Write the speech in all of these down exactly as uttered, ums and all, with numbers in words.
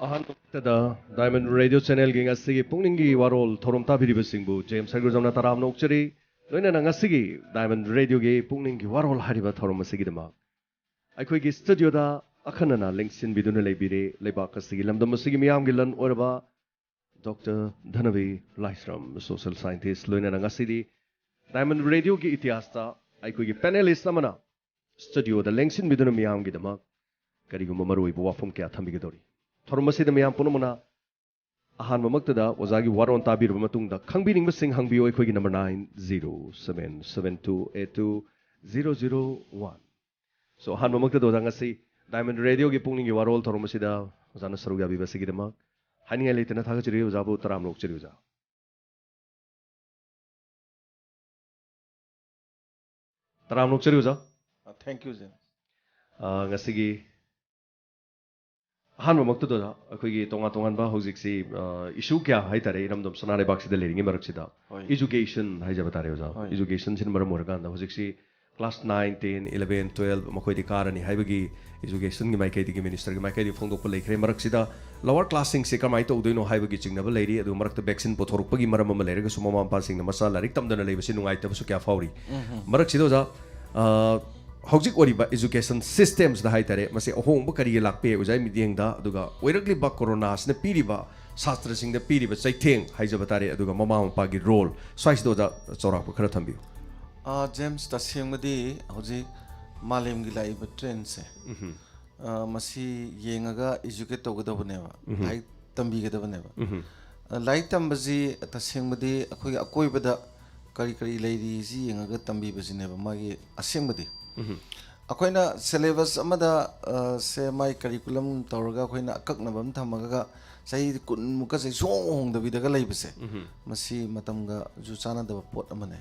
ꯑꯍꯥꯟꯕꯗ diamond radio ꯆꯦꯅꯦꯜꯒꯤ ꯉꯁꯤꯒꯤ ꯄꯨꯛꯅꯤꯡꯒꯤ ꯋꯥꯔꯣꯜ ꯊꯧꯔꯝ ꯇꯥꯕꯤꯔꯤꯕꯁꯤꯡꯕꯨ ꯖꯦꯝꯁ ꯍꯩꯒ꯭ꯔꯨꯖꯝꯅ ꯇꯔꯥꯝꯅ ꯑꯣꯛꯆꯔꯤ꯫ ꯂꯣꯏꯅꯅ ꯉꯁꯤꯒꯤ ꯗꯥꯏꯃꯟ ꯔꯦꯗꯤꯑꯣꯒꯤ ꯄꯨꯛꯅꯤꯡꯒꯤ ꯋꯥꯔꯣꯜ ꯍꯥꯏꯔꯤꯕ ꯊꯧꯔꯝ ꯑꯁꯤꯒꯤꯗꯃꯛ ꯑꯩꯈꯣꯏꯒꯤ ꯁ꯭ꯇꯨꯗꯤꯑꯣꯗ ꯑꯈꯟꯅꯅ ꯂꯦꯡꯁꯤꯟꯕꯤꯗꯨꯅ ꯂꯩꯕꯤꯔꯦ ꯂꯩꯕꯥꯛ ꯑꯁꯤꯒꯤ ꯂꯝꯗꯝ ꯑꯁꯤꯒꯤ ꯃꯤꯌꯥꯝꯒꯤ ꯂꯟ ꯑꯣꯏꯔꯕ ꯗꯣꯛꯇꯔ ꯙꯅꯕꯤ ꯂꯥꯏꯁ꯭ꯔꯝ, ꯁꯣꯁꯤꯌꯦꯜ ꯁꯥꯏꯟꯇꯤꯁ, ꯂꯣꯏꯅꯅ ꯉꯁꯤꯗꯤ ꯗꯥꯏꯃꯟ ꯔꯦꯗꯤꯑꯣꯒꯤ ꯏꯇꯤꯍꯥꯁꯇ ꯑꯩꯈꯣꯏꯒꯤ ꯄꯦꯅꯦꯂꯤꯁ ꯑꯃꯅ ꯁ꯭ꯇꯨꯗꯤꯑꯣꯗ ꯂꯦꯡꯁꯤꯟꯕꯤꯗꯨꯅ ꯃꯤꯌꯥꯝꯒꯤꯗꯃꯛ ꯀꯔꯤꯒꯨꯝꯕ ꯃꯔꯨꯑꯣꯏꯕ ꯋꯥꯐꯝ ꯀꯌꯥ ꯊꯝꯕꯤꯒꯗꯧꯔꯤ꯫ ꯊꯧꯔꯝ ꯑꯁꯤꯗ ꯃꯤꯌꯥꯝ ꯄꯨꯝꯅꯃꯛꯅ ꯑꯍꯥꯟꯕꯃꯛꯇꯗ ꯑꯣꯖꯥꯒꯤ ꯋꯥꯔꯣꯜ ꯇꯥꯕꯤꯔꯕ ꯃꯇꯨꯡꯗ ꯈꯪꯕꯤꯅꯤꯡꯕꯁꯤꯡ ꯍꯪꯕꯤꯌꯨ ꯑꯩꯈꯣꯏꯒꯤ number nine zero seven seven two eight two zero zero one꯫ So, ꯑꯍꯥꯟꯕꯃꯛꯇꯗ ꯑꯣꯖꯥ, ꯉꯁꯤ ꯗꯥꯏꯃꯟ ꯔꯦꯗꯤꯑꯣꯒꯤ ꯄꯨꯛꯅꯤꯡꯒꯤ ꯋꯥꯔꯣꯜ ꯊꯧꯔꯝ ꯑꯁꯤꯗ ꯑꯣꯖꯥꯅ ꯁꯔꯨꯛ ꯌꯥꯕꯤꯕ ꯑꯁꯤꯒꯤꯗꯃꯛ ꯍꯥꯏꯅꯤꯡꯉꯥꯏ ꯂꯩꯇꯅ ꯊꯥꯒꯠꯆꯔꯤ꯫ ꯑꯣꯖꯥꯕꯨ ꯇꯔꯥꯝꯅ ꯑꯣꯛꯆꯔꯤ ꯑꯣꯖꯥ꯫ ꯇꯔꯥꯝꯅ ꯑꯣꯛꯆꯔꯤ ꯑꯣꯖꯥ꯫ Thank you, James. ꯑ, ꯉꯁꯤꯒꯤ ꯑꯍꯥꯟꯕꯃꯛꯇꯗ ꯑꯣꯖꯥ, ꯑꯩꯈꯣꯏꯒꯤ ꯇꯣꯉꯥꯟ ꯇꯣꯉꯥꯟꯕ ꯍꯧꯖꯤꯛꯁꯤ, ꯑ, issue ꯀꯌꯥ ꯍꯥꯏꯇꯥꯔꯦ ꯏꯔꯝꯗꯝ ꯁꯅꯥ ꯂꯩꯕꯥꯛꯁꯤꯗ ꯂꯩꯔꯤꯉꯩ ꯃꯔꯛꯁꯤꯗ ꯍꯣꯏ꯫ Education ꯍꯥꯏꯖꯕ ꯇꯥꯔꯦ ꯑꯣꯖꯥ꯫ ꯍꯣꯏ꯫ Educationꯁꯤꯅ ꯃꯔꯝ ꯑꯣꯏꯔꯀꯥꯟꯗ ꯍꯧꯖꯤꯛꯁꯤ class nine, ten, eleven, twelve ꯃꯈꯣꯏꯗꯤ ꯀꯥꯔꯅꯤ ꯍꯥꯏꯕꯒꯤ educationꯒꯤ ꯃꯥꯏꯀꯩꯗꯒꯤ ministerꯒꯤ ꯃꯥꯏꯀꯩꯗꯒꯤ ꯐꯣꯡꯗꯣꯛꯄ ꯂꯩꯈ꯭ꯔꯦ꯫ ꯃꯔꯛꯁꯤꯗ lower classꯁꯤꯡꯁꯦ ꯀꯃꯥꯏꯅ ꯇꯧꯗꯣꯏꯅꯣ ꯍꯥꯏꯕꯒꯤ ꯆꯤꯡꯅꯕ ꯂꯩꯔꯤ꯫ ꯑꯗꯨꯒ ꯃꯔꯛꯇ vaccine ꯄꯨꯊꯣꯔꯛꯄꯒꯤ ꯃꯔꯝ ꯑꯃ ꯂꯩꯔꯒꯁꯨ ꯃꯃꯥ ꯃꯄꯥꯁꯤꯡꯅ ꯃꯆꯥ ꯂꯥꯏꯔꯤꯛ ꯇꯝꯗꯅ ꯂꯩꯕꯁꯤ ꯅꯨꯡꯉꯥꯏꯇꯕꯁꯨ ꯀꯌꯥ ꯐꯥꯎꯔꯤ꯫ ꯃꯔꯛꯁꯤꯗ ꯑꯣꯖꯥ, ꯑ, ꯍꯧꯖꯤꯛ ꯑꯣꯏꯔꯤꯕ education systemꯁꯤꯗ ꯍꯥꯏꯇꯥꯔꯦ, ꯃꯁꯤ ꯑꯍꯣꯡꯕ ꯀꯔꯤꯒꯤ ꯂꯥꯛꯄ ꯌꯥꯏ ꯑꯣꯖꯥꯒꯤ ꯃꯤꯠꯌꯦꯡꯗ? ꯑꯗꯨꯒ ꯑꯣꯏꯔꯛꯂꯤꯕ ꯀꯣꯔꯣꯅꯥꯁꯤꯅ ꯄꯤꯔꯤꯕ, ꯁꯥꯇ꯭ꯔꯁꯤꯡꯗ ꯄꯤꯔꯤꯕ ꯆꯩꯊꯦꯡ ꯍꯥꯏꯖꯕ ꯇꯥꯔꯦ, ꯑꯗꯨꯒ ꯃꯃꯥ ꯃꯄꯥꯒꯤ role, ꯁ꯭ꯋꯥꯏꯁꯤꯗ ꯑꯣꯖꯥ ꯆꯥꯎꯔꯥꯛꯄ ꯈꯔ ꯊꯝꯕꯤꯌꯨ꯫ ꯑꯥ, ꯖꯦꯝꯁ, ꯇꯁꯦꯡꯕꯗꯤ ꯍꯧꯖꯤꯛ ꯃꯥꯂꯦꯝꯒꯤ ꯂꯥꯛꯏꯕ trendꯁꯦ, ꯑꯥ, ꯃꯁꯤ ꯌꯦꯡꯉꯒ educate ꯇꯧꯒꯗꯕꯅꯦꯕ, ꯂꯥꯏꯔꯤꯛ ꯇꯝꯕꯤꯒꯗꯕꯅꯦꯕ꯫ ꯑꯥ, ꯂꯥꯏꯔꯤꯛ ꯇꯝꯕꯁꯤ ꯇꯁꯦꯡꯕꯗꯤ ꯑꯩꯈꯣꯏꯒꯤ ꯑꯀꯣꯏꯕꯗ ꯀꯔꯤ ꯀꯔꯤ ꯂꯩꯔꯤꯁꯤ ꯌꯦꯡꯉꯒ ꯇꯝꯕꯤꯕꯁꯤꯅꯦꯕ ꯃꯥꯒꯤ ꯑꯁꯦꯡꯕꯗꯤ꯫ ꯑꯩꯈꯣꯏꯅ syllabus ꯑꯃꯗ, ꯑꯥ, ꯁꯦ ꯃꯥꯏ curriculum ꯇꯧꯔꯒ ꯑꯩꯈꯣꯏꯅ ꯑꯀꯛꯅꯕ ꯑꯃ ꯊꯝꯃꯒ ꯆꯍꯤ ꯀꯨꯟꯃꯨꯛꯀꯁꯦ ꯁꯨꯡꯍꯣꯡ ꯍꯣꯡꯗꯕꯤꯗꯒ ꯂꯩꯕꯁꯦ, ꯃꯁꯤ ꯃꯇꯝꯒꯁꯨ ꯆꯥꯟꯅꯗꯕ ꯄꯣꯠ ꯑꯃꯅꯦ꯫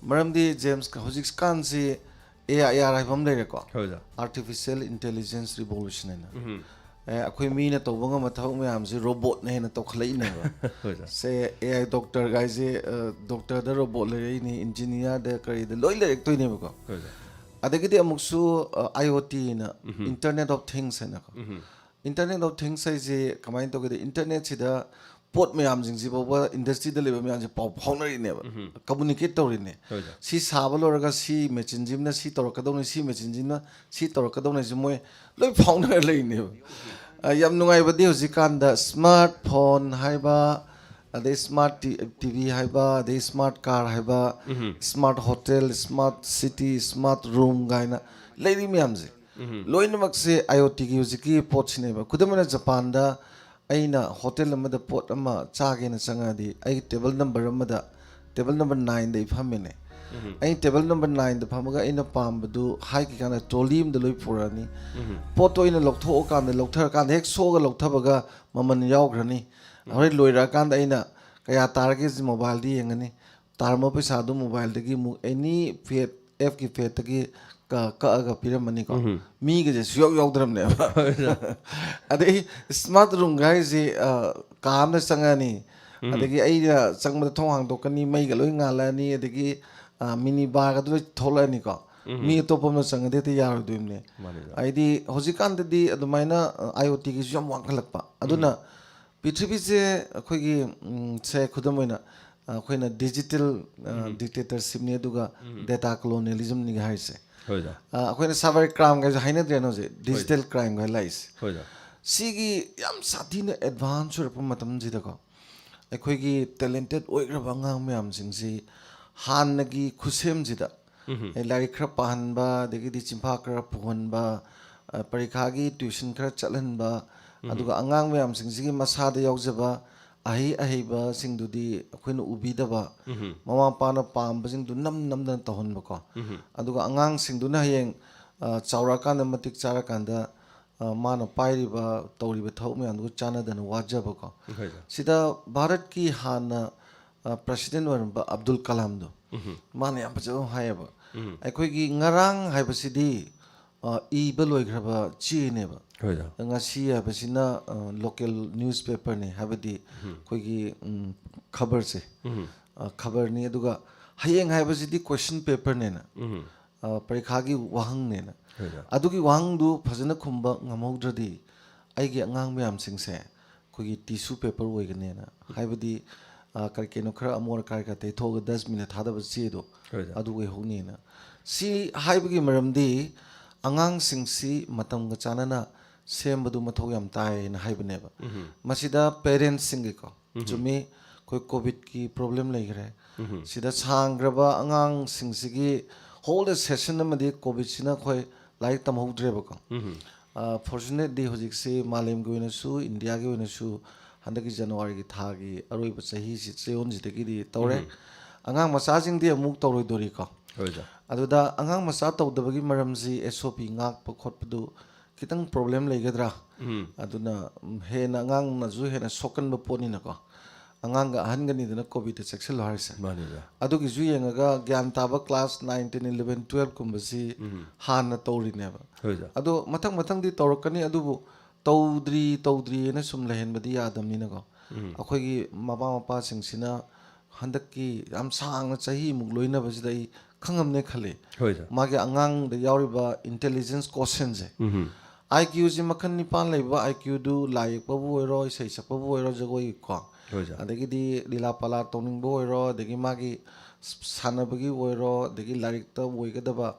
ꯃꯔꯝꯗꯤ ꯖꯦꯝꯁ, ꯍꯧꯖꯤꯛꯀꯥꯟꯁꯤ AIR ꯍꯥꯏꯕ ꯑꯃ ꯂꯩꯔꯦꯀꯣ꯫ ꯍꯣꯏ ꯑꯣꯖꯥ꯫ Artificial Intelligence Revolution ꯍꯥꯏꯅ꯫ ꯑꯦ, ꯑꯩꯈꯣꯏ ꯃꯤꯅ ꯇꯧꯕ ꯉꯝꯕ ꯊꯕꯛ ꯃꯌꯥꯝꯁꯤ ꯔꯣꯕꯣꯠꯅ ꯍꯦꯟꯅ ꯇꯧꯈꯠꯂꯛꯏꯅꯦꯕ꯫ ꯍꯣꯏ ꯑꯣꯖꯥ꯫ ꯁꯦ, AI doctor ꯒꯥꯏꯁꯦ, ꯑ, doctor ꯗ ꯔꯣꯕꯣꯠ ꯂꯩꯔꯛꯏꯅꯤ, engineer ꯗ ꯀꯔꯤꯗ ꯂꯣꯏ ꯂꯩꯔꯛꯇꯣꯏꯅꯦꯕꯀꯣ꯫ ꯍꯣꯏ ꯑꯣꯖꯥ꯫ ꯑꯗꯒꯤꯗꯤ ꯑꯃꯨꯛꯁꯨ, ꯑ, IoT ꯅ, Internet of Things ꯍꯥꯏꯅꯀꯣ꯫ Internet of Things ꯍꯥꯏꯁꯦ ꯀꯃꯥꯏꯅ ꯇꯧꯒꯦꯗ, internetꯁꯤꯗ ꯄꯣꯠ ꯃꯌꯥꯝꯁꯤꯡꯁꯤ ꯐꯥꯎꯕ, industryꯗ ꯂꯩꯕ ꯃꯌꯥꯝꯁꯦ ꯄꯥꯎ ꯐꯥꯎꯅꯔꯤꯅꯦꯕ, communicate ꯇꯧꯔꯤꯅꯦ꯫ ꯍꯣꯏꯗ꯫ ꯁꯤ ꯁꯥꯕ ꯂꯣꯏꯔꯒ ꯁꯤ machineꯁꯤꯅ ꯁꯤ ꯇꯧꯔꯛꯀꯗꯧꯅꯤ, ꯁꯤ machineꯁꯤꯅ ꯁꯤ ꯇꯧꯔꯛꯀꯗꯧꯅꯤ ꯍꯥꯏꯁꯦ ꯃꯣꯏ ꯂꯣꯏ ꯐꯥꯎꯅꯔ ꯂꯩꯅꯦꯕ꯫ ꯑ, ꯌꯥꯝ ꯅꯨꯡꯉꯥꯏꯕꯗꯤ ꯍꯧꯖꯤꯛꯀꯥꯟꯗ smart phone ꯍꯥꯏꯕ, ꯑꯗꯩ smart ꯇꯤ-, TV ꯍꯥꯏꯕ, ꯑꯗꯩ smart car ꯍꯥꯏꯕ, smart hotel, smart city, smart room ꯀꯥꯏꯅ ꯂꯩꯔꯤ ꯃꯌꯥꯝꯁꯦ, ꯂꯣꯏꯅꯃꯛꯁꯦ IoTꯒꯤ ꯍꯧꯖꯤꯛꯀꯤ ꯄꯣꯠꯁꯤꯅꯦꯕ꯫ ꯈꯨꯗꯝ ꯑꯣꯏꯅ, ꯖꯄꯥꯟꯗ ꯑꯩꯅ ꯍꯣꯇꯦꯜ ꯑꯃꯗ ꯄꯣꯠ ꯑꯃ ꯆꯥꯒꯦꯅ ꯆꯪꯉꯛꯑꯗꯤ, ꯑꯩꯒꯤ table number ꯑꯃꯗ, table number nineꯗ ꯑꯩ ꯐꯝꯃꯤꯅꯦ꯫ ꯑꯩ table number nineꯗ ꯐꯝꯃꯒ ꯑꯩꯅ ꯄꯥꯝꯕꯗꯨ ꯍꯥꯏꯈꯤꯀꯥꯟꯗ trolley ꯑꯃꯗ ꯂꯣꯏ ꯄꯨꯔꯛꯑꯅꯤ꯫ ꯄꯣꯠꯇꯣ ꯑꯩꯅ ꯂꯧꯊꯣꯛꯑꯀꯥꯟꯗ, ꯂꯧꯊꯔꯀꯥꯟꯗ ꯍꯦꯛ ꯁꯣꯛꯑꯒ ꯂꯧꯊꯕꯒ ꯃꯃꯜ ꯌꯥꯎꯈ꯭ꯔꯅꯤ꯫ ꯍꯣꯔꯦꯟ ꯂꯣꯏꯔꯛꯑꯀꯥꯟꯗ ꯑꯩꯅ ꯀꯌꯥ ꯇꯥꯔꯒꯦ ꯁꯤ mobileꯗ ꯌꯦꯡꯉꯅꯤ꯫ ꯇꯥꯔꯝꯕ ꯄꯩꯁꯥꯗꯨ mobileꯗꯒꯤ ꯑꯃꯨꯛ any Pay, appꯀꯤ Payꯗꯒꯤ ꯀ-, ꯀꯛꯑꯒ ꯄꯤꯔꯝꯃꯅꯤꯀꯣ꯫ ꯃꯤꯒꯁꯦ ꯁꯨꯌꯥꯎ ꯌꯥꯎꯗ꯭ꯔꯕꯅꯦꯕ꯫ ꯑꯗꯩ smart room ꯍꯥꯏꯁꯤ, ꯑ, ꯀꯥ ꯑꯃꯗ ꯆꯪꯉꯛꯑꯅꯤ꯫ ꯑꯗꯒꯤ ꯑꯩꯅ ꯆꯪꯕꯗ ꯊꯣꯡ ꯍꯥꯡꯗꯣꯛꯀꯅꯤ, ꯃꯩꯒ ꯂꯣꯏ ꯉꯥꯜꯂꯛꯑꯅꯤ, ꯑꯗꯒꯤ, ꯑ, mini barꯒꯗꯨ ꯂꯣꯏ ꯊꯣꯛꯂꯛꯑꯅꯤꯀꯣ꯫ ꯃꯤ ꯑꯇꯣꯞꯄ ꯑꯃꯅ ꯆꯪꯉꯗꯤ ꯍꯦꯛꯇ ꯌꯥꯔꯣꯏꯗꯣꯏꯕꯅꯦ꯫ ꯃꯥꯅꯤꯗ꯫ ꯍꯥꯏꯗꯤ ꯍꯧꯖꯤꯛꯀꯥꯟꯗꯗꯤ ꯑꯗꯨꯃꯥꯏꯅ, ꯑ, IoTꯒꯤꯁꯨ ꯌꯥꯝ ꯋꯥꯡꯈꯠꯂꯛꯄ꯫ ꯑꯗꯨꯅ ꯄ꯭ꯔꯤꯊꯤꯕꯤꯁꯦ ꯑꯩꯈꯣꯏꯒꯤ, ꯎꯝ, ꯁꯦ ꯈꯨꯗꯝ ꯑꯣꯏꯅ, ꯑ, ꯑꯩꯈꯣꯏꯅ digital, ꯑ, dictatorshipꯅꯤ, ꯑꯗꯨꯒ data colonialismꯅꯤꯒ ꯍꯥꯏꯔꯤꯁꯦ꯫ ꯍꯣꯏꯗ꯫ ꯑ, ꯑꯩꯈꯣꯏꯅ cyber crimeꯒꯁꯨ ꯍꯥꯏꯅꯗ꯭ꯔꯦꯅ ꯍꯧꯖꯤꯛ, digital crimeꯒ ꯂꯥꯛꯏꯁꯦ꯫ ꯍꯣꯏꯗ꯫ ꯁꯤꯒꯤ ꯌꯥꯝ ꯁꯥꯊꯤꯅ advance ꯑꯣꯏꯔꯛꯄ ꯃꯇꯝꯁꯤꯗꯀꯣ, ꯑꯩꯈꯣꯏꯒꯤ talented ꯑꯣꯏꯈ꯭ꯔꯕ ꯑꯉꯥꯡ ꯃꯌꯥꯝꯁꯤꯡꯁꯤ ꯍꯥꯟꯅꯒꯤ ꯈꯨꯠꯁꯦꯝꯁꯤꯗ, ꯑꯩ ꯂꯥꯏꯔꯤꯛ ꯈꯔ ꯄꯥꯍꯟꯕ, ꯑꯗꯒꯤꯗꯤ ꯆꯤꯟꯐꯥ ꯈꯔ ꯄꯨꯍꯟꯕ, ꯑ, ꯄꯔꯤꯈꯥꯒꯤ tuition ꯈꯔ ꯆꯠꯍꯟꯕ, ꯑꯗꯨꯒ ꯑꯉꯥꯡ ꯃꯌꯥꯝꯁꯤꯡꯁꯤꯒꯤ ꯃꯁꯥꯗ ꯌꯥꯎꯖꯕ ꯑꯍꯩ ꯑꯍꯩꯕꯁꯤꯡꯗꯨꯗꯤ ꯑꯩꯈꯣꯏꯅ ꯎꯕꯤꯗꯕ, ꯃꯃꯥ ꯃꯄꯥꯅ ꯄꯥꯝꯕꯁꯤꯡꯗꯨ ꯅꯝ ꯅꯝꯗꯅ ꯇꯧꯍꯟꯕꯀꯣ꯫ ꯑꯗꯨꯒ ꯑꯉꯥꯡꯁꯤꯡꯗꯨꯅ ꯍꯌꯦꯡ, ꯑ, ꯆꯥꯎꯔꯛꯑꯀꯥꯟꯗ, ꯃꯇꯤꯛ ꯆꯥꯔꯀꯥꯟꯗ, ꯑ, ꯃꯥꯅ ꯄꯥꯏꯔꯤꯕ, ꯇꯧꯔꯤꯕ ꯊꯕꯛ ꯃꯌꯥꯝꯗꯨꯒ ꯆꯥꯟꯅꯗꯅ ꯋꯥꯖꯕꯀꯣ꯫ ꯍꯣꯏꯗ꯫ ꯁꯤꯗ ꯚꯥꯔꯠꯀꯤ ꯍꯥꯟꯅ, ꯑ, president ꯑꯣꯏꯔꯝꯕ ꯑꯕꯗꯨꯜ ꯀꯂꯥꯝꯗꯣ, ꯃꯥꯅ ꯌꯥꯝ ꯐꯖꯕ ꯑꯃ ꯍꯥꯏꯌꯦꯕ, ꯑꯩꯈꯣꯏꯒꯤ ꯉꯔꯥꯡ ꯍꯥꯏꯕꯁꯤꯗꯤ, ꯑ, ꯏꯕ ꯂꯣꯏꯈ꯭ꯔꯕ ꯆꯦꯅꯦꯕ꯫ ꯍꯣꯏꯗ꯫ ꯉꯁꯤ ꯍꯥꯏꯕꯁꯤꯅ, ꯑ, local newspaperꯅꯤ, ꯍꯥꯏꯕꯗꯤ ꯑꯩꯈꯣꯏꯒꯤ, ꯎꯝ, ꯈꯕꯔꯁꯦ, ꯑ, ꯈꯕꯔꯅꯤ, ꯑꯗꯨꯒ ꯍꯌꯦꯡ ꯍꯥꯏꯕꯁꯤꯗꯤ question paperꯅꯦꯅ, ꯑ, ꯄꯔꯤꯈꯥꯒꯤ ꯋꯥꯍꯪꯅꯦꯅ꯫ ꯍꯣꯏꯗ꯫ ꯑꯗꯨꯒꯤ ꯋꯥꯍꯪꯗꯨ ꯐꯖꯅ ꯈꯨꯝꯕ ꯉꯝꯍꯧꯗ꯭ꯔꯗꯤ ꯑꯩꯒꯤ ꯑꯉꯥꯡ ꯃꯌꯥꯝꯁꯤꯡꯁꯦ ꯑꯩꯈꯣꯏꯒꯤ ꯇꯤꯁꯨ ꯄꯦꯄꯔ ꯑꯣꯏꯒꯅꯦꯅ, ꯍꯥꯏꯕꯗꯤ ꯑ, ꯀꯔꯤ ꯀꯩꯅꯣ ꯈꯔ ꯑꯃꯣꯠ ꯑꯀꯥꯏ ꯈꯔ ꯇꯩꯊꯣꯛꯑꯒ ꯗꯁꯕꯤꯟꯗ ꯊꯥꯗꯕ ꯆꯦꯗꯣ, ꯍꯣꯏ, ꯁꯥꯔ꯫ ꯑꯗꯨ ꯑꯣꯏꯍꯧꯅꯦꯅ꯫ ꯁꯤ ꯍꯥꯏꯕꯒꯤ ꯃꯔꯝꯗꯤ ꯑꯉꯥꯡꯁꯤꯡꯁꯤ ꯃꯇꯝꯒ ꯆꯥꯟꯅꯅ ꯁꯦꯝꯕꯗꯨ ꯃꯊꯧ ꯌꯥꯝ ꯇꯥꯏꯅ ꯍꯥꯏꯕꯅꯦꯕ꯫ ꯎꯝ꯫ ꯃꯁꯤꯗ ꯄꯦꯔꯦꯟꯁꯁꯤꯡꯒꯤꯀꯣ, ꯎꯝ꯫ ꯆꯨꯝꯃꯤ, ꯑꯩꯈꯣꯏ ꯀꯣꯚꯤꯗꯀꯤ ꯄ꯭ꯔꯣꯕ꯭ꯂꯦꯝ ꯂꯩꯈ꯭ꯔꯦ꯫ ꯎꯝ꯫ ꯁꯤꯗ ꯁꯥꯡꯈ꯭ꯔꯕ ꯑꯉꯥꯡꯁꯤꯡꯁꯤꯒꯤ ꯍꯣꯜ ꯗꯦ ꯁꯦꯁꯟ ꯑꯃꯗꯤ ꯀꯣꯚꯤꯗꯁꯤꯅ ꯑꯩꯈꯣꯏ ꯂꯥꯏꯔꯤꯛ ꯇꯝꯍꯧꯗ꯭ꯔꯦꯕꯀꯣ꯫ ꯎꯝ꯫ ꯐꯣꯔꯆꯨꯅꯦꯠꯂꯤ ꯍꯧꯖꯤꯛꯁꯤ ꯃꯥꯂꯦꯝꯒꯤ ꯑꯣꯏꯅꯁꯨ, ꯏꯟꯗꯤꯌꯥꯒꯤ ꯑꯣꯏꯅꯁꯨ ꯍꯟꯗꯛꯀꯤ ꯖꯅꯋꯥꯔꯤꯒꯤ ꯊꯥꯒꯤ ꯑꯔꯣꯏꯕ ꯆꯍꯤꯁꯤ, ꯆꯌꯣꯜꯁꯤꯗꯒꯤꯗꯤ ꯇꯧꯔꯦ꯫ ꯎꯝ꯫ ꯑꯉꯥꯡ ꯃꯆꯥꯁꯤꯡꯗꯤ ꯑꯃꯨꯛ ꯇꯧꯔꯣꯏꯗꯣꯔꯤꯀꯣ꯫ ꯍꯣꯏ, ꯁꯥꯔ꯫ ꯑꯗꯨꯗ ꯑꯉꯥꯡ ꯃꯆꯥ ꯇꯧꯗꯕꯒꯤ ꯃꯔꯝꯁꯤ ꯑꯦꯁ ꯑꯣ ꯄꯤ ꯉꯥꯛꯄ ꯈꯣꯠꯄꯗꯨ ꯈꯤꯇꯪ ꯄ꯭ꯔꯣꯕ꯭ꯂꯦꯝ ꯂꯩꯒꯗ꯭ꯔꯥ? ꯎꯝ꯫ ꯑꯗꯨꯅ, ꯎꯝ, ꯍꯦꯟꯅ ꯑꯉꯥꯡꯅꯁꯨ ꯍꯦꯟꯅ ꯁꯣꯛꯀꯟꯕ ꯄꯣꯠꯅꯤꯅꯀꯣ꯫ ꯑꯉꯥꯡꯒ ꯑꯍꯟꯒꯅꯤꯗꯅ ꯀꯣꯚꯤꯗꯇ ꯆꯦꯛꯁꯤꯜꯂꯣ ꯍꯥꯏꯔꯤꯁꯦ꯫ ꯃꯥꯅꯤ, ꯁꯥꯔ꯫ ꯑꯗꯨꯒꯤꯁꯨ ꯌꯦꯡꯉꯒ ꯒ꯭ꯌꯥꯟ ꯇꯥꯕ class nine, ten, eleven, twelve ꯀꯨꯝꯕꯁꯤ ꯎꯝ꯫ ꯍꯥꯟꯅ ꯇꯧꯔꯤꯅꯦꯕ꯫ ꯍꯣꯏ, ꯁꯥꯔ꯫ ꯑꯗꯣ ꯃꯊꯪ ꯃꯊꯪꯗꯤ ꯇꯧꯔꯛꯀꯅꯤ, ꯑꯗꯨꯕꯨ ꯇꯧꯗ꯭ꯔꯤ, ꯇꯧꯗ꯭ꯔꯤꯅ ꯁꯨꯝ ꯂꯩꯍꯟꯕꯗꯤ ꯌꯥꯗꯕꯅꯤꯅꯀꯣ꯫ ꯎꯝ꯫ ꯑꯩꯈꯣꯏꯒꯤ ꯃꯃꯥ ꯃꯄꯥꯁꯤꯡꯁꯤꯅ ꯍꯟꯗꯛꯀꯤ ꯌꯥꯝ ꯁꯥꯡꯅ ꯆꯍꯤꯃꯨꯛ ꯂꯣꯏꯅꯕꯁꯤꯗ ꯑꯩ ꯈꯪꯉꯝꯅꯦ ꯈꯜꯂꯤ꯫ ꯍꯣꯏ, ꯁꯥꯔ꯫ ꯃꯥꯒꯤ ꯑꯉꯥꯡꯗ ꯌꯥꯎꯔꯤꯕ ꯏꯟꯇꯦꯂꯤꯖꯦꯟꯁ ꯀꯣꯁꯦꯟꯁꯦ꯫ ꯎꯝ꯫ ꯑꯥꯏ ꯀ꯭ꯌꯨꯁꯤ ꯃꯈꯜ ꯅꯤꯄꯥꯟ ꯂꯩꯕ, ꯑꯥꯏ ꯀ꯭ꯌꯨꯗꯨ ꯂꯥꯏ ꯌꯦꯛꯄꯕꯨ ꯑꯣꯏꯔꯣ, ꯏꯁꯩ ꯁꯛꯄꯕꯨ ꯑꯣꯏꯔꯣ, ꯖꯒꯣꯏꯒꯤꯀꯣ꯫ ꯍꯣꯏ, ꯁꯥꯔ꯫ ꯑꯗꯒꯤꯗꯤ ꯂꯤꯂꯥ ꯄꯥꯂꯥ ꯇꯧꯅꯤꯡꯕ ꯑꯣꯏꯔꯣ, ꯑꯗꯒꯤ ꯃꯥꯒꯤ ꯁꯥꯟꯅꯕꯒꯤ ꯑꯣꯏꯔꯣ, ꯑꯗꯒꯤ ꯂꯥꯏꯔꯤꯛꯇ ꯑꯣꯏꯒꯗꯕ,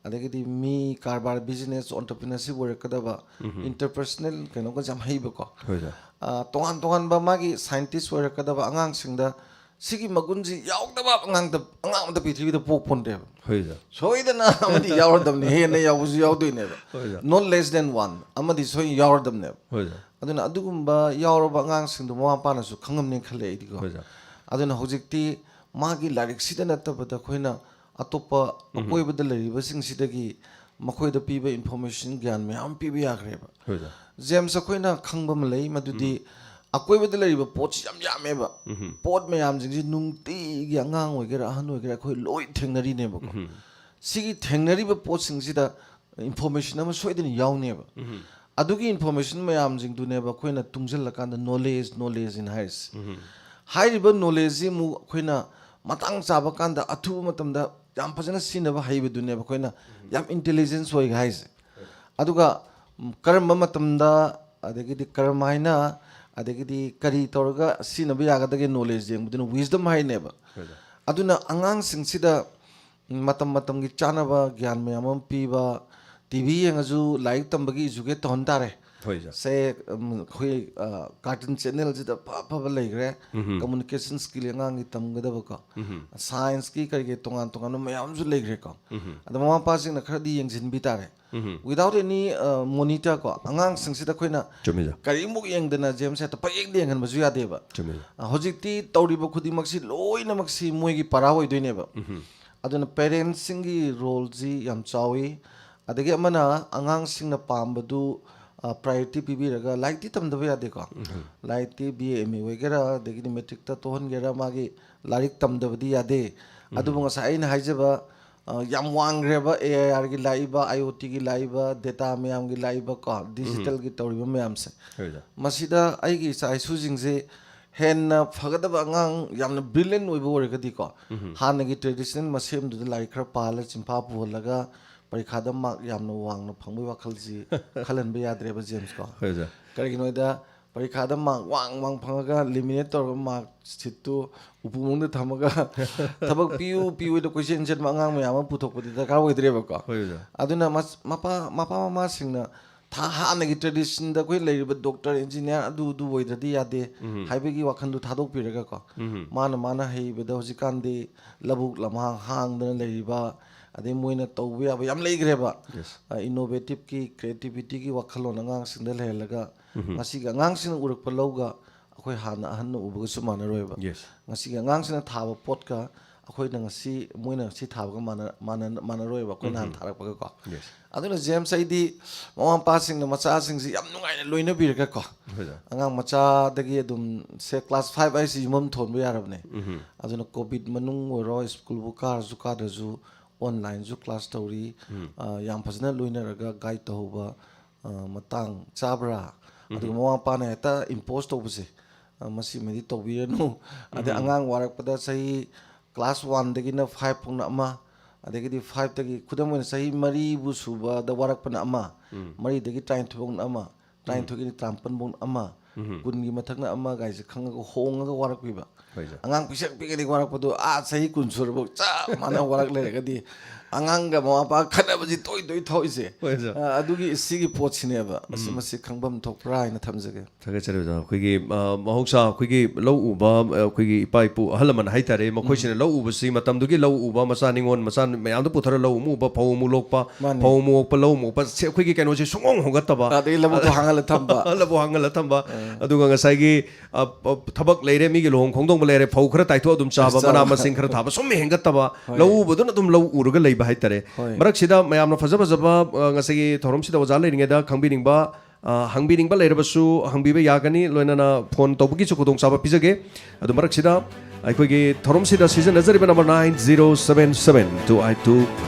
ꯑꯗꯒꯤꯗꯤ ꯃꯤ ꯀꯔꯕꯥꯔ, ꯕꯤꯖꯤꯅꯦꯁ, ꯑꯣꯟꯇꯔꯄ꯭ꯔꯤꯅꯔꯁꯤꯞ ꯑꯣꯏꯔꯛꯀꯗꯕ, ꯎꯝ꯫ ꯏꯟꯇꯔꯄꯔꯁꯅꯦꯜ ꯀꯩꯅꯣꯒꯁꯦ ꯌꯥꯝ ꯍꯩꯕꯀꯣ꯫ ꯍꯣꯏ, ꯁꯥꯔ꯫ ꯑ, ꯇꯣꯉꯥꯟ ꯇꯣꯉꯥꯟꯕ ꯃꯥꯒꯤ ꯁꯥꯏꯟꯇꯤꯁ ꯑꯣꯏꯔꯛꯀꯗꯕ ꯑꯉꯥꯡꯁꯤꯡꯗ ꯁꯤꯒꯤ ꯃꯒꯨꯟꯁꯤ ꯌꯥꯎꯗꯕ ꯑꯉꯥꯡꯗ, ꯑꯉꯥꯡ ꯑꯃꯇ ꯄ꯭ꯔꯤꯊꯤꯕꯤꯗ ꯄꯣꯛꯄ ꯅꯠꯇꯦꯕ꯫ ꯍꯣꯏ, ꯁꯥꯔ꯫ ꯁꯣꯏꯗꯅ ꯑꯃꯗꯤ ꯌꯥꯎꯔꯗꯕꯅꯤ, ꯍꯦꯟꯅ ꯌꯥꯎꯕꯁꯨ ꯌꯥꯎꯗꯣꯏꯅꯦꯕ꯫ ꯍꯣꯏ, ꯁꯥꯔ꯫ Not less than one ꯑꯃꯗꯤ ꯁꯣꯏꯅ ꯌꯥꯎꯔꯗꯕꯅꯦꯕ꯫ ꯍꯣꯏ, ꯁꯥꯔ꯫ ꯑꯗꯨꯅ ꯑꯗꯨꯒꯨꯝꯕ ꯌꯥꯎꯔꯕ ꯑꯉꯥꯡꯁꯤꯡꯗꯣ ꯃꯃꯥ ꯃꯄꯥꯅꯁꯨ ꯈꯪꯉꯝꯅꯤ ꯈꯜꯂꯦ ꯑꯩꯗꯤꯀꯣ꯫ ꯍꯣꯏ, ꯁꯥꯔ꯫ ꯑꯗꯨꯅ ꯍꯧꯖꯤꯛꯇꯤ ꯃꯥꯒꯤ ꯂꯥꯏꯔꯤꯛꯁꯤꯗ ꯅꯠꯇꯕꯗ ꯑꯩꯈꯣꯏꯅ ꯑꯇꯣꯞꯄ ꯎꯝ꯫ ꯑꯀꯣꯏꯕꯗ ꯂꯩꯔꯤꯕꯁꯤꯡꯁꯤꯗꯒꯤ ꯃꯈꯣꯏꯗ ꯄꯤꯕ ꯏꯟꯐꯣꯔꯃꯦꯁꯟ, ꯒ꯭ꯌꯥꯟ ꯃꯌꯥꯝ ꯄꯤꯕ ꯌꯥꯈ꯭ꯔꯦꯕ꯫ ꯍꯣꯏ, ꯁꯥꯔ꯫ ꯖꯦꯝꯁ, ꯑꯩꯈꯣꯏꯅ ꯈꯪꯕ ꯑꯃ ꯂꯩ, ꯃꯗꯨꯗꯤ ꯎꯝ꯫ ꯑꯀꯣꯏꯕꯗ ꯂꯩꯔꯤꯕ ꯄꯣꯠꯁꯤ ꯌꯥꯝ ꯌꯥꯝꯃꯦꯕ꯫ ꯎꯝ꯫ ꯄꯣꯠ ꯃꯌꯥꯝꯁꯤꯡꯁꯤ ꯅꯨꯡꯇꯤꯒꯤ ꯑꯉꯥꯡ ꯑꯣꯏꯒꯦꯔꯥ ꯑꯍꯟ ꯑꯣꯏꯒꯦꯔꯥ ꯑꯩꯈꯣꯏ ꯂꯣꯏ ꯊꯦꯡꯅꯔꯤꯅꯦꯕꯀꯣ꯫ ꯎꯝ꯫ ꯁꯤꯒꯤ ꯊꯦꯡꯅꯔꯤꯕ ꯄꯣꯠꯁꯤꯡꯁꯤꯗ ꯏꯟꯐꯣꯔꯃꯦꯁꯟ ꯑꯃ ꯁꯣꯏꯗꯅ ꯌꯥꯎꯅꯦꯕ꯫ ꯎꯝ꯫ ꯑꯗꯨꯒꯤ ꯏꯟꯐꯣꯔꯃꯦꯁꯟ ꯃꯌꯥꯝꯁꯤꯡꯗꯨꯅꯦꯕ ꯑꯩꯈꯣꯏꯅ ꯇꯨꯡꯁꯤꯜꯂꯀꯥꯟꯗ ꯅꯣꯂꯦꯖ, ꯅꯣꯂꯦꯖ ꯍꯥꯏꯅ ꯍꯥꯏꯔꯤꯁꯦ꯫ ꯎꯝ꯫ ꯍꯥꯏꯔꯤꯕ ꯅꯣꯂꯦꯖꯁꯤ ꯑꯃꯨꯛ ꯑꯩꯈꯣꯏꯅ ꯃꯇꯥꯡ ꯆꯥꯕ ꯀꯥꯟꯗ, ꯑꯊꯨꯕ ꯃꯇꯝꯗ ꯌꯥꯝ ꯐꯖꯅ ꯁꯤꯖꯤꯟꯅꯕ ꯍꯩꯕꯗꯨꯅꯦꯕ ꯑꯩꯈꯣꯏꯅ ꯌꯥꯝ ꯏꯟꯇꯦꯂꯤꯖꯦꯟꯁ ꯑꯣꯏ ꯍꯥꯏꯁꯦ꯫ ꯑꯗꯨꯒ, ꯎꯝ, ꯀꯔꯝꯕ ꯃꯇꯝꯗ ꯑꯗꯒꯤꯗꯤ ꯀꯔꯝ ꯍꯥꯏꯅ, ꯑꯗꯒꯤꯗꯤ ꯀꯔꯤ ꯇꯧꯔꯒ ꯁꯤꯖꯤꯟꯅꯕ ꯌꯥꯒꯗꯒꯦ, ꯅꯣꯂꯦꯖ ꯌꯦꯡꯕꯗꯨꯅ ꯋꯤꯁꯗꯝ ꯍꯥꯏꯅꯦꯕ꯫ ꯑꯗꯨꯅ ꯑꯉꯥꯡꯁꯤꯡꯁꯤꯗ ꯃꯇꯝ ꯃꯇꯝꯒꯤ ꯆꯥꯅꯕ ꯒ꯭ꯌꯥꯟ ꯃꯌꯥꯝ ꯑꯃ ꯄꯤꯕ, ꯇꯤ ꯚꯤ ꯌꯦꯡꯉꯁꯨ ꯂꯥꯏꯔꯤꯛ ꯇꯝꯕꯒꯤ ꯏꯖꯨꯀꯦꯠ ꯇꯧꯍꯟ ꯇꯥꯔꯦ꯫ ꯁꯦ, ꯎꯝ, ꯑꯩꯈꯣꯏ ꯀꯥꯔꯇꯨꯟ ꯆꯦꯅꯦꯜꯁꯤꯗ ꯑꯐ ꯑꯐꯕ ꯂꯩꯈ꯭ꯔꯦ꯫ ꯀꯝꯃꯨꯅꯤꯀꯦꯁꯟ ꯁ꯭ꯀꯤꯜ ꯑꯉꯥꯡꯒꯤ ꯇꯝꯒꯗꯕꯀꯣ, ꯁꯥꯏꯟꯁꯀꯤ ꯀꯔꯤꯒꯤ ꯇꯣꯉꯥꯟ ꯇꯣꯉꯥꯟꯕ ꯃꯌꯥꯝꯁꯨ ꯂꯩꯈ꯭ꯔꯦꯀꯣ꯫ ꯑꯗꯣ ꯃꯃꯥ ꯃꯄꯥꯁꯤꯡꯅ ꯈꯔꯗꯤ ꯌꯦꯡꯁꯤꯟꯕꯤ ꯇꯥꯔꯦ꯫ Without any, ꯑ, monitor ꯀꯣ, ꯑꯉꯥꯡꯁꯤꯡꯁꯤꯗ ꯑꯩꯈꯣꯏꯅ ꯆꯨꯝꯃꯤꯗ꯫ ꯀꯔꯤꯃꯨꯛ ꯌꯦꯡꯗꯅ ꯖꯦꯝꯁ ꯍꯦꯛꯇ ꯄꯪꯌꯦꯡꯗ ꯌꯦꯡꯍꯟꯕꯁꯨ ꯌꯥꯗꯦꯕ꯫ ꯆꯨꯝꯃꯤꯗ꯫ ꯑ, ꯍꯧꯖꯤꯛꯇꯤ ꯇꯧꯔꯤꯕ ꯈꯨꯗꯤꯡꯃꯛꯁꯤ ꯂꯣꯏꯅꯃꯛꯁꯤ ꯃꯣꯏꯒꯤ ꯄꯔꯥ ꯑꯣꯏꯗꯣꯏꯅꯦꯕ꯫ ꯑꯗꯨꯅ ꯄꯦꯔꯦꯟꯁꯁꯤꯡꯒꯤ ꯔꯣꯜꯁꯤ ꯌꯥꯝ ꯆꯥꯎꯏ꯫ ꯑꯗꯒꯤ ꯑꯃꯅ ꯑꯉꯥꯡꯁꯤꯡꯅ ꯄꯥꯝꯕꯗꯨ, ꯑ, ꯄ꯭ꯔꯥꯏꯌꯣꯔꯤꯇꯤ ꯄꯤꯕꯤꯔꯒ, ꯂꯥꯏꯔꯤꯛꯇꯤ ꯇꯝꯗꯕ ꯌꯥꯗꯦꯀꯣ꯫ ꯂꯥꯏꯔꯤꯛꯇꯤ ꯕꯤ ꯑꯦ ꯑꯦꯝ ꯑꯦ ꯑꯣꯏꯒꯦꯔꯥ, ꯑꯗꯒꯤꯗꯤ ꯃꯦꯇ꯭ꯔꯤꯛꯇ ꯇꯣꯛꯍꯟꯒꯦꯔꯥ, ꯃꯥꯒꯤ ꯂꯥꯏꯔꯤꯛ ꯇꯝꯗꯕꯗꯤ ꯌꯥꯗꯦ꯫ ꯑꯗꯨꯕꯨ ꯉꯁꯥꯏ ꯑꯩꯅ ꯍꯥꯏꯖꯕ, ꯑ, ꯌꯥꯝ ꯋꯥꯡꯈ꯭ꯔꯦꯕ ꯑꯦ ꯑꯥꯏ ꯑꯥꯔꯒꯤ ꯂꯥꯛꯏꯕ, ꯑꯥꯏ ꯑꯣ ꯇꯤꯒꯤ ꯂꯥꯛꯏꯕ, ꯗꯦꯇꯥ ꯃꯌꯥꯝꯒꯤ ꯂꯥꯛꯏꯕꯀꯣ, ꯗꯤꯖꯤꯇꯦꯜꯒꯤ ꯇꯧꯔꯤꯕ ꯃꯌꯥꯝꯁꯦ꯫ ꯃꯁꯤꯗ ꯑꯩꯒꯤ ꯏꯆꯥ ꯏꯁꯨꯁꯤꯡꯁꯦ ꯍꯦꯟꯅ ꯐꯒꯗꯕ ꯑꯉꯥꯡ, ꯌꯥꯝꯅ ꯕ꯭ꯔꯤꯂꯤꯌꯟ ꯑꯣꯏꯕ ꯑꯣꯏꯔꯒꯗꯤꯀꯣ, ꯍꯥꯟꯅꯒꯤ ꯇ꯭ꯔꯦꯗꯤꯁꯅꯦꯜ ꯃꯁꯦꯝꯗꯨꯗ ꯂꯥꯏꯔꯤꯛ ꯈꯔ ꯄꯥꯍꯜꯂ, ꯆꯤꯟꯐꯥ ꯄꯨꯍꯜꯂꯒ ꯄꯔꯤꯈꯥꯗ ꯃꯥꯔꯛ ꯌꯥꯝꯅ ꯋꯥꯡꯅ ꯐꯪꯕꯒꯤ ꯋꯥꯈꯜꯁꯤ ꯈꯜꯍꯟꯕ ꯌꯥꯗ꯭ꯔꯦꯕ, ꯖꯦꯝꯁꯀꯣ꯫ ꯀꯔꯤꯒꯤꯅꯣꯗ ꯄꯔꯤꯈꯥꯗ ꯃꯥꯔꯛ ꯋꯥꯡ ꯋꯥꯡ ꯐꯪꯉꯒ ꯂꯦꯃꯤꯅꯦꯠ ꯇꯧꯔꯒ ꯃꯥꯔꯛ ꯁꯤꯠꯇꯨ ꯎꯄꯨ ꯃꯅꯨꯡꯗ ꯊꯝꯃꯒ ꯊꯕꯛ ꯄꯤꯌꯨ ꯄꯤꯌꯨ ꯍꯥꯏꯅ ꯀꯣꯏꯆꯦꯟ ꯆꯦꯟꯕ ꯑꯉꯥꯡ ꯃꯌꯥꯝ ꯑꯃ ꯄꯨꯊꯣꯛꯄꯗꯤ ꯗꯔꯀꯥꯔ ꯑꯣꯏꯗ꯭ꯔꯦꯕꯀꯣ꯫ ꯑꯗꯨꯅ ꯃꯁ-, ꯃꯄꯥ, ꯃꯄꯥ ꯃꯃꯥꯁꯤꯡꯅ ꯊꯥ ꯍꯥꯟꯅꯒꯤ ꯇ꯭ꯔꯦꯗꯤꯁꯟꯗ ꯑꯩꯈꯣꯏ ꯂꯩꯔꯤꯕ ꯗꯣꯛꯇꯔ, ꯏꯟꯖꯤꯅꯤꯌꯥꯔ, ꯑꯗꯨ, ꯑꯗꯨ ꯑꯣꯏꯗ꯭ꯔꯗꯤ ꯌꯥꯗꯦ ꯍꯥꯏꯕꯒꯤ ꯋꯥꯈꯜꯗꯣ ꯊꯥꯗꯣꯛꯄꯤꯔꯒꯀꯣ, ꯃꯥꯅ, ꯃꯥꯅ ꯍꯩꯕꯗ ꯍꯧꯖꯤꯛꯀꯥꯟꯗꯤ ꯂꯧꯕꯨꯛ ꯂꯝꯍꯥꯡ ꯍꯥꯡꯗꯅ ꯂꯩꯔꯤꯕ, ꯑꯗꯩ ꯃꯣꯏꯅ ꯇꯧꯕ ꯌꯥꯕ ꯌꯥꯝ ꯂꯩꯈ꯭ꯔꯦꯕ꯫ ꯑ, ꯏꯅꯣꯚꯦꯇꯤꯞꯀꯤ, ꯀ꯭ꯔꯤꯌꯦꯇꯤꯚꯤꯇꯤꯒꯤ ꯋꯥꯈꯜꯂꯣꯟ ꯑꯉꯥꯡꯁꯤꯡꯗ ꯂꯩꯍꯜꯂꯒ, ꯉꯁꯤꯒꯤ ꯑꯉꯥꯡꯁꯤꯡꯅ ꯎꯔꯛꯄ ꯂꯧꯒ ꯑꯩꯈꯣꯏ ꯍꯥꯟꯅ ꯑꯍꯟꯅ ꯎꯕꯒꯁꯨ ꯃꯥꯟꯅꯔꯣꯏꯕ꯫ ꯉꯁꯤꯒꯤ ꯑꯉꯥꯡꯁꯤꯡꯅ ꯊꯥꯕ ꯄꯣꯠꯀ ꯑꯩꯈꯣꯏꯅ ꯉꯁꯤ, ꯃꯣꯏꯅ ꯉꯁꯤ ꯊꯥꯕꯒ ꯃꯥꯟꯅ-, ꯃꯥꯟꯅ-, ꯃꯥꯟꯅꯔꯣꯏꯕ, ꯑꯩꯈꯣꯏ ꯅꯍꯥꯟ ꯊꯥꯔꯛꯄꯒꯀꯣ꯫ ꯑꯗꯨꯅ ꯖꯦꯝꯁ, ꯑꯩꯗꯤ ꯃꯃꯥ ꯃꯄꯥꯁꯤꯡꯅ ꯃꯆꯥꯁꯤꯡꯁꯤ ꯌꯥꯝ ꯅꯨꯡꯉꯥꯏꯅ ꯂꯣꯏꯅꯕꯤꯔꯒꯀꯣ, ꯑꯉꯥꯡ ꯃꯆꯥꯗꯒꯤ ꯑꯗꯨꯝ, ꯁꯦ, ꯀ꯭ꯂꯥꯁ ꯐꯥꯏꯚ ꯍꯥꯏꯁꯤ ꯌꯨꯝꯐꯝ ꯊꯣꯟꯕ ꯌꯥꯔꯕꯅꯦ꯫ ꯑꯗꯨꯅ ꯀꯣꯚꯤꯗ ꯃꯅꯨꯡ ꯑꯣꯏꯔꯣ, ꯁ꯭ꯀꯨꯜꯕꯨ ꯀꯥꯔꯁꯨ ꯀꯥꯗ꯭ꯔꯁꯨ, ꯑꯣꯟꯂꯥꯏꯟꯁꯨ ꯀ꯭ꯂꯥꯁ ꯇꯧꯔꯤ꯫ ꯑ, ꯌꯥꯝ ꯐꯖꯅ ꯂꯣꯏꯅꯔꯒ ꯒꯥꯏꯗ ꯇꯧꯍꯧꯕ, ꯑ, ꯃꯇꯥꯡ ꯆꯥꯕ꯭ꯔꯥ? ꯑꯗꯨꯒ ꯃꯃꯥ ꯃꯄꯥꯅ ꯍꯦꯛꯇ ꯏꯝꯄꯣꯁ ꯇꯧꯕꯁꯦ, ꯑ, ꯃꯁꯤꯃꯗꯤ ꯇꯧꯕꯤꯔꯅꯨ꯫ ꯑꯗꯩ ꯑꯉꯥꯡ ꯋꯥꯔꯛꯄꯗ ꯆꯍꯤ ꯀ꯭ꯂꯥꯁ ꯋꯥꯟꯗꯒꯤꯅ ꯐꯥꯏꯚ ꯐꯥꯎꯅ ꯑꯃ, ꯑꯗꯒꯤꯗꯤ ꯐꯥꯏꯚꯇꯒꯤ, ꯈꯨꯗꯝ ꯑꯣꯏꯅ, ꯆꯍꯤ ꯃꯔꯤꯕꯨ ꯁꯨꯕꯗ ꯋꯥꯔꯛꯄꯅ ꯑꯃ, ꯃꯔꯤꯗꯒꯤ ꯇꯔꯥꯅꯤꯊꯣꯏ ꯐꯥꯎꯅ ꯑꯃ, ꯇꯔꯥꯅꯤꯊꯣꯏꯒꯤꯅ ꯇꯔꯥꯃꯥꯄꯟ ꯐꯥꯎ ꯑꯃ, ꯎꯝ꯫ ꯀꯨꯟꯒꯤ ꯃꯊꯛꯅ ꯑꯃ ꯀꯥꯏꯁꯦ ꯈꯪꯉꯒ ꯍꯣꯡꯉꯒ ꯋꯥꯔꯛꯄꯤꯕ꯫ ꯍꯣꯏ, ꯁꯥꯔ꯫ ꯑꯉꯥꯡ ꯄꯤꯁꯛ ꯄꯤꯛꯉꯩꯗꯒꯤ ꯋꯥꯔꯛꯄꯗꯣ ꯑꯥ ꯆꯍꯤ ꯀꯨꯟ ꯁꯨꯔꯕ ꯆꯞ ꯃꯥꯟꯅ ꯋꯥꯔꯛ ꯂꯩꯔꯒꯗꯤ ꯑꯉꯥꯡꯒ ꯃꯃꯥ ꯃꯄꯥ ꯈꯠꯅꯕꯁꯤ ꯇꯣꯏ ꯇꯣꯏ ꯊꯣꯛꯏꯁꯦ꯫ ꯍꯣꯏ, ꯁꯥꯔ꯫ ꯑ, ꯑꯗꯨꯒꯤ ꯁꯤꯒꯤ ꯄꯣꯠꯁꯤꯅꯦꯕ꯫ ꯑꯁꯤ ꯃꯁꯤ ꯈꯪꯐꯝ ꯊꯣꯛꯄ꯭ꯔꯥ ꯍꯥꯏꯅ ꯊꯝꯖꯒꯦ꯫ ꯊꯥꯒꯠꯆꯔꯤ ꯑꯣꯖꯥ꯫ ꯑꯩꯈꯣꯏꯒꯤ, ꯑ, ꯃꯍꯧꯁꯥ ꯑꯩꯈꯣꯏꯒꯤ ꯂꯧ ꯎꯕ, ꯑ, ꯑꯩꯈꯣꯏꯒꯤ ꯏꯄꯥ ꯏꯄꯨ ꯑꯍꯜ ꯂꯃꯟ ꯍꯥꯏꯇꯥꯔꯦ, ꯃꯈꯣꯏꯁꯤꯅ ꯂꯧ ꯎꯕꯁꯤ ꯃꯇꯝꯗꯨꯒꯤ ꯂꯧ ꯎꯕ, ꯃꯆꯥ ꯅꯤꯉꯣꯜ ꯃꯆꯥ ꯃꯌꯥꯝꯗꯣ ꯄꯨꯊꯔ ꯂꯧ ꯑꯃꯨꯛ ꯎꯕ, ꯐꯧ ꯑꯃꯨꯛ ꯂꯣꯛꯄ, ꯃꯥꯅꯦ꯫ ꯐꯧ ꯑꯃꯨꯛ ꯂꯣꯛꯄ, ꯂꯧ ꯑꯃꯨꯛ ꯎꯕ, ꯁꯤ ꯑꯩꯈꯣꯏꯒꯤ ꯀꯩꯅꯣꯁꯦ ꯁꯨꯡꯍꯣꯡ ꯍꯣꯡꯒꯠꯇꯕ꯫ ꯑꯗꯩ ꯂꯧꯕꯨꯛꯇꯣ ꯍꯥꯡꯍꯜꯂ ꯊꯝꯕ꯫ ꯂꯧꯕꯨꯛ ꯍꯥꯡꯍꯜꯂ ꯊꯝꯕ꯫ ꯑꯗꯨꯒ ꯉꯁꯥꯏꯒꯤ, ꯑ, ꯑ, ꯊꯕꯛ ꯂꯩꯔꯦ, ꯃꯤꯒꯤ ꯂꯨꯍꯣꯡ ꯈꯣꯡꯗꯣꯡꯕ ꯂꯩꯔꯦ, ꯐꯧ ꯈꯔ ꯇꯥꯏꯊꯣꯛ ꯑꯗꯨꯝ ꯆꯥꯕ, ꯆꯥꯕ꯫ ꯃꯅꯥ ꯃꯁꯤꯡ ꯈꯔ ꯊꯥꯕ, ꯁꯨꯝ ꯍꯦꯟꯒꯠꯇꯕ, ꯍꯣꯏ꯫ ꯂꯧ ꯎꯕꯗꯨꯅ ꯑꯗꯨꯝ ꯂꯧ ꯎꯔꯒ ꯂꯩꯕ ꯍꯥꯏꯇꯥꯔꯦ꯫ ꯍꯣꯏ꯫ ꯃꯔꯛꯁꯤꯗ ꯃꯌꯥꯝꯅ ꯐꯖ ꯐꯖꯕ, ꯑ, ꯉꯁꯥꯏꯒꯤ ꯊꯧꯔꯝꯁꯤꯗ ꯑꯣꯖꯥ ꯂꯩꯔꯤꯉꯩꯗ ꯈꯪꯕꯤꯅꯤꯡꯕ, ꯑ, ꯍꯪꯕꯤꯅꯤꯡꯕ ꯂꯩꯔꯕꯁꯨ ꯍꯪꯕꯤꯕ ꯌꯥꯒꯅꯤ, ꯂꯣꯏꯅꯅ ꯐꯣꯟ ꯇꯧꯕꯒꯤꯁꯨ ꯈꯨꯗꯣꯡꯆꯥꯕ ꯄꯤꯖꯒꯦ꯫ ꯑꯗꯨ ꯃꯔꯛꯁꯤꯗ ꯑꯩꯈꯣꯏꯒꯤ ꯊꯧꯔꯝꯁꯤꯗ ꯁꯤꯖꯤꯟꯅꯖꯔꯤꯕ number nine zero seven seven two eight two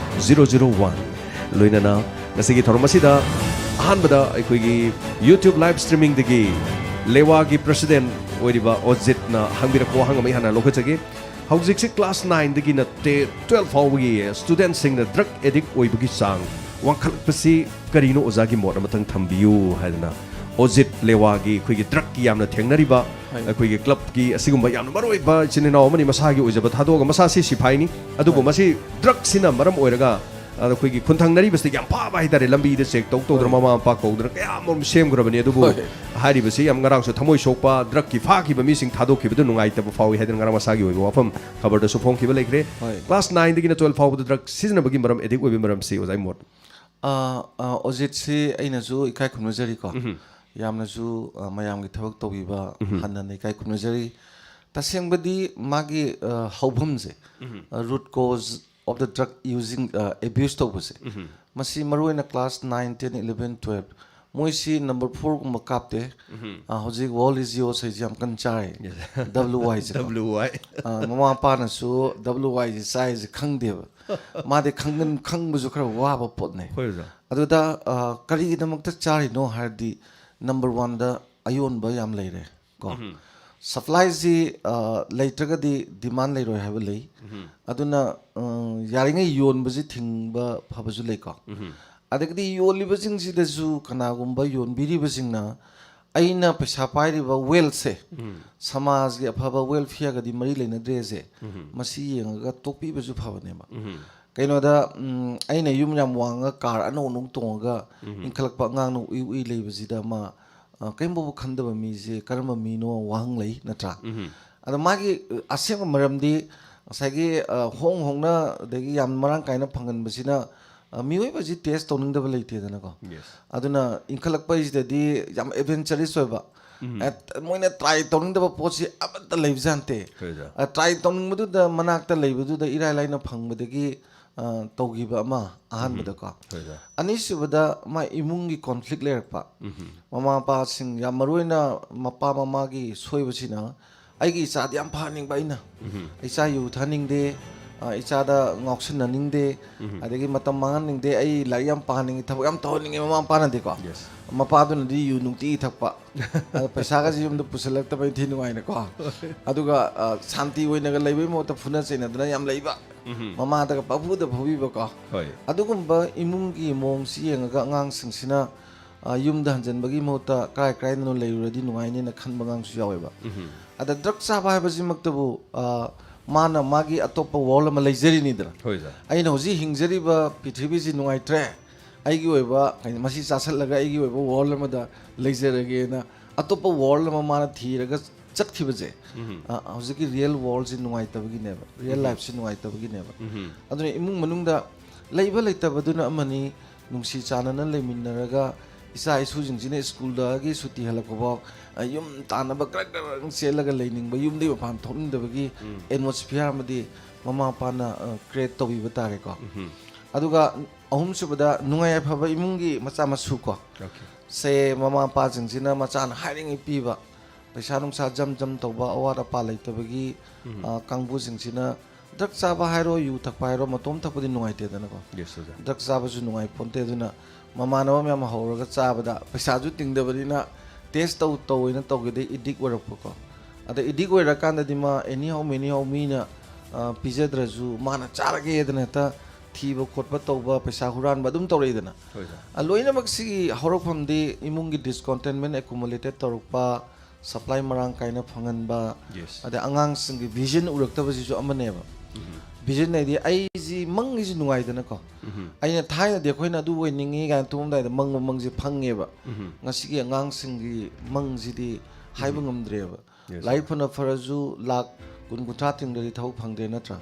zero zero one, ꯂꯣꯏꯅꯅ ꯉꯁꯤꯒꯤ ꯊꯧꯔꯝ ꯑꯁꯤꯗ ꯑꯍꯥꯟꯕꯗ ꯑꯩꯈꯣꯏꯒꯤ YouTube live streamingꯗꯒꯤ ꯂꯦꯋꯥꯒꯤ president ꯑꯣꯏꯔꯤꯕ ꯑꯣꯖꯤꯠꯅ ꯍꯪꯕꯤꯔꯛꯄ ꯋꯥꯍꯪ ꯑꯃ ꯑꯩ ꯍꯥꯟꯅ ꯂꯧꯈꯠꯆꯒꯦ꯫ ꯍꯧꯖꯤꯛꯁꯤ class nineꯗꯒꯤꯅ twelve ꯐꯥꯎꯕꯒꯤ studentꯁꯤꯡꯅ drug addict ꯑꯣꯏꯕꯒꯤ ꯆꯥꯡ ꯋꯥꯡꯈꯠꯂꯛꯄꯁꯤ ꯀꯔꯤꯅꯣ, ꯑꯣꯖꯥꯒꯤ ꯃꯣꯠ ꯑꯃꯇꯪ ꯊꯝꯕꯤꯌꯨ ꯍꯥꯏꯗꯅ ꯑꯣꯖꯤꯠ ꯂꯦꯋꯥꯒꯤ ꯑꯩꯈꯣꯏꯒꯤ drugꯀꯤ ꯌꯥꯝꯅ ꯊꯦꯡꯅꯔꯤꯕ, ꯍꯣꯏ꯫ ꯑꯩꯈꯣꯏꯒꯤ clubꯀꯤ ꯑꯁꯤꯒꯨꯝꯕ ꯌꯥꯝꯅ ꯃꯔꯨ ꯑꯣꯏꯕ ꯏꯆꯤꯟ ꯏꯅꯥꯎ ꯑꯃꯅꯤ ꯃꯁꯥꯒꯤ ꯑꯣꯏꯖꯕ ꯊꯥꯗꯣꯛꯑꯒ, ꯃꯁꯥꯁꯤ ꯁꯤꯐꯥꯏꯅꯤ, ꯑꯗꯨꯕꯨ ꯍꯣꯏ꯫ ꯃꯁꯤ drugꯁꯤꯅ ꯃꯔꯝ ꯑꯣꯏꯔꯒ ꯑꯗ ꯑꯩꯈꯣꯏꯒꯤ ꯈꯨꯟꯊꯪꯅꯔꯤꯕꯁꯤꯗ ꯌꯥꯝ ꯐꯥꯕ ꯍꯥꯏꯇꯥꯔꯦ, ꯂꯝꯕꯤꯗ check ꯇꯧ ꯇꯧꯗꯅ ꯍꯣꯏ꯫ ꯃꯃꯥ ꯃꯄꯥ ꯀꯧꯗꯅ ꯀꯌꯥ ꯑꯃꯔꯣꯝ ꯁꯦꯝꯈ꯭ꯔꯕꯅꯤ꯫ ꯑꯗꯨꯕꯨ ꯍꯣꯏ꯫ ꯍꯥꯏꯔꯤꯕꯁꯤ ꯌꯥꯝ ꯉꯔꯥꯡꯁꯨ ꯊꯃꯣꯏ ꯁꯣꯛꯄ, drugꯀꯤ ꯐꯥꯈꯤꯕ ꯃꯤꯁꯤꯡ ꯊꯥꯗꯣꯛꯈꯤꯕꯗꯨ ꯅꯨꯡꯉꯥꯏꯇꯕ ꯐꯥꯎꯏ ꯍꯥꯏꯗꯅ ꯉꯔꯥꯡ ꯃꯁꯥꯒꯤ ꯑꯣꯏꯕ ꯋꯥꯐꯝ ꯈꯕꯔꯗꯁꯨ ꯐꯣꯡꯈꯤꯕ ꯂꯩꯈ꯭ꯔꯦ꯫ ꯍꯣꯏ꯫ Class nineꯗꯒꯤꯅ twelve ꯐꯥꯎꯕꯗ drug ꯁꯤꯖꯤꯟꯅꯕꯒꯤ ꯃꯔꯝ, addict ꯑꯣꯏꯕꯒꯤ ꯃꯔꯝꯁꯤ ꯑꯣꯖꯥꯒꯤ ꯃꯣꯠ꯫ ꯑ, ꯑ, ꯑꯣꯖꯤꯠꯁꯤ ꯑꯩꯅꯁꯨ ꯏꯀꯥꯏ ꯈꯨꯝꯅꯖꯔꯤꯀꯣ꯫ ꯌꯥꯝꯅꯁꯨ, ꯑ, ꯃꯌꯥꯝꯒꯤ ꯊꯕꯛ ꯇꯧꯕꯤꯕ ꯍꯟꯅ ꯍꯟꯅ ꯏꯀꯥꯏ ꯈꯨꯝꯅꯖꯔꯤ꯫ ꯇꯁꯦꯡꯕꯗꯤ ꯃꯥꯒꯤ, ꯑ, ꯍꯧꯐꯝꯁꯦ, ꯑ, root cause of the drug using, ꯑ, abuse ꯇꯧꯕꯁꯦ, ꯃꯁꯤ ꯃꯔꯨꯑꯣꯏꯅ class nine, ten, eleven, twelve, ꯃꯣꯏꯁꯤ number fourꯒꯨꯝꯕ ꯀꯥꯞꯇꯦ꯫ ꯑ, ꯍꯧꯖꯤꯛ World is Yours ꯍꯥꯏꯁꯦ ꯌꯥꯝ ꯀꯟꯅ ꯆꯥꯔꯦ꯫ W Y ꯁꯦ꯫ W Y꯫ ꯑ, ꯃꯃꯥ ꯃꯄꯥꯅꯁꯨ W Y ꯁꯦ ꯆꯥꯏꯁꯦ ꯈꯪꯗꯦꯕ꯫ ꯃꯥꯗꯤ ꯈꯪꯒꯟ-, ꯈꯪꯕꯁꯨ ꯈꯔ ꯋꯥꯕ ꯄꯣꯠꯅꯦ꯫ ꯍꯣꯏ, ꯑꯣꯖꯥ꯫ ꯑꯗꯨꯗ, ꯑ, ꯀꯔꯤꯒꯤꯗꯃꯛꯇ ꯆꯥꯔꯤꯅꯣ ꯍꯥꯏꯔꯗꯤ, number oneꯗ ꯑꯌꯣꯟꯕ ꯌꯥꯝ ꯂꯩꯔꯦ ꯀꯣ꯫ Supplyꯁꯤ, ꯑ, ꯂꯩꯇ꯭ꯔꯒꯗꯤ demand ꯂꯩꯔꯣꯏ ꯍꯥꯏꯕ ꯂꯩ꯫ ꯑꯗꯨꯅ, ꯑ, ꯌꯥꯔꯤꯉꯩ ꯌꯣꯟꯕꯁꯤ ꯊꯤꯡꯕ ꯐꯕꯁꯨ ꯂꯩꯀꯣ꯫ ꯑꯗꯒꯤꯗꯤ ꯌꯣꯜꯂꯤꯕꯁꯤꯡꯁꯤꯗꯁꯨ ꯀꯅꯥꯒꯨꯝꯕ ꯌꯣꯟꯕꯤꯔꯤꯕꯁꯤꯡꯅ ꯑꯩꯅ ꯄꯩꯁꯥ ꯄꯥꯏꯔꯤꯕ wealthꯁꯦ, ꯁꯃꯥꯖꯒꯤ ꯑꯐꯕ welfareꯒꯗꯤ ꯃꯔꯤ ꯂꯩꯅꯗ꯭ꯔꯦꯁꯦ, ꯃꯁꯤ ꯌꯦꯡꯉꯒ ꯇꯣꯛꯄꯤꯕꯁꯨ ꯐꯕꯅꯦꯕ꯫ ꯀꯩꯅꯣꯗ, ꯎꯝ, ꯑꯩꯅ ꯌꯨꯝ ꯌꯥꯝ ꯋꯥꯡꯉꯒ car ꯑꯅꯧ ꯑꯅꯧ ꯇꯣꯡꯉꯒ ꯏꯟꯈꯠꯂꯛꯄ ꯑꯉꯥꯡꯅ ꯎꯏ ꯎꯏ ꯂꯩꯕꯁꯤꯗ ꯃꯥ, ꯑ, ꯀꯔꯤꯝꯐꯥꯎꯕ ꯈꯟꯗꯕ ꯃꯤꯁꯦ ꯀꯔꯝꯕ ꯃꯤꯅꯣ ꯋꯥꯍꯪ ꯂꯩ, ꯅꯠꯇ꯭ꯔꯥ? ꯑꯗꯣ ꯃꯥꯒꯤ, ꯑ, ꯑꯁꯦꯡꯕ ꯃꯔꯝꯗꯤ ꯉꯁꯥꯏꯒꯤ, ꯑ, ꯍꯣꯡ ꯍꯣꯡꯅ ꯑꯗꯒꯤ ꯌꯥꯝ ꯃꯔꯥꯡ ꯀꯥꯏꯅ ꯐꯪꯍꯟꯕꯁꯤꯅ, ꯑ, ꯃꯤꯑꯣꯏꯕꯁꯤ test ꯇꯧꯅꯤꯡꯗꯕ ꯂꯩꯇꯦꯗꯅꯀꯣ꯫ Yes. ꯑꯗꯨꯅ ꯏꯟꯈꯠꯂꯛꯄꯁꯤꯗꯗꯤ ꯌꯥꯝ adventurous ꯑꯣꯏꯕ, ꯑ, ꯃꯣꯏꯅ try ꯇꯧꯅꯤꯡꯗꯕ ꯄꯣꯠꯁꯤ ꯑꯃꯠꯇ ꯂꯩꯕꯖꯥꯠ ꯅꯠꯇꯦ꯫ ꯍꯣꯏꯗ꯫ ꯑ, try ꯇꯧꯅꯤꯡꯕꯗꯨꯗ ꯃꯅꯥꯛꯇ ꯂꯩꯕꯗꯨꯗ ꯏꯔꯥꯏ ꯂꯥꯏꯅ ꯐꯪꯕꯗꯒꯤ, ꯑ, ꯇꯧꯈꯤꯕ ꯑꯃ ꯑꯍꯥꯟꯕꯗꯀꯣ꯫ ꯍꯣꯏꯗ꯫ ꯑꯅꯤꯁꯨꯕꯗ ꯃꯥ ꯏꯃꯨꯡꯒꯤ conflict ꯂꯩꯔꯛꯄ꯫ ꯃꯃꯥ ꯃꯄꯥꯁꯤꯡ, ꯌꯥꯝ ꯃꯔꯨꯑꯣꯏꯅ ꯃꯄꯥ ꯃꯃꯥꯒꯤ ꯁꯣꯏꯕꯁꯤꯅ, ꯑꯩꯒꯤ ꯏꯆꯥꯗꯤ ꯌꯥꯝ ꯐꯍꯟꯅꯤꯡꯕ ꯑꯩꯅ, ꯏꯆꯥ ꯌꯨ ꯊꯛꯍꯟꯅꯤꯡꯗꯦ, ꯑ, ꯏꯆꯥꯗ ꯉꯥꯎꯁꯤꯟꯅꯅꯤꯡꯗꯦ, ꯑꯗꯒꯤ ꯃꯇꯝ ꯃꯥꯡꯍꯟꯅꯤꯡꯗꯦ, ꯑꯩ ꯂꯥꯏꯔꯤꯛ ꯌꯥꯝ ꯄꯥꯍꯟꯅꯤꯡꯉꯤ, ꯊꯕꯛ ꯌꯥꯝ ꯇꯧꯍꯟꯅꯤꯡꯉꯤ ꯃꯃꯥ ꯃꯄꯥꯅꯗꯤꯀꯣ꯫ Yes. ꯃꯄꯥꯗꯨꯅꯗꯤ ꯌꯨ ꯅꯨꯡꯇꯤꯒꯤ ꯊꯛꯄ, ꯑꯗ ꯄꯩꯁꯥꯒꯁꯦ ꯌꯨꯝꯗ ꯄꯨꯁꯤꯜꯂꯛꯇꯕ ꯏꯟꯊꯤ ꯅꯨꯡꯉꯥꯏꯅꯀꯣ꯫ ꯑꯗꯨꯒ, ꯑ, ꯁꯥꯟꯇꯤ ꯑꯣꯏꯅꯒ ꯂꯩꯕꯒꯤ ꯃꯍꯨꯠꯇ ꯐꯨꯅ ꯆꯩꯅꯗꯅ ꯌꯥꯝ ꯂꯩꯕ, ꯃꯃꯥꯗꯒ ꯄꯪꯐꯨꯗ ꯐꯨꯕꯤꯕꯀꯣ꯫ ꯍꯣꯏ꯫ ꯑꯗꯨꯒꯨꯝꯕ ꯏꯃꯨꯡꯒꯤ ꯃꯑꯣꯡꯁꯤ ꯌꯦꯡꯉꯒ ꯑꯉꯥꯡꯁꯤꯡꯁꯤꯅ, ꯑ, ꯌꯨꯝꯗ ꯍꯟꯖꯟꯕꯒꯤ ꯃꯍꯨꯠꯇ ꯀꯔꯥꯏ ꯀꯔꯥꯏꯗꯅꯣ ꯂꯩꯔꯨꯔꯗꯤ ꯅꯨꯡꯉꯥꯏꯅꯤꯅ ꯈꯟꯕ ꯑꯉꯥꯡꯁꯨ ꯌꯥꯎꯋꯦꯕ꯫ ꯑꯗ drug ꯆꯥꯕ ꯍꯥꯏꯕꯁꯤꯃꯛꯇꯕꯨ, ꯑ, ꯃꯥꯅ ꯃꯥꯒꯤ ꯑꯇꯣꯞꯄ world ꯑꯃ ꯂꯩꯖꯔꯤꯅꯤꯗꯅ꯫ ꯍꯣꯏ, ꯁꯥꯔ꯫ ꯑꯩꯅ ꯍꯧꯖꯤꯛ ꯍꯤꯡꯖꯔꯤꯕ ꯄ꯭ꯔꯤꯊꯤꯕꯤꯁꯤ ꯅꯨꯡꯉꯥꯏꯇ꯭ꯔꯦ, ꯑꯩꯒꯤ ꯑꯣꯏꯕ, ꯀꯩꯅꯣ, ꯃꯁꯤ ꯆꯥꯁꯜꯂꯒ ꯑꯩꯒꯤ ꯑꯣꯏꯕ world ꯑꯃꯗ ꯂꯩꯖꯔꯒꯦꯅ ꯑꯇꯣꯞꯄ world ꯑꯃ ꯃꯥꯅ ꯊꯤꯔꯒ ꯆꯠꯈꯤꯕꯁꯦ, ꯑ, ꯍꯧꯖꯤꯛꯀꯤ real worldꯁꯤ ꯅꯨꯡꯉꯥꯏꯇꯕꯒꯤꯅꯦꯕ, real lifeꯁꯤ ꯅꯨꯡꯉꯥꯏꯇꯕꯒꯤꯅꯦꯕ꯫ ꯑꯗꯨꯅ ꯏꯃꯨꯡ ꯃꯅꯨꯡꯗ ꯂꯩꯕ ꯂꯩꯇꯕꯗꯨꯅ ꯑꯃꯅꯤ, ꯅꯨꯡꯁꯤ ꯆꯥꯟꯅꯅ ꯂꯩꯃꯤꯟꯅꯔꯒ ꯏꯆꯥ ꯏꯁꯨꯁꯤꯡꯁꯤꯅ ꯁ꯭ꯀꯨꯜꯗꯒꯤ ꯁꯨꯇꯤ ꯍꯜꯂꯛꯄꯐꯥꯎ, ꯑ, ꯌꯨꯝ ꯇꯥꯟꯅꯕ ꯀ꯭ꯔꯛ ꯀ꯭ꯔꯛ ꯆꯦꯜꯂꯒ ꯂꯩꯅꯤꯡꯕ, ꯌꯨꯝꯗꯒꯤ ꯃꯄꯥꯟ ꯊꯣꯛꯅꯤꯡꯗꯕꯒꯤ atmosphere ꯑꯃꯗꯤ ꯃꯃꯥ ꯃꯄꯥꯅ, ꯑ, create ꯇꯧꯕꯤꯕ ꯇꯥꯔꯦꯀꯣ꯫ ꯑꯗꯨꯒ ꯑꯍꯨꯝꯁꯨꯕꯗ ꯅꯨꯡꯉꯥꯏ ꯌꯥꯏꯐꯕ ꯏꯃꯨꯡꯒꯤ ꯃꯆꯥ ꯃꯁꯨ ꯀꯣ꯫ Okay. ꯁꯦ ꯃꯃꯥ ꯃꯄꯥꯁꯤꯡꯁꯤꯅ ꯃꯆꯥꯅ ꯍꯥꯏꯔꯤꯉꯩ ꯄꯤꯕ, ꯄꯩꯁꯥ ꯅꯨꯡꯁꯥ ꯖꯝ ꯖꯝ ꯇꯧꯕ, ꯑꯋꯥꯠ ꯑꯄꯥ ꯂꯩꯇꯕꯒꯤ, ꯑ, ꯀꯥꯡꯕꯨꯁꯤꯡꯁꯤꯅ drug ꯆꯥꯕ ꯍꯥꯏꯔꯣ, ꯌꯨ ꯊꯛꯄ ꯍꯥꯏꯔꯣ, ꯃꯇꯣꯝ ꯊꯛꯄꯗꯤ ꯅꯨꯡꯉꯥꯏꯇꯦꯗꯅꯀꯣ꯫ Yes, ꯑꯣꯖꯥ꯫ Drug ꯆꯥꯕꯁꯨ ꯅꯨꯡꯉꯥꯏ ꯄꯣꯟꯇꯦ꯫ ꯑꯗꯨꯅ ꯃꯃꯥꯟꯅꯕ ꯃꯌꯥꯝ ꯍꯧꯔꯒ ꯆꯥꯕꯗ ꯄꯩꯁꯥꯁꯨ ꯇꯤꯡꯗꯕꯅꯤꯅ test ꯇꯧ ꯇꯧꯅ ꯇꯧꯒꯤꯗꯩ addict ꯑꯣꯏꯔꯛꯄꯀꯣ꯫ ꯑꯗ addict ꯑꯣꯏꯔꯀꯥꯟꯗꯗꯤ ꯃꯥ anyhow anyhow ꯃꯤꯅ, ꯑ, ꯄꯤꯖꯗ꯭ꯔꯁꯨ ꯃꯥꯅ ꯆꯥꯔꯒꯦꯗꯅ ꯍꯦꯛꯇ ꯊꯤꯕ ꯈꯣꯠꯄ ꯇꯧꯕ, ꯄꯩꯁꯥ ꯍꯨꯔꯥꯟꯕ ꯑꯗꯨꯝ ꯇꯧꯔꯛꯏꯗꯅ꯫ ꯍꯣꯏ ꯁꯥꯔ꯫ ꯑ, ꯂꯣꯏꯅꯃꯛꯁꯤꯒꯤ ꯍꯧꯔꯛꯐꯝꯗꯤ ꯏꯃꯨꯡꯒꯤ discontentment accumulated ꯇꯧꯔꯛꯄ, supply ꯃꯔꯥꯡ ꯀꯥꯏꯅ ꯐꯪꯍꯟꯕ, Yes. ꯑꯗꯩ ꯑꯉꯥꯡꯁꯤꯡꯒꯤ vision ꯎꯔꯛꯇꯕꯁꯤꯁꯨ ꯑꯃꯅꯦꯕ꯫ Vision ꯍꯥꯏꯗꯤ ꯑꯩꯁꯤ ꯃꯪꯒꯤꯁꯤ ꯅꯨꯡꯉꯥꯏꯗꯅꯀꯣ꯫ ꯑꯩꯅ ꯊꯥꯏꯅꯗꯤ ꯑꯩꯈꯣꯏꯅ ꯑꯗꯨ ꯑꯣꯏꯅꯤꯡꯉꯤ ꯀꯥꯏꯅ ꯇꯨꯝꯃꯝꯗꯥꯏꯗ ꯃꯪꯕ ꯃꯪꯁꯦ ꯐꯪꯉꯦꯕ꯫ ꯉꯁꯤꯒꯤ ꯑꯉꯥꯡꯁꯤꯡꯒꯤ ꯃꯪꯁꯤꯗꯤ ꯍꯥꯏꯕ ꯉꯝꯗ꯭ꯔꯦꯕ꯫ Yes, ꯂꯥꯏꯔꯤꯛ ꯐꯅ ꯐꯔꯁꯨ ꯂꯥꯛ ꯀꯨꯟ ꯀꯨꯟꯊ꯭ꯔꯥ ꯇꯤꯡꯗ꯭ꯔꯗꯤ ꯊꯕꯛ ꯐꯪꯗꯦ ꯅꯠꯇ꯭ꯔꯥ?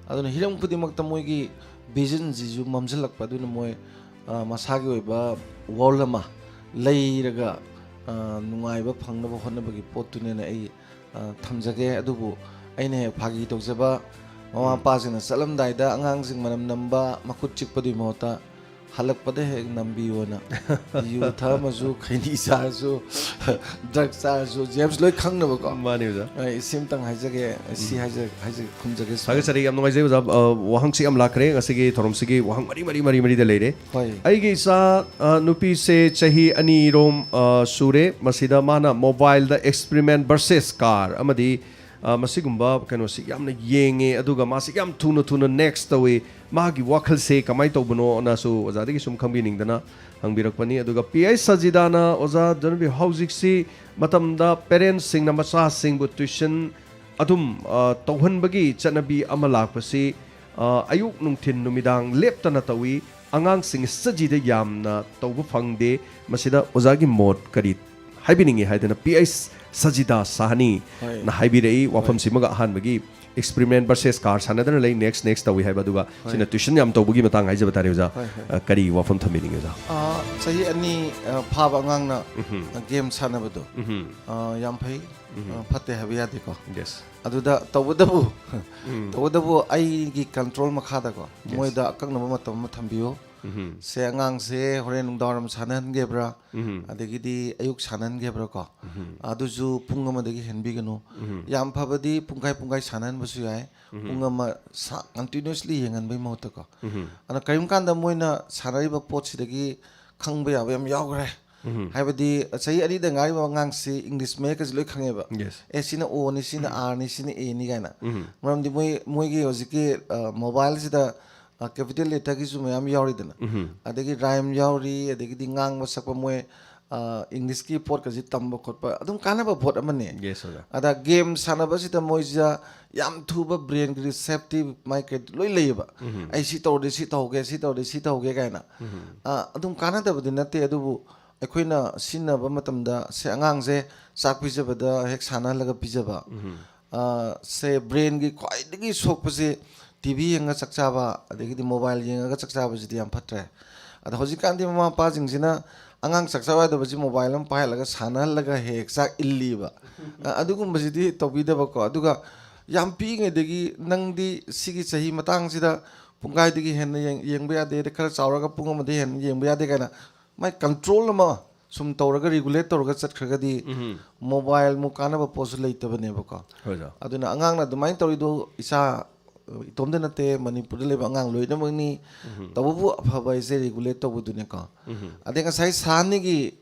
ꯑꯗꯨꯅ ꯍꯤꯔꯝ ꯈꯨꯗꯤꯡꯃꯛꯇ ꯃꯣꯏꯒꯤ vision ꯁꯤꯁꯨ ꯃꯝꯁꯤꯜꯂꯛꯄ, ꯑꯗꯨꯅ ꯃꯣꯏ, ꯑ, ꯃꯁꯥꯒꯤ ꯑꯣꯏꯕ world ꯑꯃ ꯂꯩꯔꯒ, ꯑ, ꯅꯨꯡꯉꯥꯏꯕ ꯐꯪꯅꯕ ꯍꯣꯠꯅꯕꯒꯤ ꯄꯣꯠꯇꯨꯅꯦꯅ ꯑꯩ, ꯑ, ꯊꯝꯖꯒꯦ꯫ ꯑꯗꯨꯕꯨ ꯑꯩꯅ ꯍꯦꯛ ꯐꯥꯒꯤ ꯇꯧꯖꯕ, ꯃꯃꯥ ꯃꯄꯥꯁꯤꯡꯅ ꯆꯠꯂꯝꯗꯥꯏꯗ ꯑꯉꯥꯡꯁꯤꯡ ꯃꯅꯝ ꯅꯝꯕ, ꯃꯈꯨꯠ ꯆꯤꯛꯄꯗꯨꯒꯤ ꯃꯍꯨꯠꯇ ꯍꯜꯂꯛꯄꯗ ꯍꯦꯛ ꯅꯝꯕꯤꯌꯣꯅ꯫ ꯌꯨ ꯊꯛꯑꯝꯃꯁꯨ, ꯈꯩꯅꯤ ꯆꯥꯔꯁꯨ, drug ꯆꯥꯔꯁꯨ, ꯖꯦꯝꯁ ꯂꯣꯏ ꯈꯪꯅꯕꯀꯣ꯫ ꯃꯥꯅꯤ ꯑꯣꯖꯥ꯫ ꯑꯩ ꯁꯤꯝꯇꯪ ꯍꯥꯏꯖꯒꯦ, ꯁꯤ ꯍꯥꯏꯖ-, ꯍꯥꯏꯖ-, ꯈꯨꯝꯖꯒꯦ꯫ ꯊꯥꯒꯠꯆꯔꯤ, ꯌꯥꯝ ꯅꯨꯡꯉꯥꯏꯖꯩ ꯑꯣꯖꯥ꯫ ꯑ, ꯋꯥꯍꯪꯁꯤ ꯌꯥꯝ ꯂꯥꯛꯈ꯭ꯔꯦ ꯉꯁꯤꯒꯤ ꯊꯧꯔꯝꯁꯤꯒꯤ ꯋꯥꯍꯪ ꯃꯔꯤ ꯃꯔꯤ ꯃꯔꯤ ꯃꯔꯤꯗ ꯂꯩꯔꯦ꯫ ꯍꯣꯏ꯫ ꯑꯩꯒꯤ ꯏꯆꯥ, ꯑ, ꯅꯨꯄꯤꯁꯦ ꯆꯍꯤ ꯑꯅꯤꯔꯣꯝ, ꯑ, ꯁꯨꯔꯦ꯫ ꯃꯁꯤꯗ ꯃꯥꯅ mobileꯗ Experiment versus Car ꯑꯃꯗꯤ, ꯑ, ꯃꯁꯤꯒꯨꯝꯕ ꯀꯩꯅꯣꯁꯤ ꯌꯥꯝꯅ ꯌꯦꯡꯉꯦ, ꯑꯗꯨꯒ ꯃꯥꯁꯤ ꯌꯥꯝ ꯊꯨꯅ ꯊꯨꯅ next ꯇꯧꯏ꯫ ꯃꯥꯒꯤ ꯋꯥꯈꯜꯁꯦ ꯀꯃꯥꯏꯅ ꯇꯧꯕꯅꯣꯅꯁꯨ ꯑꯣꯖꯥꯗꯒꯤ ꯁꯨꯝ ꯈꯪꯕꯤꯅꯤꯡꯗꯅ ꯍꯪꯕꯤꯔꯛꯄꯅꯤ꯫ ꯑꯗꯨꯒ ꯄꯤ ꯑꯩꯆ ꯁꯖꯤꯗꯥꯅ, ꯑꯣꯖꯥ ꯖꯅꯕꯤ, ꯍꯧꯖꯤꯛꯁꯤ ꯃꯇꯝꯗ parents ꯁꯤꯡꯅ ꯃꯆꯥꯁꯤꯡꯕꯨ tuition ꯑꯗꯨꯝ, ꯑ, ꯇꯧꯍꯟꯕꯒꯤ ꯆꯠꯅꯕꯤ ꯑꯃ ꯂꯥꯛꯄꯁꯤ, ꯑ, ꯑꯌꯨꯛ, ꯅꯨꯡꯊꯤꯟ, ꯅꯨꯃꯤꯗꯥꯡ ꯂꯦꯞꯇꯅ ꯇꯧꯏ꯫ ꯑꯉꯥꯡꯁꯤꯡ studyꯗ ꯌꯥꯝꯅ ꯇꯧꯕ ꯐꯪꯗꯦ꯫ ꯃꯁꯤꯗ ꯑꯣꯖꯥꯒꯤ ꯃꯣꯠ ꯀꯔꯤ ꯍꯥꯏꯕꯤꯅꯤꯡꯉꯤ ꯍꯥꯏꯗꯅ ꯄꯤ ꯑꯩꯆ ꯁꯖꯤꯗꯥ ꯁꯥꯍꯅꯤꯅ ꯍꯣꯏ꯫ ꯍꯥꯏꯕꯤꯔꯛꯏ꯫ ꯋꯥꯐꯝꯁꯤꯃꯒ ꯑꯍꯥꯟꯕꯒꯤ Experiment versus Car ꯁꯥꯟꯅꯗꯅ ꯂꯩ, next next ꯇꯧꯏ ꯍꯥꯏꯕ, ꯑꯗꯨꯒ ꯍꯣꯏ꯫ ꯁꯤꯅ tuition ꯌꯥꯝ ꯇꯧꯕꯒꯤ ꯃꯇꯥꯡ ꯍꯥꯏꯖꯕ ꯇꯥꯔꯦ ꯑꯣꯖꯥ꯫ ꯍꯣꯏ, ꯍꯣꯏ꯫ ꯑ, ꯀꯔꯤ ꯋꯥꯐꯝ ꯊꯝꯕꯤꯅꯤꯡꯉꯤ ꯑꯣꯖꯥ? ꯑ, ꯆꯍꯤ ꯑꯅꯤ, ꯑ, ꯐꯥꯕ ꯑꯉꯥꯡꯅ, ꯑ, game ꯁꯥꯟꯅꯕꯗꯣ, ꯑ, ꯌꯥꯝ ꯐꯩ, ꯑ, ꯐꯠꯇꯦ ꯍꯥꯏꯕ ꯌꯥꯗꯦꯀꯣ꯫ Yes. ꯑꯗꯨꯗ ꯇꯧꯕꯇꯕꯨ, ꯇꯧꯕꯇꯕꯨ ꯑꯩꯒꯤ control ꯃꯈꯥꯗꯀꯣ, Yes. ꯃꯣꯏꯗ ꯑꯀꯛꯅꯕ ꯃꯇꯝ ꯑꯃ ꯊꯝꯕꯤꯌꯨ꯫ ꯁꯦ, ꯑꯉꯥꯡꯁꯦ ꯍꯣꯔꯦꯟ ꯅꯨꯡꯗꯥꯡꯋꯥꯏꯔꯝ ꯁꯥꯟꯅꯍꯟꯒꯦꯕ꯭ꯔꯥ, ꯑꯗꯒꯤꯗꯤ ꯑꯌꯨꯛ ꯁꯥꯟꯅꯍꯟꯒꯦꯕ꯭ꯔꯥ ꯀꯣ, ꯑꯗꯨꯁꯨ ꯄꯨꯡ ꯑꯃꯗꯒꯤ ꯍꯦꯟꯕꯤꯒꯅꯨ꯫ ꯌꯥꯝ ꯐꯕꯗꯤ ꯄꯨꯡꯈꯥꯏ ꯄꯨꯡꯈꯥꯏ ꯁꯥꯟꯅꯍꯟꯕꯁꯨ ꯌꯥꯏ꯫ ꯄꯨꯡ ꯑꯃ ꯁꯥ-, continuously ꯌꯦꯡꯍꯟꯕꯒꯤ ꯃꯍꯨꯠꯇꯀꯣ꯫ ꯑꯗꯣ ꯀꯔꯤꯒꯨꯝꯕ ꯀꯥꯟꯗ ꯃꯣꯏꯅ ꯁꯥꯟꯅꯔꯤꯕ ꯄꯣꯠꯁꯤꯗꯒꯤ ꯈꯪꯕ ꯌꯥꯕ ꯌꯥꯝ ꯌꯥꯎꯈ꯭ꯔꯦ꯫ ꯍꯥꯏꯕꯗꯤ ꯆꯍꯤ ꯑꯅꯤꯗ ꯉꯥꯏꯔꯤꯕ ꯑꯉꯥꯡꯁꯤ English ꯃꯌꯦꯛꯀꯁꯦ ꯂꯣꯏ ꯈꯪꯉꯦꯕ꯫ Yes. ꯑꯦ, ꯁꯤꯅ O ꯅꯤ, ꯁꯤꯅ R ꯅꯤ, ꯁꯤꯅ A ꯅꯤ ꯀꯥꯏꯅ꯫ ꯃꯔꯝꯗꯤ ꯃꯣꯏ, ꯃꯣꯏꯒꯤ ꯍꯧꯖꯤꯛꯀꯤ, ꯑ, mobileꯁꯤꯗ ꯀꯦꯄꯤꯇꯦꯜ ꯂꯦꯇꯔꯒꯤꯁꯨ ꯃꯌꯥꯝ ꯌꯥꯎꯔꯤꯗꯅ, ꯎꯝ. ꯑꯗꯒꯤ ꯔꯥꯏꯝ ꯌꯥꯎꯔꯤ, ꯑꯗꯒꯤ ꯉꯥꯡꯕ ꯁꯛꯄ, ꯃꯣꯏ ꯏꯪꯂꯤꯁꯀꯤ ꯄꯣꯠꯀꯁꯤ ꯇꯝꯕ ꯈꯣꯠꯄ ꯑꯗꯨꯝ ꯀꯥꯟꯅꯕ ꯄꯣꯠ ꯑꯃꯅꯦ꯫ Yes, ꯑꯣꯖꯥ. ꯑꯗ ꯒꯦꯝ ꯁꯥꯟꯅꯕꯁꯤꯗ ꯃꯣꯏꯁꯤꯗ ꯌꯥꯝ ꯊꯨꯕ ꯕ꯭ꯔꯦꯟꯒꯤ ꯔꯤꯁꯦꯞꯇꯤꯞ ꯃꯥꯏꯀꯩ ꯂꯣꯏ ꯂꯩꯌꯦꯕ꯫ ꯑꯩ ꯁꯤ ꯇꯧꯔꯗꯤ ꯁꯤ ꯇꯧꯒꯦ, ꯁꯤ ꯇꯧꯔꯗꯤ ꯁꯤ ꯇꯧꯒꯦ ꯀꯥꯏꯅ꯫ ꯑ, ꯑꯗꯨꯝ ꯀꯥꯟꯅꯗꯕꯗꯤ ꯅꯠꯇꯦ, ꯑꯗꯨꯕꯨ ꯑꯩꯈꯣꯏꯅ ꯁꯤꯖꯤꯟꯅꯕ ꯃꯇꯝꯗ ꯁꯦ, ꯑꯉꯥꯡꯁꯦ ꯆꯥꯛ ꯄꯤꯖꯕꯗ ꯍꯦꯛ ꯁꯥꯟꯅꯍꯜꯂꯒ ꯄꯤꯖꯕ, ꯑ, ꯁꯦ, ꯕ꯭ꯔꯦꯟꯒꯤ ꯈ꯭ꯋꯥꯏꯗꯒꯤ ꯁꯣꯛꯄꯁꯦ ꯇꯤ ꯚꯤ ꯌꯦꯡꯉ ꯆꯥꯛ ꯆꯥꯕ, ꯑꯗꯒꯤꯗꯤ ꯃꯣꯕꯥꯏꯜ ꯌꯦꯡꯉꯒ ꯆꯥꯛ ꯆꯥꯕꯁꯤꯗꯤ ꯌꯥꯝ ꯐꯠꯇ꯭ꯔꯦ꯫ ꯑꯗꯣ ꯍꯧꯖꯤꯛꯀꯥꯟꯗꯤ ꯃꯃꯥ ꯃꯄꯥꯁꯤꯡꯁꯤꯅ ꯑꯉꯥꯡ ꯆꯥꯛ ꯆꯥꯕ ꯌꯥꯗꯕꯁꯤ ꯃꯣꯕꯥꯏꯜ ꯑꯃ ꯄꯥꯏꯍꯜꯂꯒ ꯁꯥꯟꯅꯍꯜꯂꯒ ꯍꯦꯛ ꯍꯦꯛ ꯆꯥꯛ ꯏꯜꯂꯤꯕ꯫ ꯑ, ꯑꯗꯨꯒꯨꯝꯕꯁꯤꯗꯤ ꯇꯧꯕꯤꯗꯕꯀꯣ꯫ ꯑꯗꯨꯒ ꯌꯥꯝ ꯄꯤꯛꯏꯉꯩꯗꯒꯤ ꯅꯪꯗꯤ ꯁꯤꯒꯤ ꯆꯍꯤ ꯃꯇꯥꯡꯁꯤꯗ ꯄꯨꯡꯈꯥꯏꯗꯒꯤ ꯍꯦꯟꯅ ꯌꯦꯡ-, ꯌꯦꯡꯕ ꯌꯥꯗꯦ, ꯑꯗꯩ ꯈꯔ ꯆꯥꯎꯔꯒ ꯄꯨꯡ ꯑꯃꯗꯒꯤ ꯍꯦꯟꯅ ꯌꯦꯡꯕ ꯌꯥꯗꯦ ꯀꯥꯏꯅ ꯃꯥꯏ ꯀꯟꯇ꯭ꯔꯣꯜ ꯑꯃ ꯁꯨꯝ ꯇꯧꯔꯒ, ꯔꯤꯒꯨꯂꯦꯠ ꯇꯧꯔꯒ ꯆꯠꯈ꯭ꯔꯒꯗꯤ ꯃꯣꯕꯥꯏꯜꯃꯨꯛ ꯀꯥꯟꯅꯕ ꯄꯣꯠꯁꯨ ꯂꯩꯇꯕꯅꯦꯕꯀꯣ꯫ ꯍꯣꯏ, ꯑꯣꯖꯥ. ꯑꯗꯨꯅ ꯑꯉꯥꯡꯅ ꯑꯗꯨꯃꯥꯏꯅ ꯇꯧꯔꯤꯗꯣ ꯏꯆꯥ, ꯏꯇꯣꯝꯇ ꯅꯠꯇꯦ, ꯃꯅꯤꯄꯨꯔꯗ ꯂꯩꯕ ꯑꯉꯥꯡ ꯂꯣꯏꯅꯃꯛꯅꯤ꯫ ꯇꯧꯕꯕꯨ ꯑꯐꯕ ꯍꯥꯏꯁꯦ ꯔꯤꯒꯨꯂꯦꯠ ꯇꯧꯕꯗꯨꯅꯦꯀꯣ꯫ ꯑꯗꯩ ꯉꯁꯥꯏ ꯁꯥꯅꯤꯒꯤ,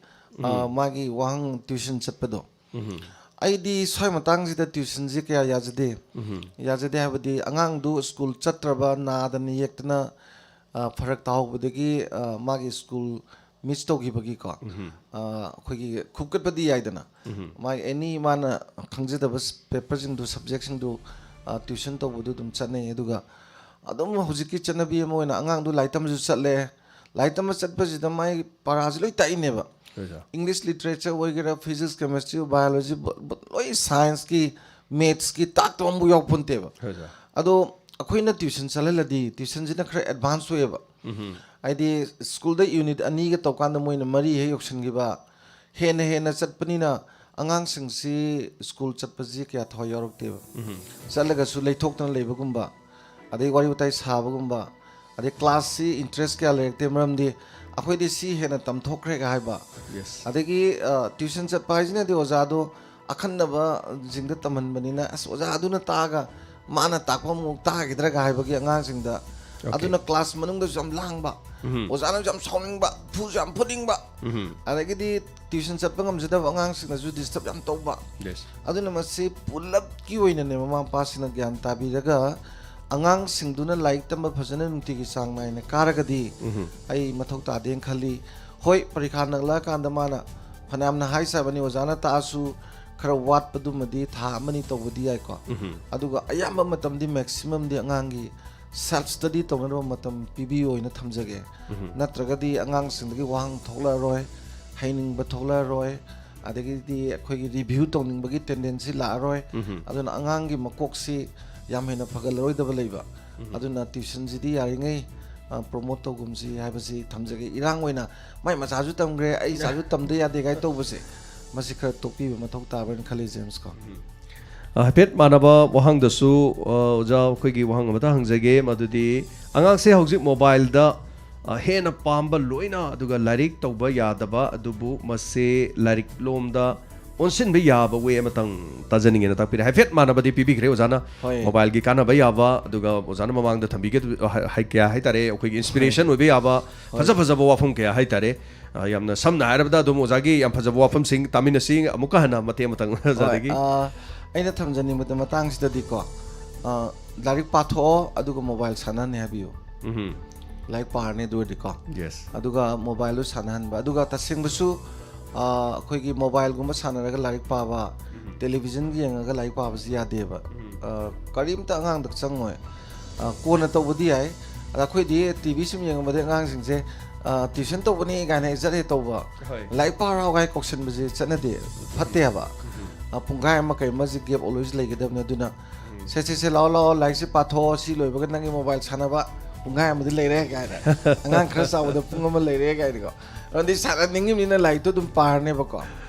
ꯑ, ꯃꯥꯒꯤ ꯋꯥꯍꯪ, ꯇ꯭ꯌꯨꯁꯟ ꯆꯠꯄꯗꯣ, ꯑꯩꯗꯤ ꯁ꯭ꯋꯥꯏ ꯃꯇꯥꯡꯁꯤꯗ ꯇ꯭ꯌꯨꯁꯟꯁꯤ ꯀꯌꯥ ꯌꯥꯖꯗꯦ꯫ ꯌꯥꯖꯗꯦ ꯍꯥꯏꯕꯗꯤ ꯑꯉꯥꯡꯗꯨ ꯁ꯭ꯀꯨꯜ ꯆꯠꯇ꯭ꯔꯕ, ꯅꯥꯗꯅ ꯌꯦꯛꯇꯅ, ꯑ, ꯐꯔꯛ ꯇꯥꯍꯧꯕꯗꯒꯤ, ꯑ, ꯃꯥꯒꯤ ꯁ꯭ꯀꯨꯜ ꯃꯤꯁ ꯇꯧꯈꯤꯕꯒꯤꯀꯣ, ꯑ, ꯑꯩꯈꯣꯏꯒꯤ ꯈꯨꯞꯀꯠꯄꯗꯤ ꯌꯥꯏꯗꯅ, ꯃꯥꯒꯤ ꯑꯦꯅꯤ ꯃꯥꯅ ꯈꯪꯖꯗꯕ ꯄꯦꯄꯔꯁꯤꯡꯗꯨ, ꯁꯕꯖꯦꯛꯁꯤꯡꯗꯨ, ꯑ, ꯇ꯭ꯌꯨꯁꯟ ꯇꯧꯕꯗꯨ ꯑꯗꯨꯝ ꯆꯠꯅꯩ꯫ ꯑꯗꯨꯒ ꯑꯗꯨꯝ ꯍꯧꯖꯤꯛꯀꯤ ꯆꯠꯅꯕꯤ ꯑꯃ ꯑꯣꯏꯅ ꯑꯉꯥꯡꯗꯨ ꯂꯥꯏꯔꯤꯛ ꯇꯝꯕꯁꯨ ꯆꯠꯂꯦ꯫ ꯂꯥꯏꯔꯤꯛ ꯇꯝꯕ ꯆꯠꯄꯁꯤꯗ ꯃꯥꯒꯤ ꯄꯔꯥꯁꯤ ꯂꯣꯏ ꯇꯥꯛꯏꯅꯦꯕ꯫ ꯍꯣꯏ, ꯁꯥꯔ. ꯏꯪꯂꯤꯁ ꯂꯤꯇꯔꯦꯆꯔ ꯑꯣꯏꯒꯦꯔꯥ, ꯐꯤꯖꯤꯛꯁ, ꯀꯦꯃꯦꯁꯇ꯭ꯔꯤ, ꯕꯥꯏꯑꯣꯂꯣꯖꯤ, ꯕ-, ꯕ-, ꯂꯣꯏ ꯁꯥꯏꯟꯁꯀꯤ, ꯃꯦꯠꯁꯀꯤ ꯇꯥꯛꯇꯕ ꯑꯃꯐꯥꯎ ꯌꯥꯎꯄꯣꯟꯇꯦꯕ꯫ ꯍꯣꯏ, ꯁꯥꯔ. ꯑꯗꯣ ꯑꯩꯈꯣꯏꯅ ꯇ꯭ꯌꯨꯁꯟ ꯆꯠꯍꯜꯂꯗꯤ, ꯇ꯭ꯌꯨꯁꯟꯁꯤꯅ ꯈꯔ ꯑꯦꯗꯚꯥꯟꯁ ꯑꯣꯏꯌꯦꯕ꯫ ꯍꯥꯏꯗꯤ ꯁ꯭ꯀꯨꯜꯗ ꯌꯨꯅꯤꯠ ꯑꯅꯤꯒ ꯇꯧꯀꯥꯟꯗ ꯃꯣꯏꯅ ꯃꯔꯤ ꯍꯦꯛ ꯌꯧꯁꯟꯈꯤꯕ, ꯍꯦꯟꯅ ꯍꯦꯟꯅ ꯆꯠꯄꯅꯤꯅ ꯑꯉꯥꯡꯁꯤꯡꯁꯤ ꯁ꯭ꯀꯨꯜ ꯆꯠꯄꯁꯤ ꯀꯌꯥ ꯊꯋꯥꯏ ꯌꯥꯎꯔꯛꯇꯦꯕ꯫ ꯆꯠꯂꯒꯁꯨ ꯂꯩꯊꯣꯛꯇꯅ ꯂꯩꯕꯒꯨꯝꯕ, ꯑꯗꯩ ꯋꯥꯔꯤ ꯋꯥꯇꯥꯏ ꯁꯥꯕꯒꯨꯝꯕ, ꯑꯗꯩ ꯀ꯭ꯂꯥꯁꯁꯤ ꯏꯟꯇꯔꯦꯁ ꯀꯌꯥ ꯂꯩꯔꯛꯇꯦ, ꯃꯔꯝꯗꯤ ꯑꯩꯈꯣꯏꯗꯤ ꯁꯤ ꯍꯦꯟꯅ ꯇꯝꯊꯣꯛꯈ꯭ꯔꯦꯒ ꯍꯥꯏꯕ꯫ Yes. ꯑꯗꯒꯤ, ꯑ, ꯇ꯭ꯌꯨꯁꯟ ꯆꯠꯄ ꯍꯥꯏꯁꯤꯅꯗꯤ ꯑꯣꯖꯥꯗꯣ ꯑꯈꯟꯅꯕꯁꯤꯡꯗ ꯇꯝꯍꯟꯕꯅꯤꯅ, "ꯑꯁ, ꯑꯣꯖꯥ ꯑꯗꯨꯅ ꯇꯥꯛꯑꯒ ꯃꯥꯅ ꯇꯥꯛꯄ ꯑꯃꯨꯛ ꯇꯥꯈꯤꯗ꯭ꯔꯒ" ꯍꯥꯏꯕꯒꯤ ꯑꯉꯥꯡꯁꯤꯡꯗ꯫ Okay. ꯑꯗꯨꯅ ꯀ꯭ꯂꯥꯁ ꯃꯅꯨꯡꯗꯁꯨ ꯌꯥꯝ ꯂꯥꯡꯕ, ꯑꯣꯖꯥꯅꯁꯨ ꯌꯥꯝ ꯁꯥꯎꯅꯤꯡꯕ, ꯐꯨꯁꯨ ꯌꯥꯝ ꯐꯨꯅꯤꯡꯕ, ꯑꯗꯒꯤꯗꯤ ꯇ꯭ꯌꯨꯁꯟ ꯆꯠꯄ ꯉꯝꯖꯗꯕ ꯑꯉꯥꯡꯁꯤꯡꯅꯁꯨ ꯗꯤꯁꯇꯔꯕ ꯌꯥꯝ ꯇꯧꯕ꯫ Yes. ꯑꯗꯨꯅ ꯃꯁꯤ ꯄꯨꯂꯞꯀꯤ ꯑꯣꯏꯅꯅꯦ ꯃꯃꯥ ꯃꯄꯥꯁꯤꯡꯅ ꯒ꯭ꯌꯥꯟ ꯇꯥꯕꯤꯔꯒ, ꯑꯉꯥꯡꯁꯤꯡꯗꯨꯅ ꯂꯥꯏꯔꯤꯛ ꯇꯝꯕ ꯐꯖꯅ ꯅꯨꯡꯇꯤꯒꯤ ꯆꯥꯡ ꯅꯥꯏꯅ ꯀꯥꯔꯒꯗꯤ ꯑꯩ ꯃꯊꯧ ꯇꯥꯗꯦꯅ ꯈꯜꯂꯤ꯫ ꯍꯣꯏ, ꯄꯔꯤꯈꯥ ꯅꯛꯂꯛꯑꯀꯥꯟꯗ ꯃꯥꯅ ꯐꯅꯌꯥꯝꯅ ꯍꯥꯏ ꯁꯥꯕꯅꯤ, ꯑꯣꯖꯥꯅ ꯇꯥꯛꯑꯁꯨ ꯈꯔ ꯋꯥꯠꯄꯗꯨꯃꯗꯤ ꯊꯥ ꯑꯃꯅꯤ ꯇꯧꯕꯗꯤ ꯌꯥꯏꯀꯣ꯫ ꯑꯗꯨꯒ ꯑꯌꯥꯝꯕ ꯃꯇꯝꯗꯤ, ꯃꯦꯛꯁꯤꯃꯝꯗꯤ ꯑꯉꯥꯡꯒꯤ ꯁꯦꯜꯐ ꯁ꯭ꯇꯗꯤ ꯇꯧꯅꯅꯕ ꯃꯇꯝ ꯄꯤꯕꯤꯌꯨ ꯍꯥꯏꯅ ꯊꯝꯖꯒꯦ꯫ ꯅꯠꯇ꯭ꯔꯒꯗꯤ ꯑꯉꯥꯡꯁꯤꯡꯗꯒꯤ ꯋꯥꯍꯪ ꯊꯣꯛꯂꯛꯑꯔꯣꯏ, ꯍꯩꯅꯤꯡꯕ ꯊꯣꯛꯂꯛꯑꯔꯣꯏ, ꯑꯗꯒꯤꯗꯤ ꯑꯩꯈꯣꯏꯒꯤ ꯔꯤꯚ꯭ꯌꯨ ꯇꯧꯅꯤꯡꯕꯒꯤ ꯇꯦꯟꯗꯦꯟꯁꯤ ꯂꯥꯛꯑꯔꯣꯏ꯫ ꯑꯗꯨꯅ ꯑꯉꯥꯡꯒꯤ ꯃꯀꯣꯛꯁꯤ ꯌꯥꯝ ꯍꯦꯟꯅ ꯐꯒꯠꯂꯔꯣꯏꯗꯕ ꯂꯩꯕ꯫ ꯑꯗꯨꯅ ꯇ꯭ꯌꯨꯁꯟꯁꯤꯗꯤ ꯌꯥꯔꯤꯉꯩ ꯄ꯭ꯔꯣꯃꯣꯠ ꯇꯧꯒꯨꯝꯁꯤ ꯍꯥꯏꯕꯁꯤ ꯊꯝꯖꯒꯦ꯫ ꯏꯔꯥꯡ ꯑꯣꯏꯅ ꯃꯥꯏ ꯃꯆꯥꯁꯨ ꯇꯝꯈ꯭ꯔꯦ, ꯑꯩ ꯏꯆꯥꯁꯨ ꯇꯝꯗ ꯌꯥꯗꯦ ꯀꯥꯏ ꯇꯧꯕꯁꯦ, ꯃꯁꯤ ꯈꯔ ꯇꯣꯛꯄꯤꯕ ꯃꯊꯧ ꯇꯥꯕ꯭ꯔꯅ ꯈꯜꯂꯤ, ꯖꯦꯝꯁ ꯀꯣ꯫ ꯑ, ꯍꯥꯏꯐꯦꯠ ꯃꯥꯟꯅꯕ ꯋꯥꯍꯪꯗꯁꯨ, ꯑ, ꯑꯣꯖꯥ, ꯑꯩꯈꯣꯏꯒꯤ ꯋꯥꯍꯪ ꯑꯃꯇ ꯍꯪꯖꯒꯦ꯫ ꯃꯗꯨꯗꯤ, ꯑꯉꯥꯡꯁꯦ ꯍꯧꯖꯤꯛ ꯃꯣꯕꯥꯏꯜꯗ, ꯑ, ꯍꯦꯟꯅ ꯄꯥꯝꯕ ꯂꯣꯏꯅ, ꯑꯗꯨꯒ ꯂꯥꯏꯔꯤꯛ ꯇꯧꯕ ꯌꯥꯗꯕ, ꯑꯗꯨꯕꯨ ꯃꯁꯦ ꯂꯥꯏꯔꯤꯛ ꯂꯣꯝꯗ ꯑꯣꯟꯁꯤꯟꯕ ꯌꯥꯕ ꯋꯦ ꯑꯃꯇꯪ ꯇꯥꯖꯅꯤꯡꯉꯦꯅ ꯇꯥꯛꯄꯤꯔꯦ꯫ ꯍꯥꯏꯐꯦꯠ ꯃꯥꯟꯅꯕꯗꯤ ꯄꯤꯕꯤꯈ꯭ꯔꯦ ꯑꯣꯖꯥꯅ꯫ ꯍꯣꯏ꯫ ꯃꯣꯕꯥꯏꯜꯒꯤ ꯀꯥꯟꯅꯕ ꯌꯥꯕ, ꯑꯗꯨꯒ ꯑꯣꯖꯥꯅ ꯃꯃꯥꯡꯗ ꯊꯝꯕꯤꯒꯗ-, ꯍꯥꯏ-, ꯍꯥꯏ-, ꯀꯌꯥ ꯍꯥꯏꯇꯥꯔꯦ, ꯑꯩꯈꯣꯏꯒꯤ ꯏꯟꯁꯄꯤꯔꯦꯁꯟ ꯑꯣꯏꯕ ꯌꯥꯕ, ꯐꯖ ꯐꯖꯕ ꯋꯥꯐꯝ ꯀꯌꯥ ꯍꯥꯏꯇꯥꯔꯦ꯫ ꯑ, ꯌꯥꯝꯅ ꯁꯝꯅ ꯍꯥꯏꯔꯕꯗ ꯑꯗꯨꯝ ꯑꯣꯖꯥꯒꯤ ꯌꯥꯝ ꯐꯖꯕ ꯋꯥꯐꯝꯁꯤꯡ ꯇꯥꯃꯤꯟꯅꯁꯤ꯫ ꯑꯃꯨꯛꯀ ꯍꯟꯅ ꯃꯇꯦꯛ ꯑꯃꯇꯪ ꯑꯣꯖꯥꯗꯒꯤ꯫ ꯑ, ꯑꯩꯅ ꯊꯝꯖꯅꯤꯡꯕꯗ ꯃꯇꯥꯡꯁꯤꯗꯗꯤꯀꯣ, ꯑ, ꯂꯥꯏꯔꯤꯛ ꯄꯥꯊꯣꯛꯑꯣ ꯑꯗꯨꯒ ꯃꯣꯕꯥꯏꯜ ꯁꯥꯟꯅꯍꯟꯅꯤ ꯍꯥꯏꯕꯤꯌꯨ꯫ ꯎꯝ꯫ ꯂꯥꯏꯔꯤꯛ ꯄꯥꯔꯅꯤ ꯑꯗꯨ ꯑꯣꯏꯔꯗꯤꯀꯣ꯫ Yes. ꯑꯗꯨꯒ ꯃꯣꯕꯥꯏꯜꯗꯨ ꯁꯥꯟꯅꯍꯟꯕ꯫ ꯑꯗꯨꯒ ꯇꯁꯦꯡꯕꯁꯨ, ꯑ, ꯑꯩꯈꯣꯏꯒꯤ ꯃꯣꯕꯥꯏꯜꯒꯨꯝꯕ ꯁꯥꯟꯅꯔꯒ ꯂꯥꯏꯔꯤꯛ ꯄꯥꯕ, ꯇꯦꯂꯤꯚꯤꯖꯟ ꯌꯦꯡꯉꯒ ꯂꯥꯏꯔꯤꯛ ꯄꯥꯕꯁꯤ ꯌꯥꯗꯦꯕ꯫ ꯑ, ꯀꯔꯤꯝꯇ ꯑꯉꯥꯡꯗ ꯆꯪꯉꯣꯏ꯫ ꯑ, ꯀꯣꯟꯅ ꯇꯧꯕꯗꯤ ꯌꯥꯏ꯫ ꯑꯗ ꯑꯩꯈꯣꯏꯗꯤ ꯇꯤ ꯚꯤ ꯁꯨꯝ ꯌꯦꯡꯉꯝꯕꯗꯤ ꯑꯉꯥꯡꯁꯤꯡꯁꯦ, ꯑ, ꯇ꯭ꯌꯨꯁꯟ ꯇꯧꯕꯅꯤ ꯀꯥꯏꯅ ꯍꯦꯛ ꯆꯠ ꯍꯦꯛ ꯇꯧꯕ꯫ ꯍꯣꯏ꯫ ꯂꯥꯏꯔꯤꯛ ꯄꯥꯔꯣ ꯀꯥꯏ ꯀꯧꯁꯟꯕꯁꯦ ꯆꯠꯅꯗꯦ, ꯐꯠꯇꯦ ꯍꯥꯏꯕ꯫ ꯑ, ꯄꯨꯡꯈꯥꯏ ꯑꯃ ꯀꯩ ꯑꯃꯁꯦ ꯒꯦꯞ ꯑꯣꯜꯋꯦꯁ ꯂꯩꯒꯗꯕꯅꯤ꯫ ꯑꯗꯨꯅ ꯁꯦ, ꯁꯦ, ꯁꯦ, ꯂꯥꯛꯑꯣ, ꯂꯥꯛꯑꯣ, ꯂꯥꯏꯔꯤꯛꯁꯦ ꯄꯥꯊꯣꯛꯑꯣ, ꯁꯤ ꯂꯣꯏꯕꯒ ꯅꯪꯒꯤ ꯃꯣꯕꯥꯏꯜ ꯁꯥꯟꯅꯕ ꯄꯨꯡꯈꯥꯏ ꯑꯃꯗꯤ ꯂꯩꯔꯦ ꯀꯥꯏꯅ꯫ ꯑꯉꯥꯡ ꯈꯔ ꯆꯥꯎꯕꯗ ꯄꯨꯡ ꯑꯃ ꯂꯩꯔꯦ ꯀꯥꯏꯅꯀꯣ꯫ ꯑꯗꯨꯗꯤ ꯁꯥꯟꯅꯅꯤꯡꯉꯤꯕꯅꯤꯅ ꯂꯥꯏꯔꯤꯛꯇꯣ ꯑꯗꯨꯝ ꯄꯥꯔꯅꯦꯕꯀꯣ꯫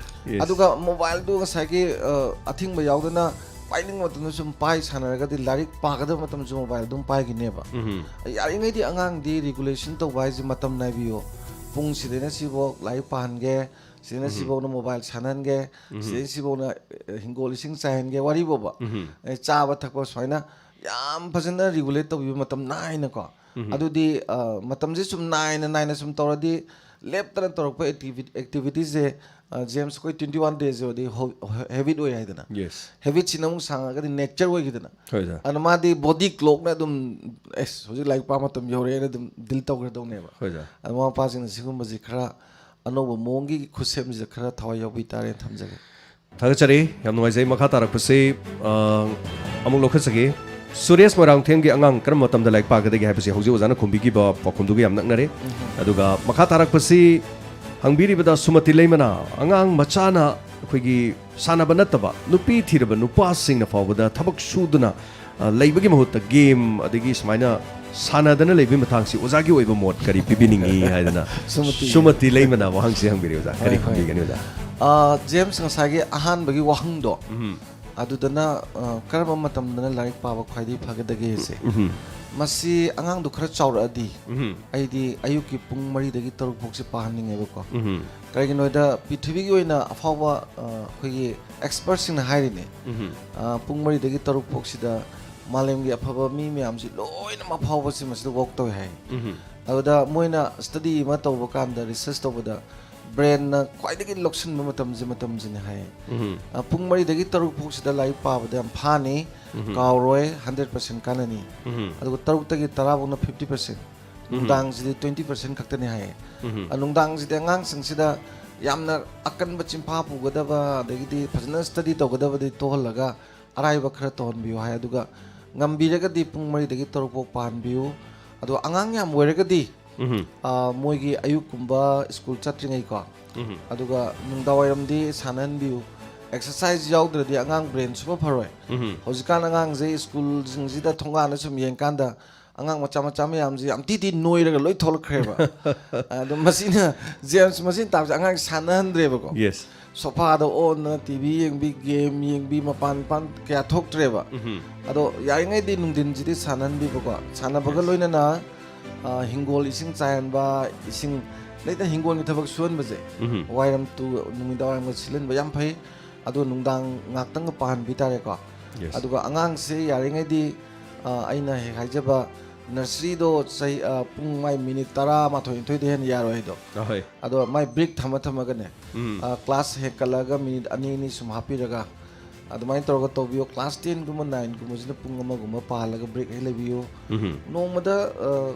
Yes. ꯑꯗꯨꯒ ꯃꯣꯕꯥꯏꯜꯗꯨ ꯉꯁꯥꯏꯒꯤ, ꯑ, ꯑꯊꯤꯡꯕ ꯌꯥꯎꯗꯅ ꯄꯥꯏꯅꯤꯡꯕ ꯃꯇꯝꯗ ꯁꯨꯝ ꯄꯥꯏ ꯁꯥꯟꯅꯔꯒꯗꯤ ꯂꯥꯏꯔꯤꯛ ꯄꯥꯒꯗꯕ ꯃꯇꯝꯁꯨ ꯃꯣꯕꯥꯏꯜ ꯑꯗꯨꯝ ꯄꯥꯏꯈꯤꯅꯦꯕ꯫ ꯌꯥꯔꯤꯉꯩꯗꯤ ꯑꯉꯥꯡꯗꯤ ꯔꯤꯒꯨꯂꯦꯁꯟ ꯇꯧꯕ ꯍꯥꯏꯁꯦ ꯃꯇꯝ ꯅꯥꯏꯕꯤꯌꯣ꯫ ꯄꯨꯡ ꯁꯤꯗꯩꯅ ꯁꯤꯐꯧ ꯂꯥꯏꯔꯤꯛ ꯄꯥꯍꯟꯒꯦ, ꯁꯤꯗꯩꯅ ꯁꯤꯐꯧꯅ ꯃꯣꯕꯥꯏꯜ ꯁꯥꯟꯅꯍꯟꯒꯦ, ꯁꯤꯗꯩꯅ ꯁꯤꯐꯧꯅ, ꯑ, ꯍꯤꯡꯒꯣꯜ ꯏꯁꯤꯡ ꯆꯥꯏꯍꯟꯒꯦ, ꯋꯥꯔꯤꯕꯣꯕ꯫ ꯑꯦ, ꯆꯥꯕ ꯊꯛꯄ ꯁꯨꯃꯥꯏꯅ ꯌꯥꯝ ꯐꯖꯅ ꯔꯤꯒꯨꯂꯦꯠ ꯇꯧꯕꯤꯕ ꯃꯇꯝ ꯅꯥꯏꯅꯀꯣ꯫ ꯑꯗꯨꯗꯤ, ꯑ, ꯃꯇꯝꯁꯦ ꯁꯨꯝ ꯅꯥꯏꯅ ꯅꯥꯏꯅ ꯁꯨꯝ ꯇꯧꯔꯗꯤ ꯂꯦꯞꯇꯅ ꯇꯧꯔꯛꯄ ꯑꯦꯛꯇꯤꯚꯤꯇꯤꯁꯦ, ꯖꯦꯝꯁ, ꯑꯩꯈꯣꯏ ꯇ꯭ꯋꯦꯟꯇꯤ ꯋꯥꯟ ꯗꯦꯖꯁꯦ ꯑꯣꯏꯗꯤ ꯍꯦꯕꯤꯠ ꯑꯣꯏ ꯍꯥꯏꯗꯅ, ꯌꯦꯁ ꯍꯦꯕꯤꯠꯁꯤꯅ ꯑꯃꯨꯛ ꯁꯥꯡꯉꯒꯗꯤ ꯅꯦꯆꯔ ꯑꯣꯏꯈꯤꯗꯅ, ꯍꯣꯏ ꯁꯥꯔ ꯑꯗꯨꯅ ꯃꯥꯗꯤ ꯕꯣꯗꯤ ꯀ꯭ꯂꯣꯛꯅ ꯑꯗꯨꯝ, ꯑꯦꯁ, ꯍꯧꯖꯤꯛ ꯂꯥꯏꯔꯤꯛ ꯄꯥꯕ ꯃꯇꯝ ꯌꯧꯔꯛꯑꯦꯅ ꯑꯗꯨꯝ ꯗꯤꯜ ꯇꯧꯈ꯭ꯔꯗꯧꯅꯦꯕ꯫ ꯍꯣꯏ ꯁꯥꯔ ꯑꯗꯨ ꯃꯃꯥ ꯃꯄꯥꯁꯤꯡꯅ ꯁꯤꯒꯨꯝꯕꯁꯤ ꯈꯔ ꯑꯅꯧꯕ ꯃꯑꯣꯡꯒꯤ ꯈꯨꯠꯁꯦꯝꯁꯤꯗ ꯈꯔ ꯊꯋꯥꯏ ꯌꯥꯎꯕꯤ ꯇꯥꯔꯦꯅ ꯊꯝꯖꯒꯦ꯫ ꯊꯥꯒꯠꯆꯔꯤ꯫ ꯌꯥꯝ ꯅꯨꯡꯉꯥꯏꯖꯩ꯫ ꯃꯈꯥ ꯇꯥꯔꯛꯄꯁꯤ ꯑ, ꯑꯃꯨꯛ ꯂꯧꯈꯠꯆꯒꯦ꯫ ꯁꯨꯔꯦꯁ ꯃꯣꯏꯔꯥꯡꯊꯦꯝꯒꯤ "ꯑꯉꯥꯡ ꯀꯔꯝꯕ ꯃꯇꯝꯗ ꯂꯥꯏꯔꯤꯛ ꯄꯥꯒꯗꯒꯦ?" ꯍꯥꯏꯕꯁꯤ ꯍꯧꯖꯤꯛ ꯑꯣꯖꯥꯅ ꯈꯨꯝꯕꯤꯈꯤꯕ ꯄꯥꯎꯈꯨꯝꯗꯨꯒ ꯌꯥꯝ ꯅꯛꯅꯔꯦ꯫ ꯑꯗꯨꯒ ꯃꯈꯥ ꯇꯥꯔꯛꯄꯁꯤ ꯍꯪꯕꯤꯔꯤꯕꯗ ꯁꯨꯃꯇꯤ ꯂꯩꯃꯅ, "ꯑꯉꯥꯡ ꯃꯆꯥꯅ ꯑꯩꯈꯣꯏꯒꯤ ꯁꯥꯟꯅꯕ ꯅꯠꯇꯕ ꯅꯨꯄꯤ ꯊꯤꯔꯕ ꯅꯨꯄꯥꯁꯤꯡꯅ ꯐꯥꯎꯕꯗ ꯊꯕꯛ ꯁꯨꯗꯨꯅ, ꯑ, ꯂꯩꯕꯒꯤ ꯃꯍꯨꯠꯇ ꯒꯦꯝ ꯑꯗꯒꯤ ꯁꯨꯃꯥꯏꯅ ꯁꯥꯟꯅꯗꯅ ꯂꯩꯕꯒꯤ ꯃꯇꯥꯡꯁꯤ ꯑꯣꯖꯥꯒꯤ ꯑꯣꯏꯕ ꯃꯣꯠ ꯀꯔꯤ ꯄꯤꯕꯤꯅꯤꯡꯉꯤ?" ꯍꯥꯏꯗꯅ ꯁꯨꯃꯇꯤ꯫ ꯁꯨꯃꯇꯤ ꯂꯩꯃꯅ ꯋꯥꯍꯪꯁꯤ ꯍꯪꯕꯤꯔꯤ ꯑꯣꯖꯥ꯫ ꯀꯔꯤ ꯍꯣꯏ, ꯍꯣꯏ꯫ ꯈꯨꯝꯕꯤꯒꯅꯤ ꯑꯣꯖꯥ? ꯑ, ꯖꯦꯝꯁ, ꯉꯁꯥꯏꯒꯤ ꯑꯍꯥꯟꯕꯒꯤ ꯋꯥꯍꯪꯗꯣ, ꯎꯝ ꯑꯗꯨꯗꯅ, ꯑ, ꯀꯔꯝꯕ ꯃꯇꯝꯗꯅ ꯂꯥꯏꯔꯤꯛ ꯄꯥꯕ ꯈ꯭ꯋꯥꯏꯗꯒꯤ ꯐꯒꯗꯒꯦꯁꯦ? ꯎꯝ ꯃꯁꯤ ꯑꯉꯥꯡꯗꯣ ꯈꯔ ꯆꯥꯎꯔꯛꯑꯗꯤ ꯎꯝ ꯑꯩꯗꯤ ꯑꯌꯨꯛꯀꯤ ꯄꯨꯡ ꯃꯔꯤꯗꯒꯤ ꯇꯔꯨꯛ ꯐꯥꯎꯁꯦ ꯄꯥꯍꯟꯅꯤꯡꯉꯦꯕꯀꯣ꯫ ꯎꯝ ꯀꯔꯤꯒꯤꯅꯣꯗ ꯄ꯭ꯔꯤꯊꯤꯕꯤꯒꯤ ꯑꯣꯏꯅ ꯑꯐꯥꯎꯕ, ꯑ, ꯑꯩꯈꯣꯏꯒꯤ ꯑꯦꯛꯁꯄꯔꯠꯁꯤꯡꯅ ꯍꯥꯏꯔꯤꯅꯦ, ꯎꯝ ꯑ, ꯄꯨꯡ ꯃꯔꯤꯗꯒꯤ ꯇꯔꯨꯛ ꯐꯥꯎꯁꯤꯗ ꯃꯥꯂꯦꯝꯒꯤ ꯑꯐꯕ ꯃꯤ ꯃꯌꯥꯝꯁꯤ ꯂꯣꯏꯅꯃꯛ ꯑꯐꯥꯎꯕꯁꯤ ꯃꯁꯤꯗ ꯋꯥꯛ ꯇꯧꯋꯦ ꯍꯥꯏ꯫ ꯎꯝ ꯑꯗꯨꯗ ꯃꯣꯏꯅ ꯁ꯭ꯇꯗꯤ ꯑꯃ ꯇꯧꯕ ꯀꯥꯟꯗ, ꯔꯤꯁꯔꯁ ꯇꯧꯕꯗ, ꯕ꯭ꯔꯦꯟꯅ ꯈ꯭ꯋꯥꯏꯗꯒꯤ ꯂꯧꯁꯤꯟꯕ ꯃꯇꯝꯁꯦ, ꯃꯇꯝꯁꯤꯅꯦ ꯍꯥꯏꯌꯦ꯫ ꯎꯝ ꯑ, ꯄꯨꯡ ꯃꯔꯤꯗꯒꯤ ꯇꯔꯨꯛ ꯐꯥꯎꯁꯤꯗ ꯂꯥꯏꯔꯤꯛ ꯄꯥꯕꯗ ꯌꯥꯝ ꯐꯥꯅꯤ, ꯎꯝ ꯀꯥꯎꯔꯣꯏ, ꯍꯟꯗ꯭ꯔꯦꯠ ꯄꯥꯔꯁꯦꯟ ꯀꯥꯟꯅꯅꯤ꯫ ꯎꯝ ꯑꯗꯨꯒ ꯇꯔꯨꯛꯇꯒꯤ ꯇꯔꯥ ꯐꯥꯎꯅ ꯐꯤꯐꯇꯤ ꯄꯥꯔꯁꯦꯟ, ꯅꯨꯡꯗꯥꯡꯁꯤꯗꯤ ꯇ꯭ꯋꯦꯟꯇꯤ ꯄꯥꯔꯁꯦꯟ ꯈꯛꯇꯅꯤ ꯍꯥꯏꯌꯦ꯫ ꯎꯝ ꯑ, ꯅꯨꯡꯗꯥꯡꯁꯤꯗꯤ ꯑꯉꯥꯡꯁꯤꯡꯁꯤꯗ ꯌꯥꯝꯅ ꯑꯀꯟꯕ ꯆꯤꯟꯐꯥ ꯄꯨꯒꯗꯕ, ꯑꯗꯒꯤꯗꯤ ꯐꯖꯅ ꯁ꯭ꯇꯗꯤ ꯇꯧꯒꯗꯕꯗꯤ ꯇꯣꯛꯍꯜꯂꯒ ꯑꯔꯥꯏꯕ ꯈꯔ ꯇꯧꯍꯟꯕꯤꯌꯨ ꯍꯥꯏ꯫ ꯑꯗꯨꯒ ꯉꯝꯕꯤꯔꯒꯗꯤ ꯄꯨꯡ ꯃꯔꯤꯗꯒꯤ ꯇꯔꯨꯛ ꯐꯥꯎ ꯄꯥꯍꯟꯕꯤꯌꯨ꯫ ꯑꯗꯨꯒ ꯑꯉꯥꯡ ꯌꯥꯝ ꯑꯣꯏꯔꯒꯗꯤ, ꯎꯝ ꯑ, ꯃꯣꯏꯒꯤ ꯑꯌꯨꯛꯀꯨꯝꯕ ꯁ꯭ꯀꯨꯜ ꯆꯠꯇ꯭ꯔꯤꯉꯩꯀꯣ, ꯎꯝ ꯑꯗꯨꯒ ꯅꯨꯡꯗꯥꯡꯋꯥꯏꯔꯝꯗꯤ ꯁꯥꯟꯅꯍꯟꯕꯤꯌꯨ꯫ ꯑꯦꯛꯁꯔꯁꯥꯏꯁ ꯌꯥꯎꯗ꯭ꯔꯗꯤ ꯑꯉꯥꯡ ꯕ꯭ꯔꯦꯟ ꯁꯨꯡꯐ ꯐꯔꯣꯏ꯫ ꯎꯝ ꯍꯧꯖꯤꯛꯀꯥꯟ ꯑꯉꯥꯡꯁꯦ ꯁ꯭ꯀꯨꯜꯁꯤꯡꯁꯤꯗ ꯊꯣꯡꯒꯥꯟꯗ ꯁꯨꯝ ꯌꯦꯡꯀꯥꯟꯗ, ꯑꯉꯥꯡ ꯃꯆꯥ ꯃꯆꯥ ꯃꯌꯥꯝꯁꯤ ꯌꯥꯝ ꯊꯤ ꯊꯤ ꯅꯣꯏꯔꯒ ꯂꯣꯏ ꯊꯣꯛꯂꯛꯈ꯭ꯔꯦꯕ꯫ ꯑꯗꯣ ꯃꯁꯤꯅ, ꯖꯦꯝꯁ, ꯃꯁꯤꯅ ꯇꯥꯛꯄꯁꯦ ꯑꯉꯥꯡ ꯁꯥꯟꯅꯍꯟꯗ꯭ꯔꯦꯕꯀꯣ꯫ ꯌꯦꯁ ꯁꯣꯐꯥꯗ ꯑꯣꯟꯗꯅ ꯇꯤ ꯚꯤ ꯌꯦꯡꯕꯤ, ꯒꯦꯝ ꯌꯦꯡꯕꯤ, ꯃꯄꯥꯟ ꯃꯄꯥꯟ ꯀꯌꯥ ꯊꯣꯛꯇ꯭ꯔꯦꯕ꯫ ꯎꯝ ꯑꯗꯣ ꯌꯥꯔꯤꯉꯩꯗꯤ ꯅꯨꯡꯊꯤꯟꯁꯤꯗꯤ ꯁꯥꯟꯅꯍꯟꯕꯤꯕꯀꯣ꯫ ꯁꯥꯟꯅꯕꯒ ꯂꯣꯏꯅꯅ, ꯑ, ꯍꯤꯡꯒꯣꯜ ꯏꯁꯤꯡ ꯆꯥꯏꯍꯟꯕ, ꯏꯁꯤꯡ, ꯂꯩꯇ ꯍꯤꯡꯒꯣꯜꯒꯤ ꯊꯕꯛ ꯁꯨꯍꯟꯕꯁꯦ, ꯎꯝ ꯋꯥꯏꯔꯝ ꯇꯨ ꯅꯨꯃꯤꯗꯥꯡ ꯋꯥꯏꯔꯝꯒ ꯁꯤꯜꯍꯟꯕ ꯌꯥꯝ ꯐꯩ꯫ ꯑꯗꯣ ꯅꯨꯡꯗꯥꯡ ꯉꯥꯛꯇꯪꯒ ꯄꯥꯍꯟꯕꯤ ꯇꯥꯔꯦꯀꯣ꯫ ꯌꯦꯁ ꯑꯗꯨꯒ ꯑꯉꯥꯡꯁꯦ ꯌꯥꯔꯤꯉꯩꯗꯤ, ꯑ, ꯑꯩꯅ ꯍꯦꯛ ꯍꯥꯏꯖꯕ, ꯅꯔꯁꯔꯤꯗꯣ ꯆꯍꯤ, ꯑ, ꯄꯨꯡ ꯃꯥꯏ ꯃꯤꯅꯤꯠ ꯇꯔꯥꯃꯥꯊꯣꯏ ꯅꯤꯊꯣꯏꯗꯩ ꯍꯦꯟꯅ ꯌꯥꯔꯣꯏ ꯍꯥꯏꯗꯣ꯫ ꯑꯍꯣꯏ꯫ ꯑꯗꯣ ꯃꯥꯏ ꯕ꯭ꯔꯦꯛ ꯊꯝꯃ ꯊꯝꯃꯒꯅꯦ, ꯎꯝ꯫ ꯑ, ꯀ꯭ꯂꯥꯁ ꯍꯦꯟꯀꯠꯂꯒ ꯃꯤꯅꯤꯠ ꯑꯅꯤ ꯑꯅꯤ ꯁꯨꯝ ꯍꯥꯞꯄꯤꯔꯒ ꯑꯗꯨꯃꯥꯏꯅ ꯇꯧꯔꯒ ꯇꯧꯕꯤꯌꯣ꯫ ꯀ꯭ꯂꯥꯁ ꯇꯦꯟꯒꯨꯝꯕ ꯅꯥꯏꯟꯒꯨꯝꯕꯁꯤꯅ ꯄꯨꯡ ꯑꯃꯒꯨꯝꯕ ꯄꯥꯍꯜꯂꯒ ꯕ꯭ꯔꯦꯛ ꯍꯦꯛ ꯂꯩꯕꯤꯌꯨ꯫ ꯎꯝ꯫ ꯅꯣꯡꯃꯗ, ꯑ,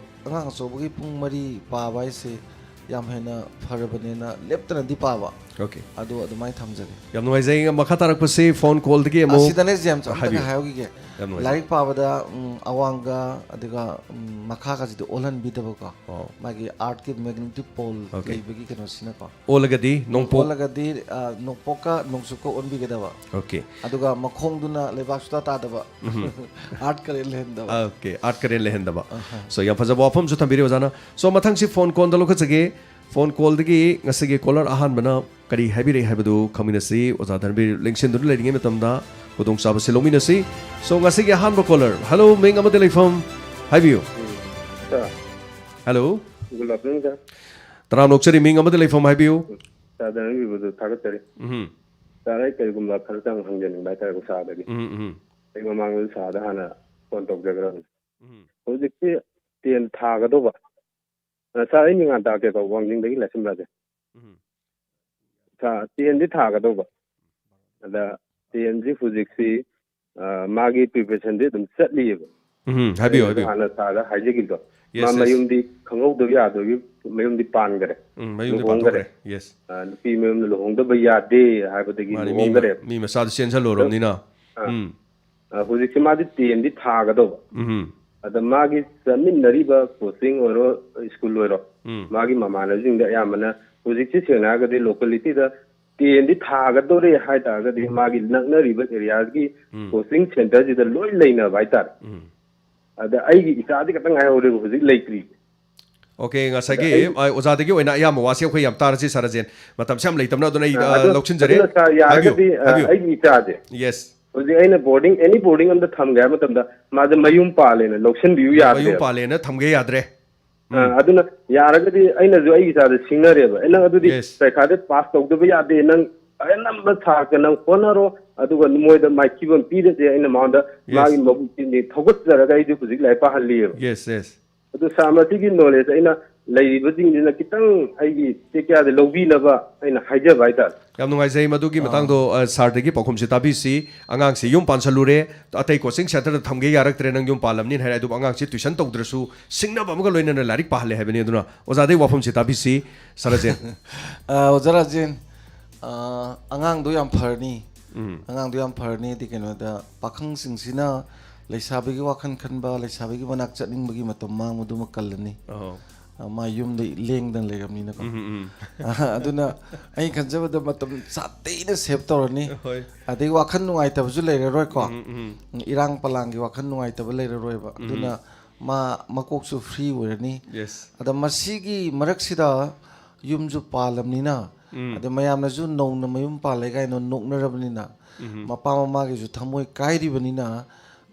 ꯑꯉꯥꯡ ꯑꯆꯧꯕꯒꯤ ꯄꯨꯡ ꯃꯔꯤ ꯄꯥꯕ ꯍꯥꯏꯁꯦ ꯌꯥꯝ ꯍꯦꯟꯅ ꯐꯔꯕꯅꯦꯅ ꯂꯦꯞꯇꯅꯗꯤ ꯄꯥꯕ꯫ ꯑꯣꯀꯦ꯫ ꯑꯗꯨ ꯑꯗꯨꯃꯥꯏꯅ ꯊꯝꯖꯒꯦ꯫ ꯌꯥꯝ ꯅꯨꯡꯉꯥꯏꯖꯩ꯫ ꯃꯈꯥ ꯇꯥꯔꯛꯄꯁꯦ ꯐꯣꯟ ꯀꯣꯜꯗꯒꯤ ꯑꯃꯨꯛ ꯑꯁꯤꯗꯅꯦ ꯖꯦꯝꯁ, ꯑꯝꯇꯒ ꯍꯥꯏꯕꯤꯌꯨ꯫ ꯍꯥꯏꯍꯧꯈꯤꯒꯦ꯫ ꯌꯥꯝ ꯅꯨꯡꯉꯥꯏꯖꯩ꯫ ꯂꯥꯏꯔꯤꯛ ꯄꯥꯕꯗ, ꯎꯝ, ꯑꯋꯥꯡꯒ, ꯑꯗꯨꯒ, ꯎꯝ, ꯃꯈꯥꯒꯁꯤꯗꯤ ꯑꯣꯜꯍꯟꯕꯤꯗꯕꯀꯣ꯫ ꯑꯣ꯫ ꯃꯥꯒꯤ ꯑꯥꯔꯠꯀꯤ ꯃꯦꯒꯅꯦꯇꯤꯛ ꯄꯣꯜ ꯑꯣꯀꯦ꯫ ꯂꯩꯕꯒꯤ ꯀꯩꯅꯣꯁꯤꯅꯀꯣ꯫ ꯑꯣꯜꯂꯒꯗꯤ ꯅꯣꯡꯄꯣꯛ? ꯑꯣꯜꯂꯒꯗꯤ, ꯑ, ꯅꯣꯡꯄꯣꯛꯀ ꯅꯣꯡꯆꯨꯞꯀ ꯑꯣꯟꯕꯤꯒꯗꯕ꯫ ꯑꯣꯀꯦ꯫ ꯑꯗꯨꯒ ꯃꯈꯣꯡꯗꯨꯅ ꯂꯩꯕꯥꯛ ꯁꯨꯡꯇꯥ ꯇꯥꯗꯕ꯫ ꯎꯝꯍꯨꯝ꯫ ꯑꯥꯔꯠ ꯀꯔꯦꯟ ꯂꯩꯍꯟꯗꯕ꯫ ꯑꯣꯀꯦ, ꯑꯥꯔꯠ ꯀꯔꯦꯟ ꯂꯩꯍꯟꯗꯕ꯫ ꯑꯍꯥ꯫ So, ꯌꯥꯝ ꯐꯖꯕ ꯋꯥꯐꯝꯁꯨ ꯊꯝꯕꯤꯔꯤ ꯑꯣꯖꯥꯅ꯫ So, ꯃꯊꯪꯁꯤ ꯐꯣꯟ ꯀꯣꯜꯗ ꯂꯧꯈꯠꯆꯒꯦ꯫ ꯐꯣꯟ ꯀꯣꯜꯗꯒꯤ ꯉꯁꯤꯒꯤ ꯀꯣꯂꯔ ꯑꯍꯥꯟꯕꯅ ꯀꯔꯤ ꯍꯥꯏꯕꯤꯔꯛꯏ ꯍꯥꯏꯕꯗꯨ ꯈꯪꯃꯤꯟꯅꯁꯤ꯫ ꯑꯣꯖꯥ ꯙꯔꯃꯕꯤꯔ ꯂꯦꯡꯁꯤꯟꯗꯨꯅ ꯂꯩꯔꯤꯉꯩ ꯃꯇꯝꯗ ꯈꯨꯗꯣꯡꯆꯥꯕꯁꯤ ꯂꯧꯃꯤꯟꯅꯁꯤ꯫ So, ꯉꯁꯤꯒꯤ ꯑꯍꯥꯟꯕ ꯀꯣꯂꯔ꯫ ꯍꯜꯂꯣ, ꯃꯤꯡ ꯑꯃꯗꯤ ꯂꯩꯐꯝ ꯍꯥꯏꯕꯤꯌꯨ꯫ ꯎꯝ, ꯁꯥꯔ꯫ ꯍꯜꯂꯣ꯫ Good afternoon, sir꯫ ꯇꯔꯥꯝꯅ ꯑꯣꯛꯆꯔꯤ, ꯃꯤꯡ ꯑꯃꯗꯤ ꯂꯩꯐꯝ ꯍꯥꯏꯕꯤꯌꯨ꯫ ꯁꯥꯔ, ꯙꯔꯃꯕꯤꯔꯕꯨ ꯊꯥꯒꯠꯆꯔꯤ꯫ ꯎꯝ꯫ ꯁꯥꯔ, ꯑꯩ ꯀꯔꯤꯒꯨꯝꯕ ꯈꯔꯇꯪ ꯍꯪꯖꯅꯤꯡꯕ ꯍꯥꯏꯇꯥꯔꯦꯀꯣ ꯁꯥꯔꯗꯒꯤ꯫ ꯎꯝ, ꯎꯝ꯫ ꯑꯩ ꯃꯃꯥꯡꯗꯁꯨ ꯁꯥꯔꯗ ꯍꯥꯟꯅ ꯐꯣꯟ ꯇꯧꯖꯈ꯭ꯔꯕꯅꯤ꯫ ꯎꯝ꯫ ꯍꯧꯖꯤꯛꯇꯤ ꯇꯦꯟ ꯊꯥꯒꯗꯧꯕ꯫ ꯑ, ꯁꯥꯔ, ꯑꯩ ꯃꯤꯡ ꯍꯥꯟ ꯇꯥꯛꯀꯦꯀꯣ, ꯋꯥꯡꯖꯤꯡꯗꯒꯤ ꯂꯥꯏꯁ꯭ꯔꯝꯔꯥꯖꯦ꯫ ꯎꯝ꯫ ꯁꯥꯔ, ꯇꯦꯟꯗꯤ ꯊꯥꯒꯗꯧꯕ꯫ ꯑꯗ ꯇꯦꯟꯁꯤ ꯍꯧꯖꯤꯛꯁꯤ, ꯑ, ꯃꯥꯒꯤ ꯄ꯭ꯔꯤꯄꯦꯔꯦꯁꯟꯗꯤ ꯑꯗꯨꯝ ꯆꯠꯂꯤꯑꯕ꯫ ꯎꯝ, ꯍꯥꯏꯕꯤꯌꯨ, ꯑꯩꯅꯁꯨ ꯍꯥꯏꯕꯤꯌꯨ꯫ ꯍꯥꯟꯅ ꯁꯥꯔꯗ ꯍꯥꯏꯖꯈꯤꯕꯗꯣ꯫ ꯃꯥ ꯌꯦꯁ, ꯌꯦꯁ꯫ ꯃꯌꯨꯝꯗꯤ ꯈꯪꯍꯧꯗꯕ ꯌꯥꯗꯕꯒꯤ ꯃꯌꯨꯝꯗꯤ ꯄꯥꯟꯈꯔꯦ꯫ ꯎꯝ, ꯃꯌꯨꯝꯗꯤ ꯂꯨꯍꯣꯡꯈꯔꯦ꯫ ꯄꯥꯟꯊꯣꯛꯈ꯭ꯔꯦ꯫ ꯌꯦꯁ꯫ ꯑ, ꯅꯨꯄꯤ ꯃꯌꯨꯝꯗ ꯂꯨꯍꯣꯡꯗꯕ ꯌꯥꯗꯦ ꯍꯥꯏꯕꯗꯒꯤ ꯃꯥꯅꯤ, ꯃꯤ ꯃ-, ꯂꯨꯍꯣꯡꯈꯔꯦ꯫ ꯃꯤ ꯃꯆꯥꯗꯨ ꯆꯦꯟꯁꯜꯂꯨꯔꯕꯅꯤꯅ꯫ ꯑ, ꯎꯝ꯫ ꯑ, ꯍꯧꯖꯤꯛꯁꯤ ꯃꯥꯗꯤ ꯇꯦꯟꯗꯤ ꯊꯥꯒꯗꯧꯕ꯫ ꯎꯝ꯫ ꯑꯗ ꯃꯥꯒꯤ ꯆꯠꯃꯤꯟꯅꯔꯤꯕ ꯀꯣꯆꯤꯡ ꯑꯣꯏꯔꯣ, ꯁ꯭ꯀꯨꯜ ꯑꯣꯏꯔꯣ, ꯎꯝ꯫ ꯃꯥꯒꯤ ꯃꯃꯥꯟꯅꯕꯁꯤꯡꯗ ꯑꯌꯥꯝꯕꯅ ꯍꯧꯖꯤꯛꯁꯤ ꯁꯦꯡꯅ ꯍꯥꯏꯔꯒꯗꯤ ꯂꯣꯀꯦꯂꯤꯇꯤꯗ ꯇꯦꯟꯗꯤ ꯊꯥꯒꯗꯧꯔꯦ ꯍꯥꯏ ꯇꯥꯔꯒꯗꯤ ꯃꯥꯒꯤ ꯅꯛꯅꯔꯤꯕ ꯑꯦꯔꯤꯌꯥꯒꯤ ꯎꯝ꯫ ꯀꯣꯆꯤꯡ ꯁꯦꯟꯇꯔꯁꯤꯗ ꯂꯣꯏ ꯂꯩꯅꯕ ꯍꯥꯏꯇꯥꯔꯦ꯫ ꯎꯝ꯫ ꯑꯗ ꯑꯩꯒꯤ ꯏꯆꯥꯗꯤ ꯈꯛꯇꯪ ꯉꯥꯏꯍꯧꯔꯦꯕ ꯍꯧꯖꯤꯛ ꯂꯩꯇ꯭ꯔꯤꯁꯦ꯫ ꯑꯣꯀꯦ, ꯑꯗ ꯉꯁꯥꯏꯒꯤ, ꯑꯩ ꯑ, ꯑꯣꯖꯥꯗꯒꯤ ꯑꯣꯏꯅ ꯑꯌꯥꯝꯕ ꯋꯥꯁꯦ ꯑꯩꯈꯣꯏ ꯌꯥꯝ ꯇꯥꯔꯁꯤ, ꯁꯥꯔ ꯑꯖꯦꯟ꯫ ꯃꯇꯝꯁꯦ ꯌꯥꯝ ꯂꯩꯇꯕꯅ, ꯑꯗꯨꯅ ꯑꯩ, ꯑ, ꯑ, ꯑꯗꯨ, ꯂꯧꯁꯤꯟꯖꯔꯦ꯫ ꯑꯗꯨꯅ ꯁꯥꯔ, ꯍꯥꯏꯕꯤꯌꯨ, ꯌꯥꯔꯒꯗꯤ, ꯑ, ꯍꯥꯏꯕꯤꯌꯨ꯫ ꯑꯩꯒꯤ ꯏꯆꯥꯁꯦ ꯌꯦꯁ꯫ ꯍꯧꯖꯤꯛ ꯑꯩꯅ ꯕꯣꯔꯗꯤꯡ, ꯑꯦꯅꯤ ꯕꯣꯔꯗꯤꯡ ꯑꯃꯗ ꯊꯝꯒꯦ ꯍꯥꯏꯕ ꯃꯇꯝꯗ ꯃꯥꯁꯦ ꯃꯌꯨꯝ ꯄꯥꯜꯂꯦꯅ ꯂꯧꯁꯤꯟꯕꯤꯌꯨ ꯃꯌꯨꯝ ꯌꯥꯗ꯭ꯔꯦꯕ꯫ ꯄꯥꯜꯂꯦꯅ ꯊꯝꯒꯦ ꯌꯥꯗ꯭ꯔꯦ꯫ ꯑ, ꯎꯝ꯫ ꯑꯗꯨꯅ ꯌꯥꯔꯒꯗꯤ ꯑꯩꯅꯁꯨ ꯑꯩꯒꯤ ꯏꯆꯥꯗ ꯁꯤꯡꯅꯔꯦꯕ, "ꯑꯦ, ꯅꯪ ꯑꯗꯨꯗꯤ ꯌꯦꯁ꯫ ꯄꯔꯤꯈꯥꯗ ꯄꯥꯁ ꯇꯧꯗꯕ ꯌꯥꯗꯦ, ꯅꯪ ꯑꯅꯝꯕ ꯁꯥꯔꯒ ꯅꯪ ꯍꯣꯠꯅꯔꯣ, ꯑꯗꯨꯒ ꯃꯣꯏꯗ ꯃꯥꯏꯊꯤꯕ ꯑꯃ ꯄꯤꯔꯁꯦ꯫ ꯑꯩꯅ ꯃꯉꯣꯟꯗ Yes. ꯃꯥꯒꯤ ꯃꯕꯨꯛꯁꯤꯡꯗꯤ ꯊꯧꯒꯠꯆꯔꯒ ꯑꯩꯗꯤ ꯍꯧꯖꯤꯛ ꯂꯥꯏꯔꯤꯛ ꯄꯥꯍꯜꯂꯤꯑꯕ꯫ Yes, yes. ꯑꯗꯨ ꯁꯥꯔ, ꯃꯁꯤꯒꯤ ꯅꯣꯂꯦꯖ ꯑꯩꯅ ꯂꯩꯔꯤꯕꯁꯤꯡꯁꯤꯅ ꯈꯤꯇꯪ ꯑꯩꯒꯤ ꯆꯦꯛ ꯀꯌꯥꯗ ꯂꯧꯕꯤꯅꯕ ꯑꯩꯅ ꯍꯥꯏꯖꯕ ꯍꯥꯏꯇꯥꯔꯦ꯫ ꯌꯥꯝ ꯅꯨꯡꯉꯥꯏꯖꯩ ꯃꯗꯨꯒꯤ ꯑꯥ꯫ ꯃꯇꯥꯡꯗꯣ, ꯑ, ꯁꯥꯔꯗꯒꯤ ꯄꯥꯎꯈꯨꯝꯁꯦ ꯇꯥꯕꯤꯁꯤ꯫ ꯑꯉꯥꯡꯁꯤ ꯌꯨꯝ ꯄꯥꯟꯁꯜꯂꯨꯔꯦ, ꯑꯇꯩ ꯀꯣꯆꯤꯡ ꯁꯦꯟꯇꯔꯗ ꯊꯝꯒꯦ ꯌꯥꯔꯛꯇ꯭ꯔꯦ, ꯅꯪ ꯌꯨꯝ ꯄꯥꯜꯂꯝꯅꯤꯅ ꯍꯥꯏꯔꯦ, ꯑꯗꯨꯕꯨ ꯑꯉꯥꯡꯁꯤ ꯇ꯭ꯌꯨꯁꯟ ꯇꯧꯗ꯭ꯔꯁꯨ ꯁꯤꯡꯅꯕ ꯑꯃꯒ ꯂꯣꯏꯅꯅ ꯂꯥꯏꯔꯤꯛ ꯄꯥꯍꯜꯂꯦ ꯍꯥꯏꯕꯅꯤ꯫ ꯑꯗꯨꯅ ꯑꯣꯖꯥꯗꯒꯤ ꯋꯥꯐꯝꯁꯦ ꯇꯥꯕꯤꯁꯤ, ꯁꯥꯔ ꯔꯥꯖꯦꯟ꯫ ꯑ, ꯑꯣꯖꯥ ꯔꯥꯖꯦꯟ, ꯑ, ꯑꯉꯥꯡꯗꯣ ꯌꯥꯝ ꯐꯔꯅꯤ꯫ ꯎꯝ꯫ ꯑꯉꯥꯡꯗꯣ ꯌꯥꯝ ꯐꯔꯅꯤꯗꯤ ꯀꯩꯅꯣꯗ, ꯄꯥꯈꯪꯁꯤꯡꯁꯤꯅ ꯂꯩꯁꯥꯕꯤꯒꯤ ꯋꯥꯈꯜ ꯈꯟꯕ, ꯂꯩꯁꯥꯕꯤꯒꯤ ꯃꯅꯥꯛ ꯆꯠꯅꯤꯡꯕꯒꯤ ꯃꯇꯝ ꯃꯥꯡꯕꯗꯨꯃ ꯀꯜꯂꯅꯤ꯫ ꯑꯣ꯫ ꯑ, ꯃꯥ ꯌꯨꯝꯗ ꯂꯦꯡꯗꯅ ꯂꯩꯔꯕꯅꯤꯅꯀꯣ꯫ ꯎꯝ, ꯎꯝ꯫ ꯑ, ꯑꯗꯨꯅ ꯑꯩ ꯈꯟꯖꯕꯗ ꯃꯇꯝ ꯁꯥꯊꯤꯅ ꯁꯦꯞ ꯇꯧꯔꯅꯤ꯫ ꯍꯣꯏ꯫ ꯑꯗꯩ ꯋꯥꯈꯜ ꯅꯨꯡꯉꯥꯏꯇꯕꯁꯨ ꯂꯩꯔꯔꯣꯏꯀꯣ꯫ ꯎꯝ, ꯎꯝ꯫ ꯎꯝ, ꯏꯔꯥꯡ ꯄꯂꯥꯡꯒꯤ ꯋꯥꯈꯜ ꯅꯨꯡꯉꯥꯏꯇꯕ ꯂꯩꯔꯔꯣꯏꯕ꯫ ꯎꯝ꯫ ꯑꯗꯨꯅ ꯃꯥ ꯃꯀꯣꯛꯁꯨ ꯐ꯭ꯔꯤ ꯑꯣꯏꯔꯅꯤ꯫ Yes꯫ ꯑꯗ ꯃꯁꯤꯒꯤ ꯃꯔꯛꯁꯤꯗ ꯌꯨꯝꯁꯨ ꯄꯥꯜꯂꯝꯅꯤꯅ, ꯎꯝ꯫ ꯑꯗ ꯃꯌꯥꯝꯅꯁꯨ ꯅꯧꯅ ꯃꯌꯨꯝ ꯄꯥꯜꯂꯦ ꯀꯥꯏꯅ ꯅꯣꯛꯅꯔꯕꯅꯤꯅ, ꯎꯝ꯫ ꯃꯄꯥ ꯃꯃꯥꯒꯤꯁꯨ ꯊꯃꯣꯏ ꯀꯥꯏꯔꯤꯕꯅꯤꯅ,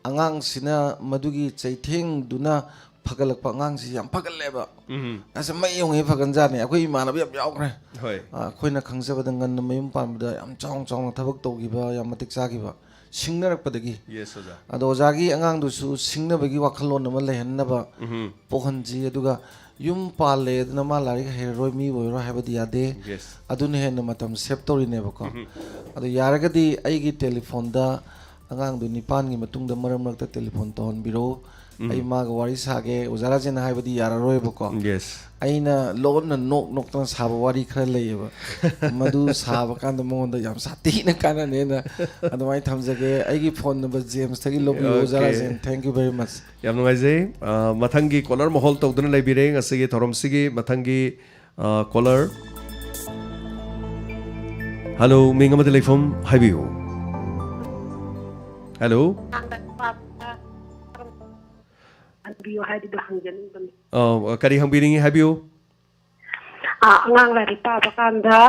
ꯑꯉꯥꯡꯁꯤꯅ ꯃꯗꯨꯒꯤ ꯆꯩꯊꯦꯡꯗꯨꯅ ꯐꯒꯠꯂꯛꯄ ꯑꯉꯥꯡꯁꯤ ꯌꯥꯝ ꯐꯒꯠꯂꯦꯕ꯫ ꯎꯝ꯫ ꯑꯁ, ꯃꯩ ꯍꯧꯉꯩ ꯐꯒꯠꯖꯥꯠꯅꯤ꯫ ꯑꯩꯈꯣꯏ ꯏꯃꯥꯟꯅꯕ ꯌꯥꯝ ꯌꯥꯎꯈ꯭ꯔꯦ꯫ ꯍꯣꯏ꯫ ꯑ, ꯑꯩꯈꯣꯏꯅ ꯈꯪꯖꯕꯗ ꯉꯟꯅ ꯃꯌꯨꯝ ꯄꯥꯟꯕꯗ ꯌꯥꯝ ꯆꯥꯎꯅ ꯆꯥꯎꯅ ꯊꯕꯛ ꯇꯧꯈꯤꯕ, ꯌꯥꯝ ꯃꯇꯤꯛ ꯆꯥꯈꯤꯕ, ꯁꯤꯡꯅꯔꯛꯄꯗꯒꯤ꯫ Yes, ꯑꯣꯖꯥ꯫ ꯑꯗꯣ ꯑꯣꯖꯥꯒꯤ ꯑꯉꯥꯡꯗꯨꯁꯨ ꯁꯤꯡꯅꯕꯒꯤ ꯋꯥꯈꯜꯂꯣꯟ ꯑꯃ ꯂꯩꯍꯟꯅꯕ ꯎꯝ꯫ ꯄꯣꯛꯍꯟꯁꯤ꯫ ꯑꯗꯨꯒ ꯌꯨꯝ ꯄꯥꯜꯂꯦ ꯑꯗꯨꯅ ꯃꯥ ꯂꯥꯏꯔꯤꯛ ꯍꯩꯔꯔꯣꯏ, ꯃꯤ ꯑꯣꯏꯔꯔꯣꯏ ꯍꯥꯏꯕꯗꯤ ꯌꯥꯗꯦ꯫ Yes꯫ ꯑꯗꯨꯅ ꯍꯦꯟꯅ ꯃꯇꯝ ꯁꯦꯞ ꯇꯧꯔꯤꯅꯦꯕꯀꯣ꯫ ꯎꯝ꯫ ꯑꯗꯣ ꯌꯥꯔꯒꯗꯤ ꯑꯩꯒꯤ ꯇꯦꯂꯤꯐꯣꯟꯗ ꯑꯉꯥꯡꯗꯨ ꯅꯤꯄꯥꯟꯒꯤ ꯃꯇꯨꯡꯗ ꯃꯔꯛ ꯃꯔꯛꯇ ꯇꯦꯂꯤꯐꯣꯟ ꯇꯧꯍꯟꯕꯤꯔꯛꯎ꯫ ꯎꯝ꯫ ꯑꯩ ꯃꯥꯒ ꯋꯥꯔꯤ ꯁꯥꯒꯦ꯫ ꯑꯣꯖꯥ ꯔꯥꯖꯦꯟꯅ ꯍꯥꯏꯕꯗꯤ ꯌꯥꯔꯔꯣꯏꯕꯀꯣ꯫ Yes꯫ ꯑꯩꯅ ꯂꯣꯟꯅ ꯅꯣꯛ ꯅꯣꯛꯇꯅ ꯁꯥꯕ ꯋꯥꯔꯤ ꯈꯔ ꯂꯩꯌꯦꯕ꯫ ꯃꯗꯨ ꯁꯥꯕ ꯀꯥꯟꯗ ꯃꯉꯣꯟꯗ ꯌꯥꯝ ꯁꯥꯊꯤꯅ ꯀꯥꯟꯅꯅꯦꯅ ꯑꯗꯨꯃꯥꯏꯅ ꯊꯝꯖꯒꯦ꯫ ꯑꯩꯒꯤ ꯐꯣꯟ ꯅꯝꯕꯔ ꯖꯦꯝꯁꯇꯒꯤ ꯂꯧꯕꯤꯌꯨ, ꯑꯣꯖꯥ OK꯫ Rajen. Thank you very much꯫ ꯌꯥꯝ ꯅꯨꯡꯉꯥꯏꯖꯩ꯫ ꯑ, ꯃꯊꯪꯒꯤ ꯀꯣꯂꯔ ꯑꯃ ꯍꯣꯜ ꯇꯧꯗꯨꯅ ꯂꯩꯕꯤꯔꯦ ꯉꯁꯤꯒꯤ ꯊꯧꯔꯝꯁꯤꯒꯤ ꯃꯊꯪꯒꯤ, ꯑ, ꯀꯣꯂꯔ꯫ ꯍꯜꯂꯣ, ꯃꯤꯡ ꯑꯃꯗꯤ ꯂꯩꯐꯝ ꯍꯥꯏꯕꯤꯌꯨ꯫ ꯍꯜꯂꯣ꯫ ꯍꯪꯕꯤꯌꯨ ꯍꯥꯏꯗꯨꯗ ꯍꯪꯖꯅꯤꯡꯕꯅꯤ꯫ ꯑ, ꯀꯔꯤ ꯍꯪꯕꯤꯅꯤꯡꯉꯤ ꯍꯥꯏꯕꯤꯌꯨ꯫ ꯑ, ꯑꯉꯥꯡ ꯂꯥꯏꯔꯤꯛ ꯄꯥꯕ ꯀꯥꯟꯗ